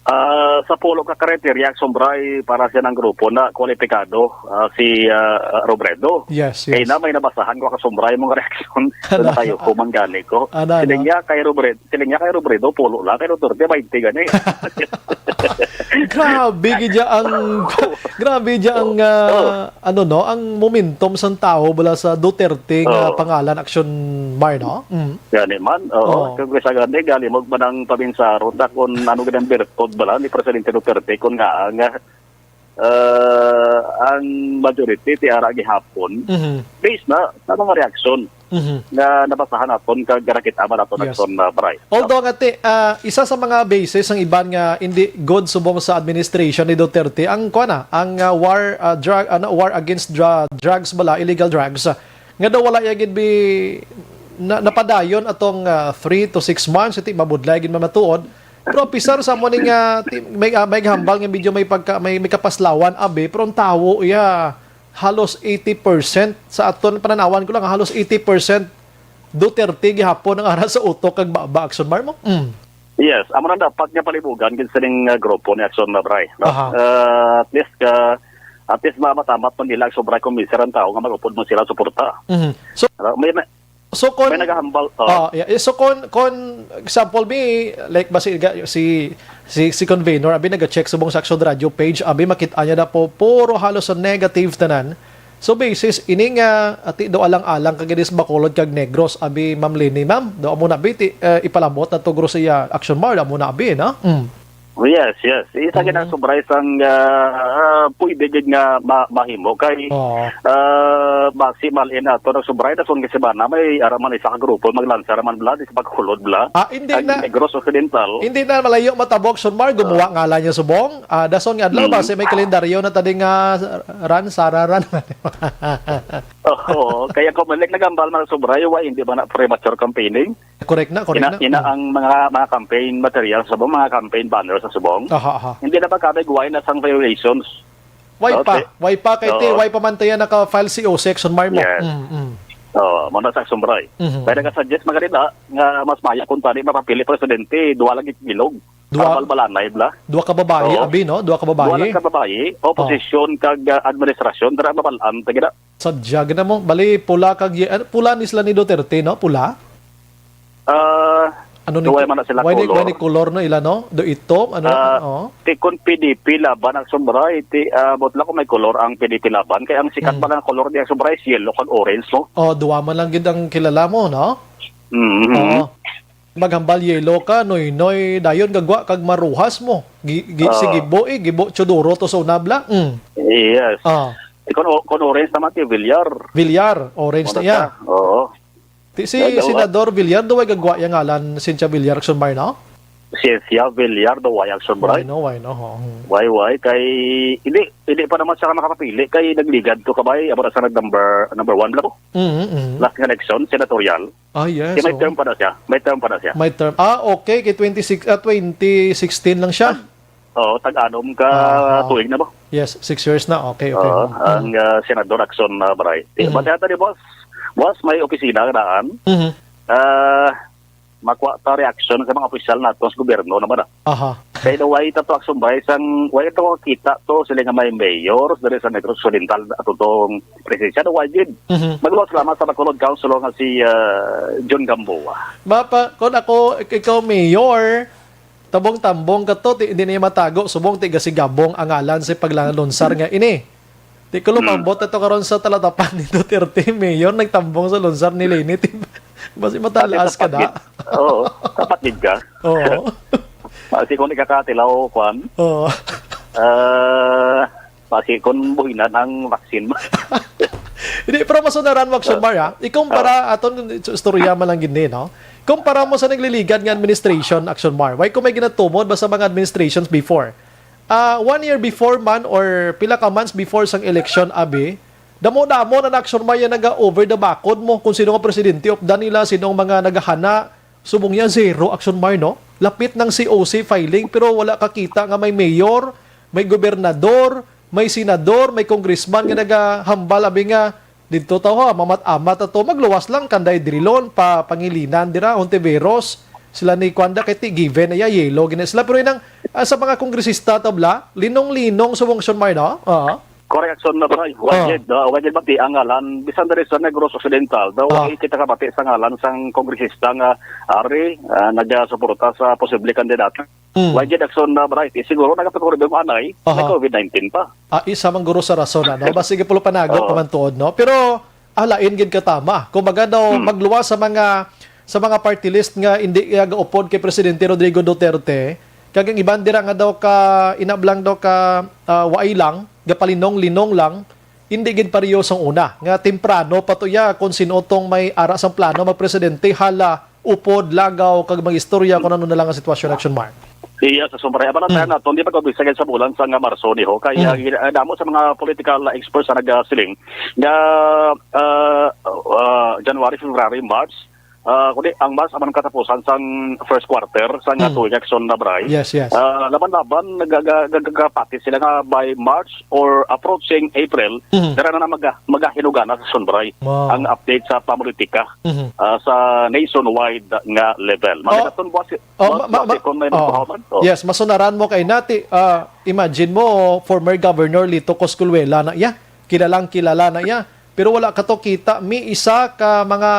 Ah, sa pulo ka criteria, Action Bri, para sa iyang grupo na kwalipikado, ah, si, ah, Robredo. Yes, Kay yes. na may nabasahan ko, Action Bri, mga reaksyon. Ana. Tayo ko, manggani ko. Ana, Siling ana. niya kay Robredo, siling niya kay Robredo, pulo lang, kay Duterte, bainte gani. Grabe gid ang, grabe gid ang, Oh, ah, oh. ano, no, ang momentum sang tao bala sa Duterte nga Oh. pangalan, Action Bri, no? Mm. Gani man, oo. Oo. Kung sa gani, galimog man ang paminsaro ta kung ano gid ang birtod bala ni Presidente Duterte kung nga ang, ah, ang majority ti ara gihapon. Mhm. Based na sa mga reaksyon Mhm. nga nabasahan naton kag nakita man naton Yes. naton, ah, Bri. Although nga ti, ah, isa sa mga basis ang iban nga hindi good subong sa administration ni Duterte ang kuan na, ang, ah, war, ah, drug, ano, war against dra-, drugs bala, illegal drugs. Nga daw wala ya gid bi-, na, napadayon atong, ah, three to six months, iti mabudlay gid mamatuod. Pero apisar sa mo ni nga ti-, may, ah, may hambal nga medyo may pagka-, may, may kapaslawan, abi, pero ang tawo iya, halos eighty percent sa aton pananawan ko lang, halos eighty percent Duterte gihapon ang ara sa utok kag baba, Action Mar mo. Mm. Yes, amo na dapat nga palibugan gid sining, uh, grupo ni Action Labray, no? Aha. Uh, at least ka at least mamat-amat man nila ang sobra kung minsan ang tao nga mag-upod man sila suporta. Mhm. So, Ano, may na- So kon may nagahambal, oh. Ah, yeah. So kon kon example bi, like ba si ga- si si, si convener abi naga-check subong sa Action Radio page, abi makit-a niya na po puro halos sa negative tanan. So basis ini nga ati do alang-alang kag inis Bacolod kag Negros abi Ma'am Leni, ma'am. Do amo na bi ti, eh, ipalabot na to guro sa iya Action Mar, amo na abi na. Mm. Yes, yes. Isa gid ang Mm. sobra sang, ah, ah, pwede gid nga ma- mahimo kay Oo. ah, basi malin ato na sobra na son kasi ba na may araman isa ka grupo maglansa raman bla di sa Bacolod bla. Ah, hindi Ang na. Negros Occidental. Hindi na malayo matabok, Sir Mar, gumawa Ah. nga lang niya subong. Ah, dason nga adlaw ba, Mm. si may kalendaryo na tadi nga ran, sara ran. Oo, kaya kung malik nagambal man sobra, wa hindi ba na premature campaigning? Correct na, correct Ina, na. ina Mm. ang mga, mga campaign materials sa subong, mga campaign banners sa subong. Aha, aha. Hindi na ba kabig why na sang violations? Why No, pa? ti- Why pa kay ti? Oo. Why pa man tayo naka-file si O section Mar mo? Yes. Mm, mm. Oo, mo na sa Action Mar. Mhm. Kaya nagasuggest man kanila nga mas maya kung tani mapapili presidente, duha lagi bilog. Duha, Para balbalanay, bla? duha ka babayi, Oo. abi, no? Duha ka Duha babayi. lang ka babayi, Oo. oposisyon kag, ah, administrasyon, dira mabalaan, tagina. Sadya gina mo. Bali, pula kag ye-, ano, pula ni sila ni Duterte, no? Pula? Ah, Ano ni, duway man na sila why ni, color. why ni color, no? Ila, no? Do itom, ano? Ah, Oo. ti kon P D P laban ang Sumray, ti, ah, bot lang kung may color ang P D P laban. Kaya ang sikat Mm. ba nga color niya Sumray is yellow kag orange, no? Oh, duwa man lang gid ang kilala mo, no? Mm-hmm. Oo. Maghambal yellow ka, noy-noy, dayon gagwa kag maruhas mo. Gi-, gi-, si Ah. Gibo, eh, Gibo Teodoro to sa unabla. Mm. Yes. Ah. Ti kon o-, kon orange naman, ti Villar. Villar, orange na Orange iya. na. Oo. Ti si Ay, daw, Senador Villar, do way gagwa iya ngalan, Cynthia Villar, Action Mar, no? Cynthia Villar, do way, Action Mar. Why no, why no, ho? Hmm. Why, why? Kay, hindi, hindi pa naman siya makapapili. Kay nagligad to kabay, amo na sa nag-number, number one lang po. Mm, mm. Last nga election, senatorial. Ah, yes, Kay may oo. term pa na siya. May term pa na siya. May term. Ah, okay. Kay twenty-six, ah, twenty sixteen lang siya. Tag-, oo, tag-anom ka Ah, ah. tuig na ba? Yes, six years na. Okay, okay. Oo, Mm. ang, ah, Senador Action, ah, Maray. Eh, Mm. bati ata ni boss. Boss, may opisina ka daan. Mhm. Ah, makuha ta reaction sa mga opisyal nato sa gobyerno naman, ah. Aha. Kay daw way ta to Action Maray sang, way to kita to sila nga may mayor diri sa Negros Occidental ato tong presensya, daw way gid. Mhm. Magluwas salamat sa Bacolod Councilor nga si, ah, John Gamboa. Mapa, kung ako, ik-, ikaw mayor, tambong-tambong ka to, ti, hindi niya matago, subong ti gasigabong ang ngalan sa paglangan lunsar nga ini. Ti ko lumambot na to karon sa talatapan ni Duterte, mayor, nagtambong sa lunsar ni Leni, ti, basi Pati matalas ka tapat na. gid. Oo, tapat gid ka. Oo. Pati kung ikakatilaw, kwan. Oo. Ah, Basi kung buhinan ang vaccine mo. Hindi, pero masunaran mo, Action Mar, ha? Ikumpara, Ah. aton istorya man lang gid ni, no? Kumpara mo sa nagliligad nga administration, Action Mar. Why kung may ginatumod ba sa mga administrations before? Ah, one year before man or pila ka months before sang election, abi, damo-damo na, Action Mar, yan naga-over the bakod mo kung sino nga presidente, updan nila, sino ang mga naghahana, Subong niya, zero, Action Mar, no? Lapit ng C O C filing, pero wala kakita nga may mayor, may gobernador, may senador, may congressman nga nagahambal, abi nga, didto taw ha, mamat-amat ato, magluwas lang, kanday drilon, pa, Pangilinan dira, Hontiveros, sila ni Kuan da, kay ti given, iya, yellow, gina sila. Pero inang, ah, sa mga kongresista, tabla, linong-linong subong, Action Mar, no? Oo. Correct, Action Mar. Wa Oh. gid, ah, wa gid bati ang ngalan. Bisan diri sa Negros Occidental, daw Oh. wa kita kabati sa ngalan sang kongresista nga ari, ah, nagasuporta sa posible kandidato. Mm. Wa gid, Action Mar. Eh, siguro nagapakurido mo anay, may Aha. covid nineteen pa. Ah, isa man guro sa rason, ano? Ba, sige, pulo panago Oo. pa man tuod, no? Pero, ah, lain gid katama. Kumbaga daw, Mm. magluwas sa mga, sa mga party list nga hindi, ah, gaupod kay Presidente Rodrigo Duterte, kag ang iban dira nga daw ka, inablang daw ka, ah, waay lang, gapalinong-linong lang, hindi gid pareho sang una, nga temprano pa to ya kung sino tong may ara sang plano magpresidente, hala, upod, lagaw, kag mag-istorya kung ano na lang ang sitwasyon, Action Mar. Iya, sa sumaray, abala tayo Mm. naton, di ba, kung bisag sa bulan sa nga Marso, niho, kaya, Mm. ah, damo sa mga political experts na nagasiling nga, ah, ah, January, February, March, Ah, kundi ang March man ang katapusan sang first quarter sang, ah, Hmm. tuig, Action, Labray. Yes, yes. Ah, laban-laban, nag-, nag-, nagkakapati sila nga by March or approaching April, Mhm. dira na maga-, magahinugana sa Action, Bray, Wow. ang update sa pamulitika, Mhm. ah, sa nationwide nga level. Oh. Maganaton buwas, Oh, buwas, ma-, ma-, buwas ma-, kung may oh. Mga tuhaw man. Oh. Yes, masunaran mo kay nati, ah, imagine mo, former Governor Lito Cosculuela na iya. Kilalang kilala na iya. Pero wala ka to kita. May isa ka mga,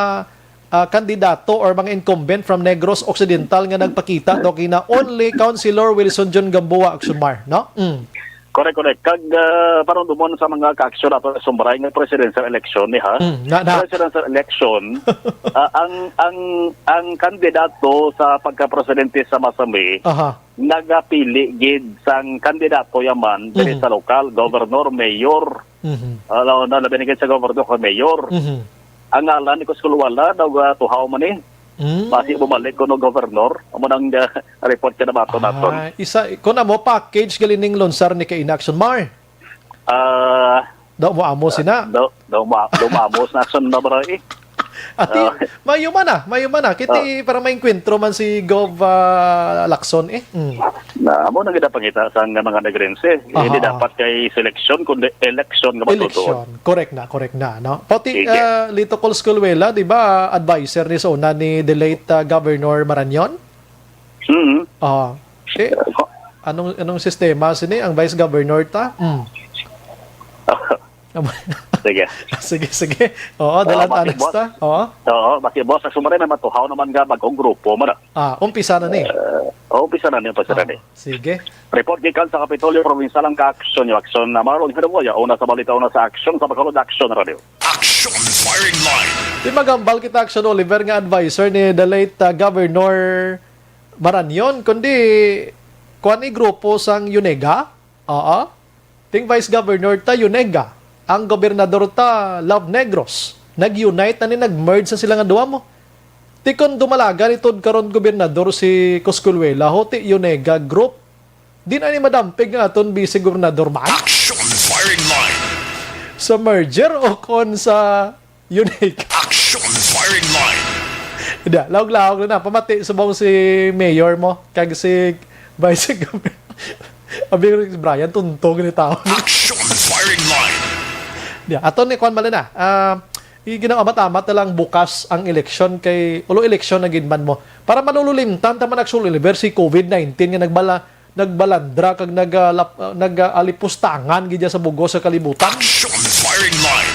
ah, kandidato or mga incumbent from Negros Occidental nga nagpakita to kina only Councilor Wilson John Gamboa, Action Mar, no? Mm. Correct, correct. Kag, ah, panumdumon sa mga ka-action nato sa Sumbray nga presidential election ni, ha? Mm, na, na. Presidential election, ah, ang, ang, ang kandidato sa pagka-presidente sa Masami, Aha. nagapili gid sang kandidato yaman diri Mhm. sa lokal, gobernador, mayor. Mhm. Ano, na labi na gid sa gobernador kag mayor. Mhm. Ang ngalan ni Cosculuela daw, ah, tuhaw man ni. Mm. Basi bumalik kuno gobernador. Amo nang, ah, report ka na ba ato naton? Ah, isa, kung amo, package gali ning lunsar ni kay Inaction Mar. Ah, Daw mo amo sina. Daw, daw ma-, daw maamos na Action na, bro, eh. Ati, Ah. Mayo man na, mayo man na. Kiti Ah. para maengkwentro man si Gov, ah, Lacson, eh. Mm. Na, amo na gid ang pangita sa nga mga Negrense. Aha, Hindi aha. dapat kay seleksyon, kundi eleksyon nga matutuon. Eleksyon. Correct na, correct na, no? Pati, Sige. ah, Lito Col Escoluela, di ba, adviser ni sa una ni the late, ah, Governor Marañon? Mm. Ah. Eh, Eh, ko- anong, anong sistema sini ang Vice Governor ta? Mm. Sige. Sige, sige. Oo, Ah, dalan ta basi, next boss. ta. Oo. Oo, basi, boss, sa sumari may matuhaw naman nga bagong grupo man, ah. Ah, umpisa na ni. Eh, oh, umpisa na ni, umpisa na Ah, ni. sige. Report gikan sa Kapitolyo, Provincial ang ka-action, yung action na Marlon Hirugoya, una sa balita, una sa action, sa Bacolod Action Radio. Action Firing Line. Di magambal kita, Action Oliver, nga advisor ni the late, ah, Governor Marañon, kundi kuan ni grupo sang Yunega. Oo. Ting Vice Governor ta Yunega. Ang gobernador ta Love Negros. Nag-unite na ni, nag-merge sa sila nga duwa mo. Ti kon dumalaga ni tod karon gobernador si Cosculuela, ho, ti Yunega group. Di na ni madampig nga aton Vice Gobernador man? Action Firing Line. Sa merger o kon sa Unique. Action Firing Line. Hindi, laog-laog na. Pamati subong si Mayor mo, kag si Vice Governor. Abi si Brian, tuntog ni tao. Action Firing Line. Hindi, ato ni, kuwan, mali na. Ah, i-, ginawa, amat-amat na lang bukas ang eleksyon kay, ulo eleksyon na gid man mo. Para malululimtan ta man, actually, versi COVID nineteen nga nagbala-, nagbalandra kag nag-, ah, lap-, ah, nag-, ah, alipustangan gid sa bugos sa kalibutan. Action Firing Line.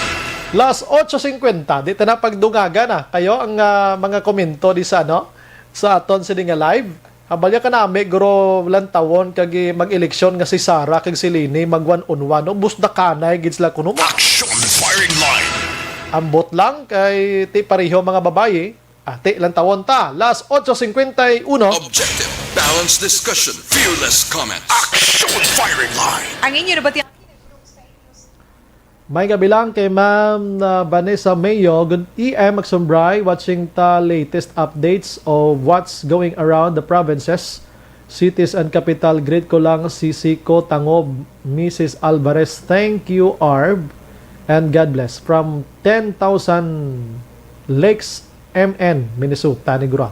Las ocho cincuenta, di ta na pagdungaga na kayo ang, ah, mga komento di sa, ano, sa aton sini nga live. Habal ya kanami, guro, lantawon kag i-, mag-eleksyon nga si Sara kag si Leni mag one on one, no? Busdakanay gid sila kuno. Action Firing Line. Ambot lang kay ti pareho mga babayi. Ati, lantawon ta, las ocho cincuenta y uno. Objective, balanced discussion, fearless comments. Action Firing Line. Ang inyo nabatian. May kabilang kay Ma'am, uh, Vanessa Mayo, good E M Magsumbray, watching the latest updates of what's going around the provinces, cities and capital. Greet ko lang si Siko Tangob, Missus Alvarez. Thank you, Arb, and God bless. From ten thousand Lakes M N, Minnesota, Negro.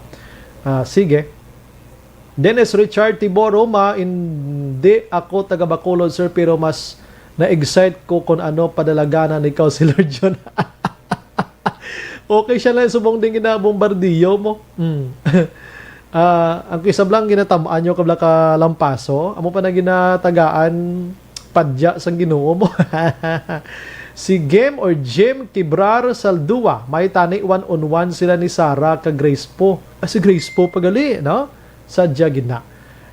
Ah, sige. Dennis Richard Tiboro, ma, hindi ako taga Bacolod, sir, pero mas na-excite ko kung ano padalaganan ikaw si Lord John. Okay siya lang subong din ginabombardiyo mo. Mm. Ah, ang kisab lang ginatam-an nyo kabla ka lampaso, amo pa na ginatagaan padya sang Ginoo mo. Si Gem or Jim Kibrar Saldua, may tani one on one sila ni Sarah kag Grace po. Ah, si Grace po pagali, no? Sadya gid na.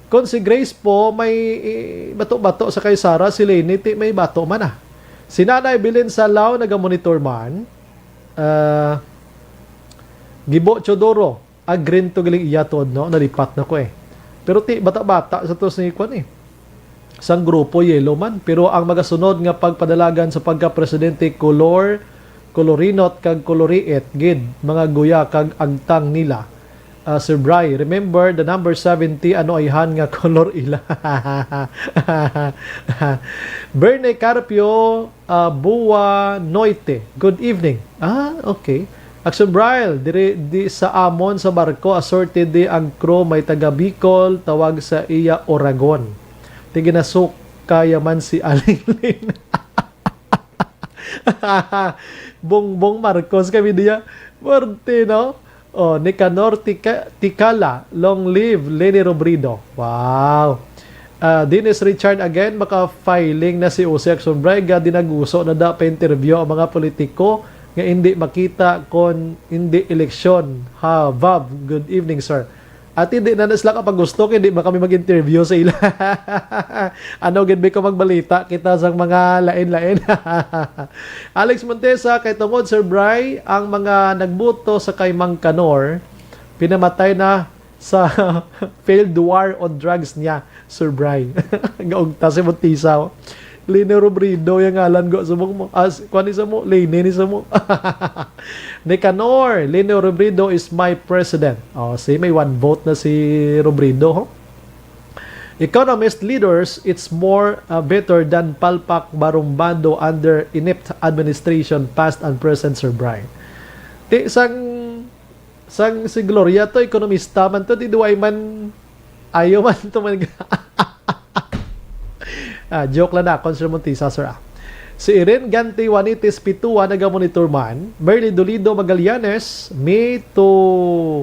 Kon si Grace po may, eh, bato-bato sa kay Sarah, si Leni ti may bato man, ah. Si Nanay Belen Salao nagamonitor man. Ah, Gibo Teodoro, ah, green to galing iya tuod, no? Nalipat na ko, eh. Pero ti, bata-bata sa to si kwan, eh. Sang grupo, yellow man. Pero ang magasunod nga pagpadalagan sa pagka-presidente, kolor, kolorinot, kag koloriit, gid, mga guya, kag agtang nila. Ah, Sir Bry, remember the number seventy, ano ayhan nga kolor ila? Berne Carpio, ah, Bua Noite. Good evening. Ah, okay. Action Brian, diri di sa amon sa barko, asorte di ang crew, may taga Bicol, tawag sa iya Oragon. Ti ginasukaya man si Aling Lin. Bongbong Marcos kami diya. Forte, no? Oh, Nicanor Tica-, Ticala, long live Leni Robredo. Wow. Ah, Dennis Richard again, maka-filing na si Jose Action Brian, dinaguso na da pa interview ang mga politiko nga hindi makita kon hindi eleksyon. Ha, Vav, good evening, sir. Ati, di na na sila kapagusto kay di man kami mag-interview sa ila. Ano gid, may ko magbalita kita sa mga lain-lain. Alex Montesa, kay tungod, Sir Bry, ang mga nagbuto sa kay Mang Kanor, pinamatay na sa failed war on drugs niya, Sir Bry. Gaugta si Montesa, oh. Lene Robredo yung ngalan ko. Subong mo. As, kuan ni sa mo? Lene ni sa mo. Nicanor, Lene Robredo is my president. Oh, see, may one vote na si Robredo, ho? Economist leaders, it's more, uh, better than palpak barumbado under inept administration, past and present, Sir Brian. Ti, sang, sang si Gloria to, ekonomista man to, di duway man, ayo man to man. Ah, joke lang na, Consul Montisa, sir, ah. Si Irene Gante Juanitis Pitua, naga-monitor man. Merly Dolido Magallanes, me to,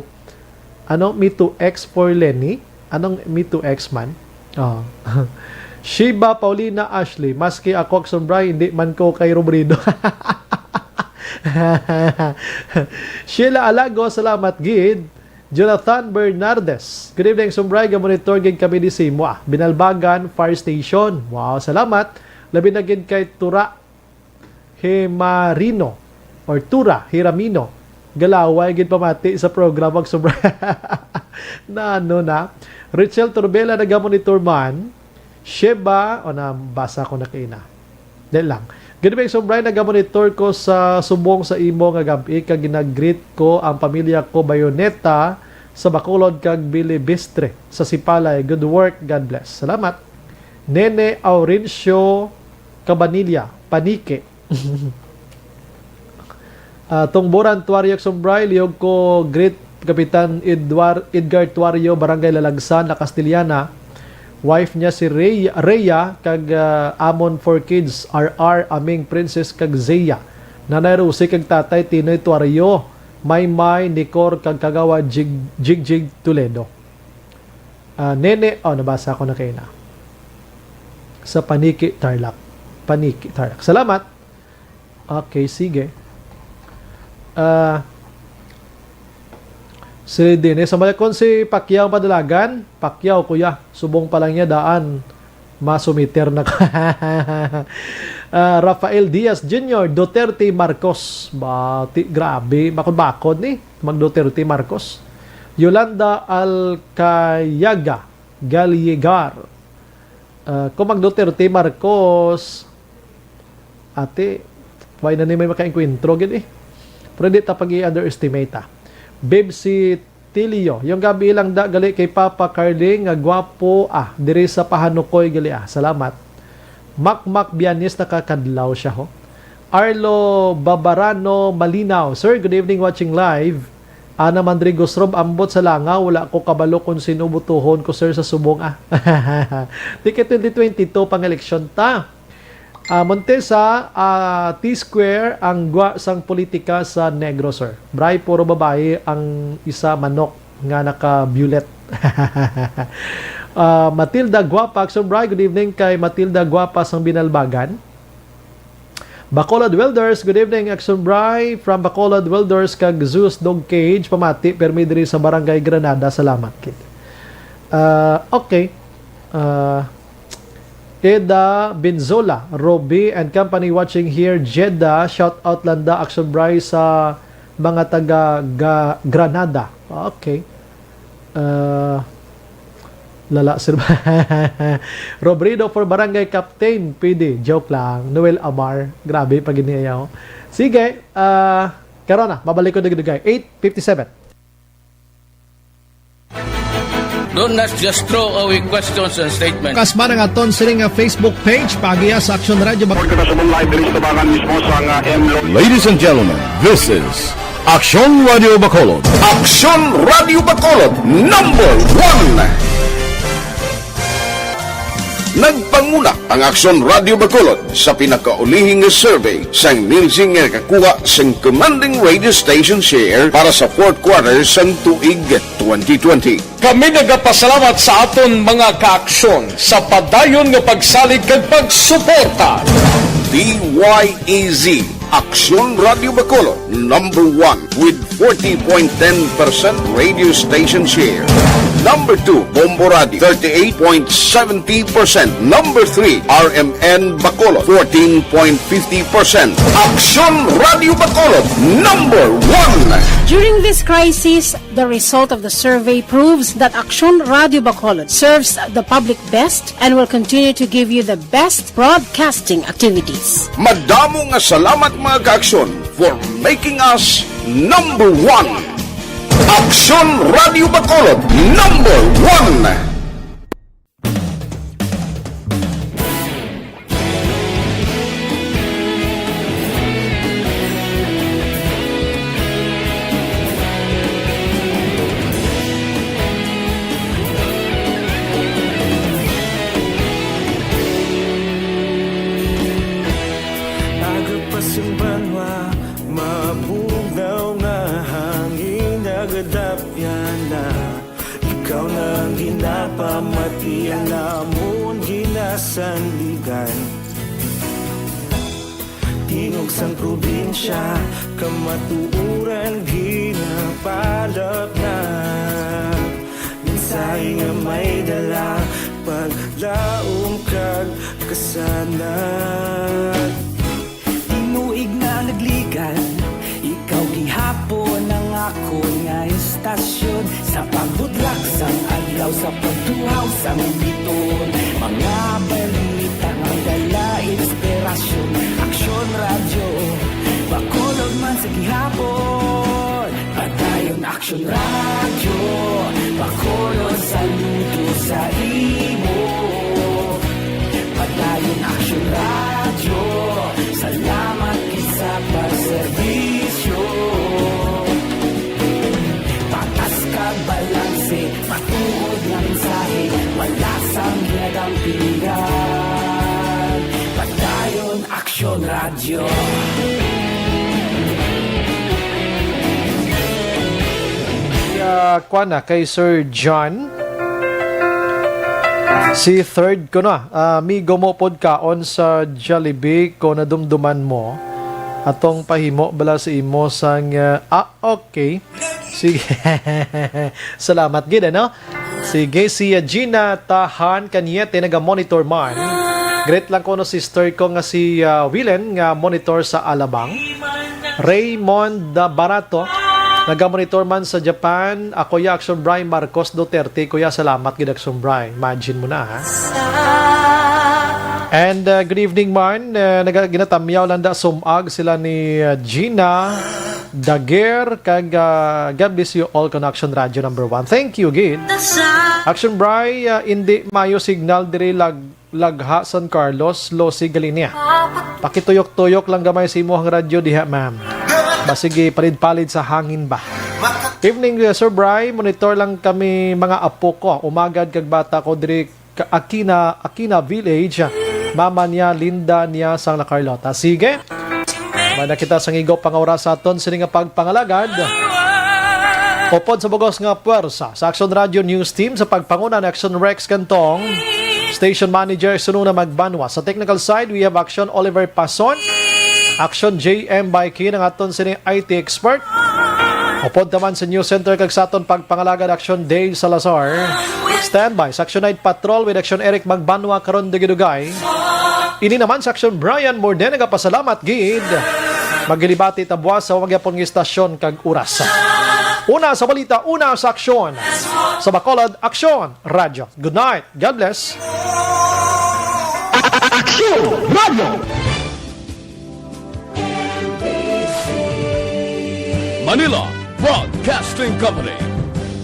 ano, me to X for Lenny? Anong me to X man? Oh. Shiba Paulina Ashley, maski ako, Action Bry, hindi man ko kay Robredo. Sheila Alago, salamat gid. Jonathan Bernardes, good evening, Action Bry, ga-monitor gid kami di simo, ah. Binalbagan Fire Station. Wow, salamat. Labi na gid kay Tura Himarino or Tura Hiramino. Galaway gid pamati sa programa, Action Bry. Na ano na. Richel Turbela, naga-monitor man. Sheba, o, nabasa ko na kaina. Di lang. Good evening, Action Bry, naga-monitor ko sa subong sa imo nga gab-i, kag ginag-greet ko ang pamilya ko, Bayoneta, sa Bacolod, kag Bilibistre sa Sipalay. Good work, God bless. Salamat. Nene Aurencio Cabanilla, Paniki. Ah, Tungboran Tuario, Action Bry, lihog ko greet Kapitan Edward, Edgar Tuario, Barangay Lalagsan, La Castellana. Wife niya si Rey, Rhea, kag, ah, amon four kids, R R, Aming, Princess, kag Zia. Nanay Rosie kag Tatay Tinoy Tuario, Maymay, Nicor, kag Kagawa Jig-, Jigjig Toledo. Ah, Nene, oh, nabasa ko na kaina. Sa Paniki, Tarlac. Paniki, Tarlac. Salamat. Okay, sige. Ah, si Dennis, sa Malacon si Pacquiao padalagan, Pacquiao, kuya, subong pa lang niya daan, masumiter na ka. Ah, Rafael Diaz Junior, Duterte Marcos. Ba, ti, grabe, bakod-bakod ni, mag Duterte Marcos. Yolanda Alcayaga Gallegar. Ah, kung mag Duterte Marcos, ate, why na ni may makaengkwentro gid eh. Pero di ta pag-i-underestimate, ah. Babe, si Tilio, yung gabi lang da gali kay Papa Carling nga gwapo, ah, diri sa Pahanukoy gali, ah. Salamat. Makmak Bianis, nakakadlaw siya, ho. Arlo Babarano Malinaw, "Sir, good evening, watching live." Ana Mandrigo Srob, "Ambot sa langaw, wala ko kabalo kung sino butuhon ko, sir, sa subong, ah." Ticket twenty twenty-two, pang-eleksyon ta. Ah, Montesa, ah, T-Square ang gwa sang politika sa Negros, sir. Bray, puro babayi ang isa, manok nga naka-violet. Ah, Matilda Guapa, Action Bry, good evening kay Matilda Guapa sang Binalbagan. Bacolod Welders, good evening, Action Bry, from Bacolod Welders kag Zeus Dog Cage, pamati, permi diri sa Barangay Granada, salamat kit. Ah, okay. Ah, Eda Benzola, Roby and company watching here, Jeddah. Shout out lang da, Action Bry, sa mga taga Ga-, Granada. Okay. Ah, lala, sir. Robredo for Barangay Captain, pwede. Joke lang. Noel Amar. Grabe, pag iniyayaw. Sige, ah, karon na, mabalik ko dugay-dugay. Eight fifty-seven. Don't not just throw away questions and statements. Kasma ang aton sini nga Facebook page, paagiha sa Action Radio. Report kita sa live diri sa tubangan mismo sa nga M Lo- Ladies and gentlemen, this is Aksyon Radio Bacolod. Aksyon Radio Bacolod, number one. Nagpanguna ang Aksyon Radio Bacolod sa pinakaulihing survey sang Nielsen nga nakakuha sang commanding radio station share para sa fourth quarter sang tuig twenty twenty. Kami nagapasalamat sa aton mga kaaksyon sa padayon nga pagsalig kag pagsuporta. D Y E Z, Aksyon Radio Bacolod, number one with forty point ten percent radio station share. Number two, Bombo Radio, thirty-eight point seventy percent. Number three, R M N Bacolod, fourteen point fifty percent. Aksyon Radio Bacolod, number one. During this crisis, the result of the survey proves that Aksyon Radio Bacolod serves the public best and will continue to give you the best broadcasting activities. Madamo nga salamat, mga kaaksyon, for making us number one. Aksyon Radio Bacolod, number one. Aga pa sing banwa, mabugnaw nga hangin nagadapyan na. Ikaw na ang ginapamati, ang amon ginasandigan. Tingog sang probinsya, kamatuoran ginapalapnat. Mensahe nga may dala, paglaom kag kasanag. Tinuig na nagligan, ikaw gihapon ang akon nga istasyon. Sa pagbudlak sang adlaw, sa pagtuhaw sang biton, mga balita nga dala inspirasyon. Aksyon Radyo Bacolod man sa gihapon. Padayon Aksyon Radyo Bacolod, saludo sa imo. Padayon Aksyon Radyo, salamat gid sa pagserbisyo. Patas kag balanse, matuod nga mensahe, wala sang ginadampingan. Padayon Aksyon Radyo. Ah, kuan na, kay Sir John. Si third ko na, ah, amigo mo pod kaon sa Jollibee ko nadumduman mo. Atong pahimo bala sa imo sang, ah, ah, okay. Sige. Salamat gid, ano? Sige, si Gina Tahan Cañete naga-monitor man. Greet lang ko no sister ko nga si, ah, Willen nga monitor sa Alabang. Raymond, ah, Barato naga-monitor man sa Japan. Ako ya Action Bry Marcos Duterte. Kuya, salamat gid Action Bry. Imagine mo na, ha? And, uh, good evening man. Uh, naga-, ginatamyaw lang da sumag sila ni, uh, Gina Daguer kag, uh, God bless you all, Connection Radio number one. Thank you gid. Action Bry, uh, indi mayo signal diri lag-, Lagha, San Carlos, Losi Galinia. Pakituyok-tuyok lang gamay sa imuhang radyo diha, ma'am. Basig palid-palid sa hangin ba? Evening, uh, Sir Bry. Monitor lang kami, mga apo ko. Umagad kag bata ko diri ka Aquina, Aquina Village, mama niya, Linda niya, sang La Carlota. Sige. May nakita sang igo pangaura sa aton sini nga pagpangalagad. Upod sa bugos nga puwersa sa Action Radio News Team sa pagpanguna ni Action Rex Cantong, Station Manager Sununa Magbanwa. Sa technical side, we have Action Oliver Pason, Action J M Baikin, ang aton sini I T expert. Upod naman sa News Center kag sa aton pagpangalagad, Action Dave Salazar. Standby sa Action Night Patrol with Action Eric Magbanwa karon dugay-dugay. Ini naman sa Action Brian Morden nagapasalamat gid. Maghilibati ta buwas sa wa gyapon nga istasyon kag oras. Una sa balita, una sa aksyon. Sa Bacolod, Aksyon Radyo. Good night. God bless. Aksyon Radyo. Manila Broadcasting Company.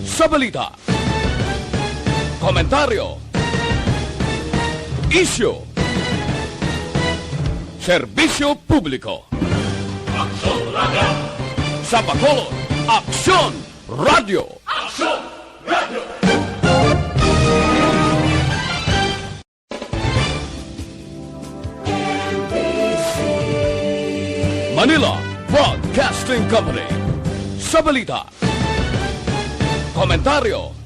Sa balita, komentaryo, isyu, serbisyo publiko. Aksyon Radyo. Sa Bacolod, Aksyon Radio. Aksyon Radio. Manila Broadcasting Company. Sa balita, komentaryo,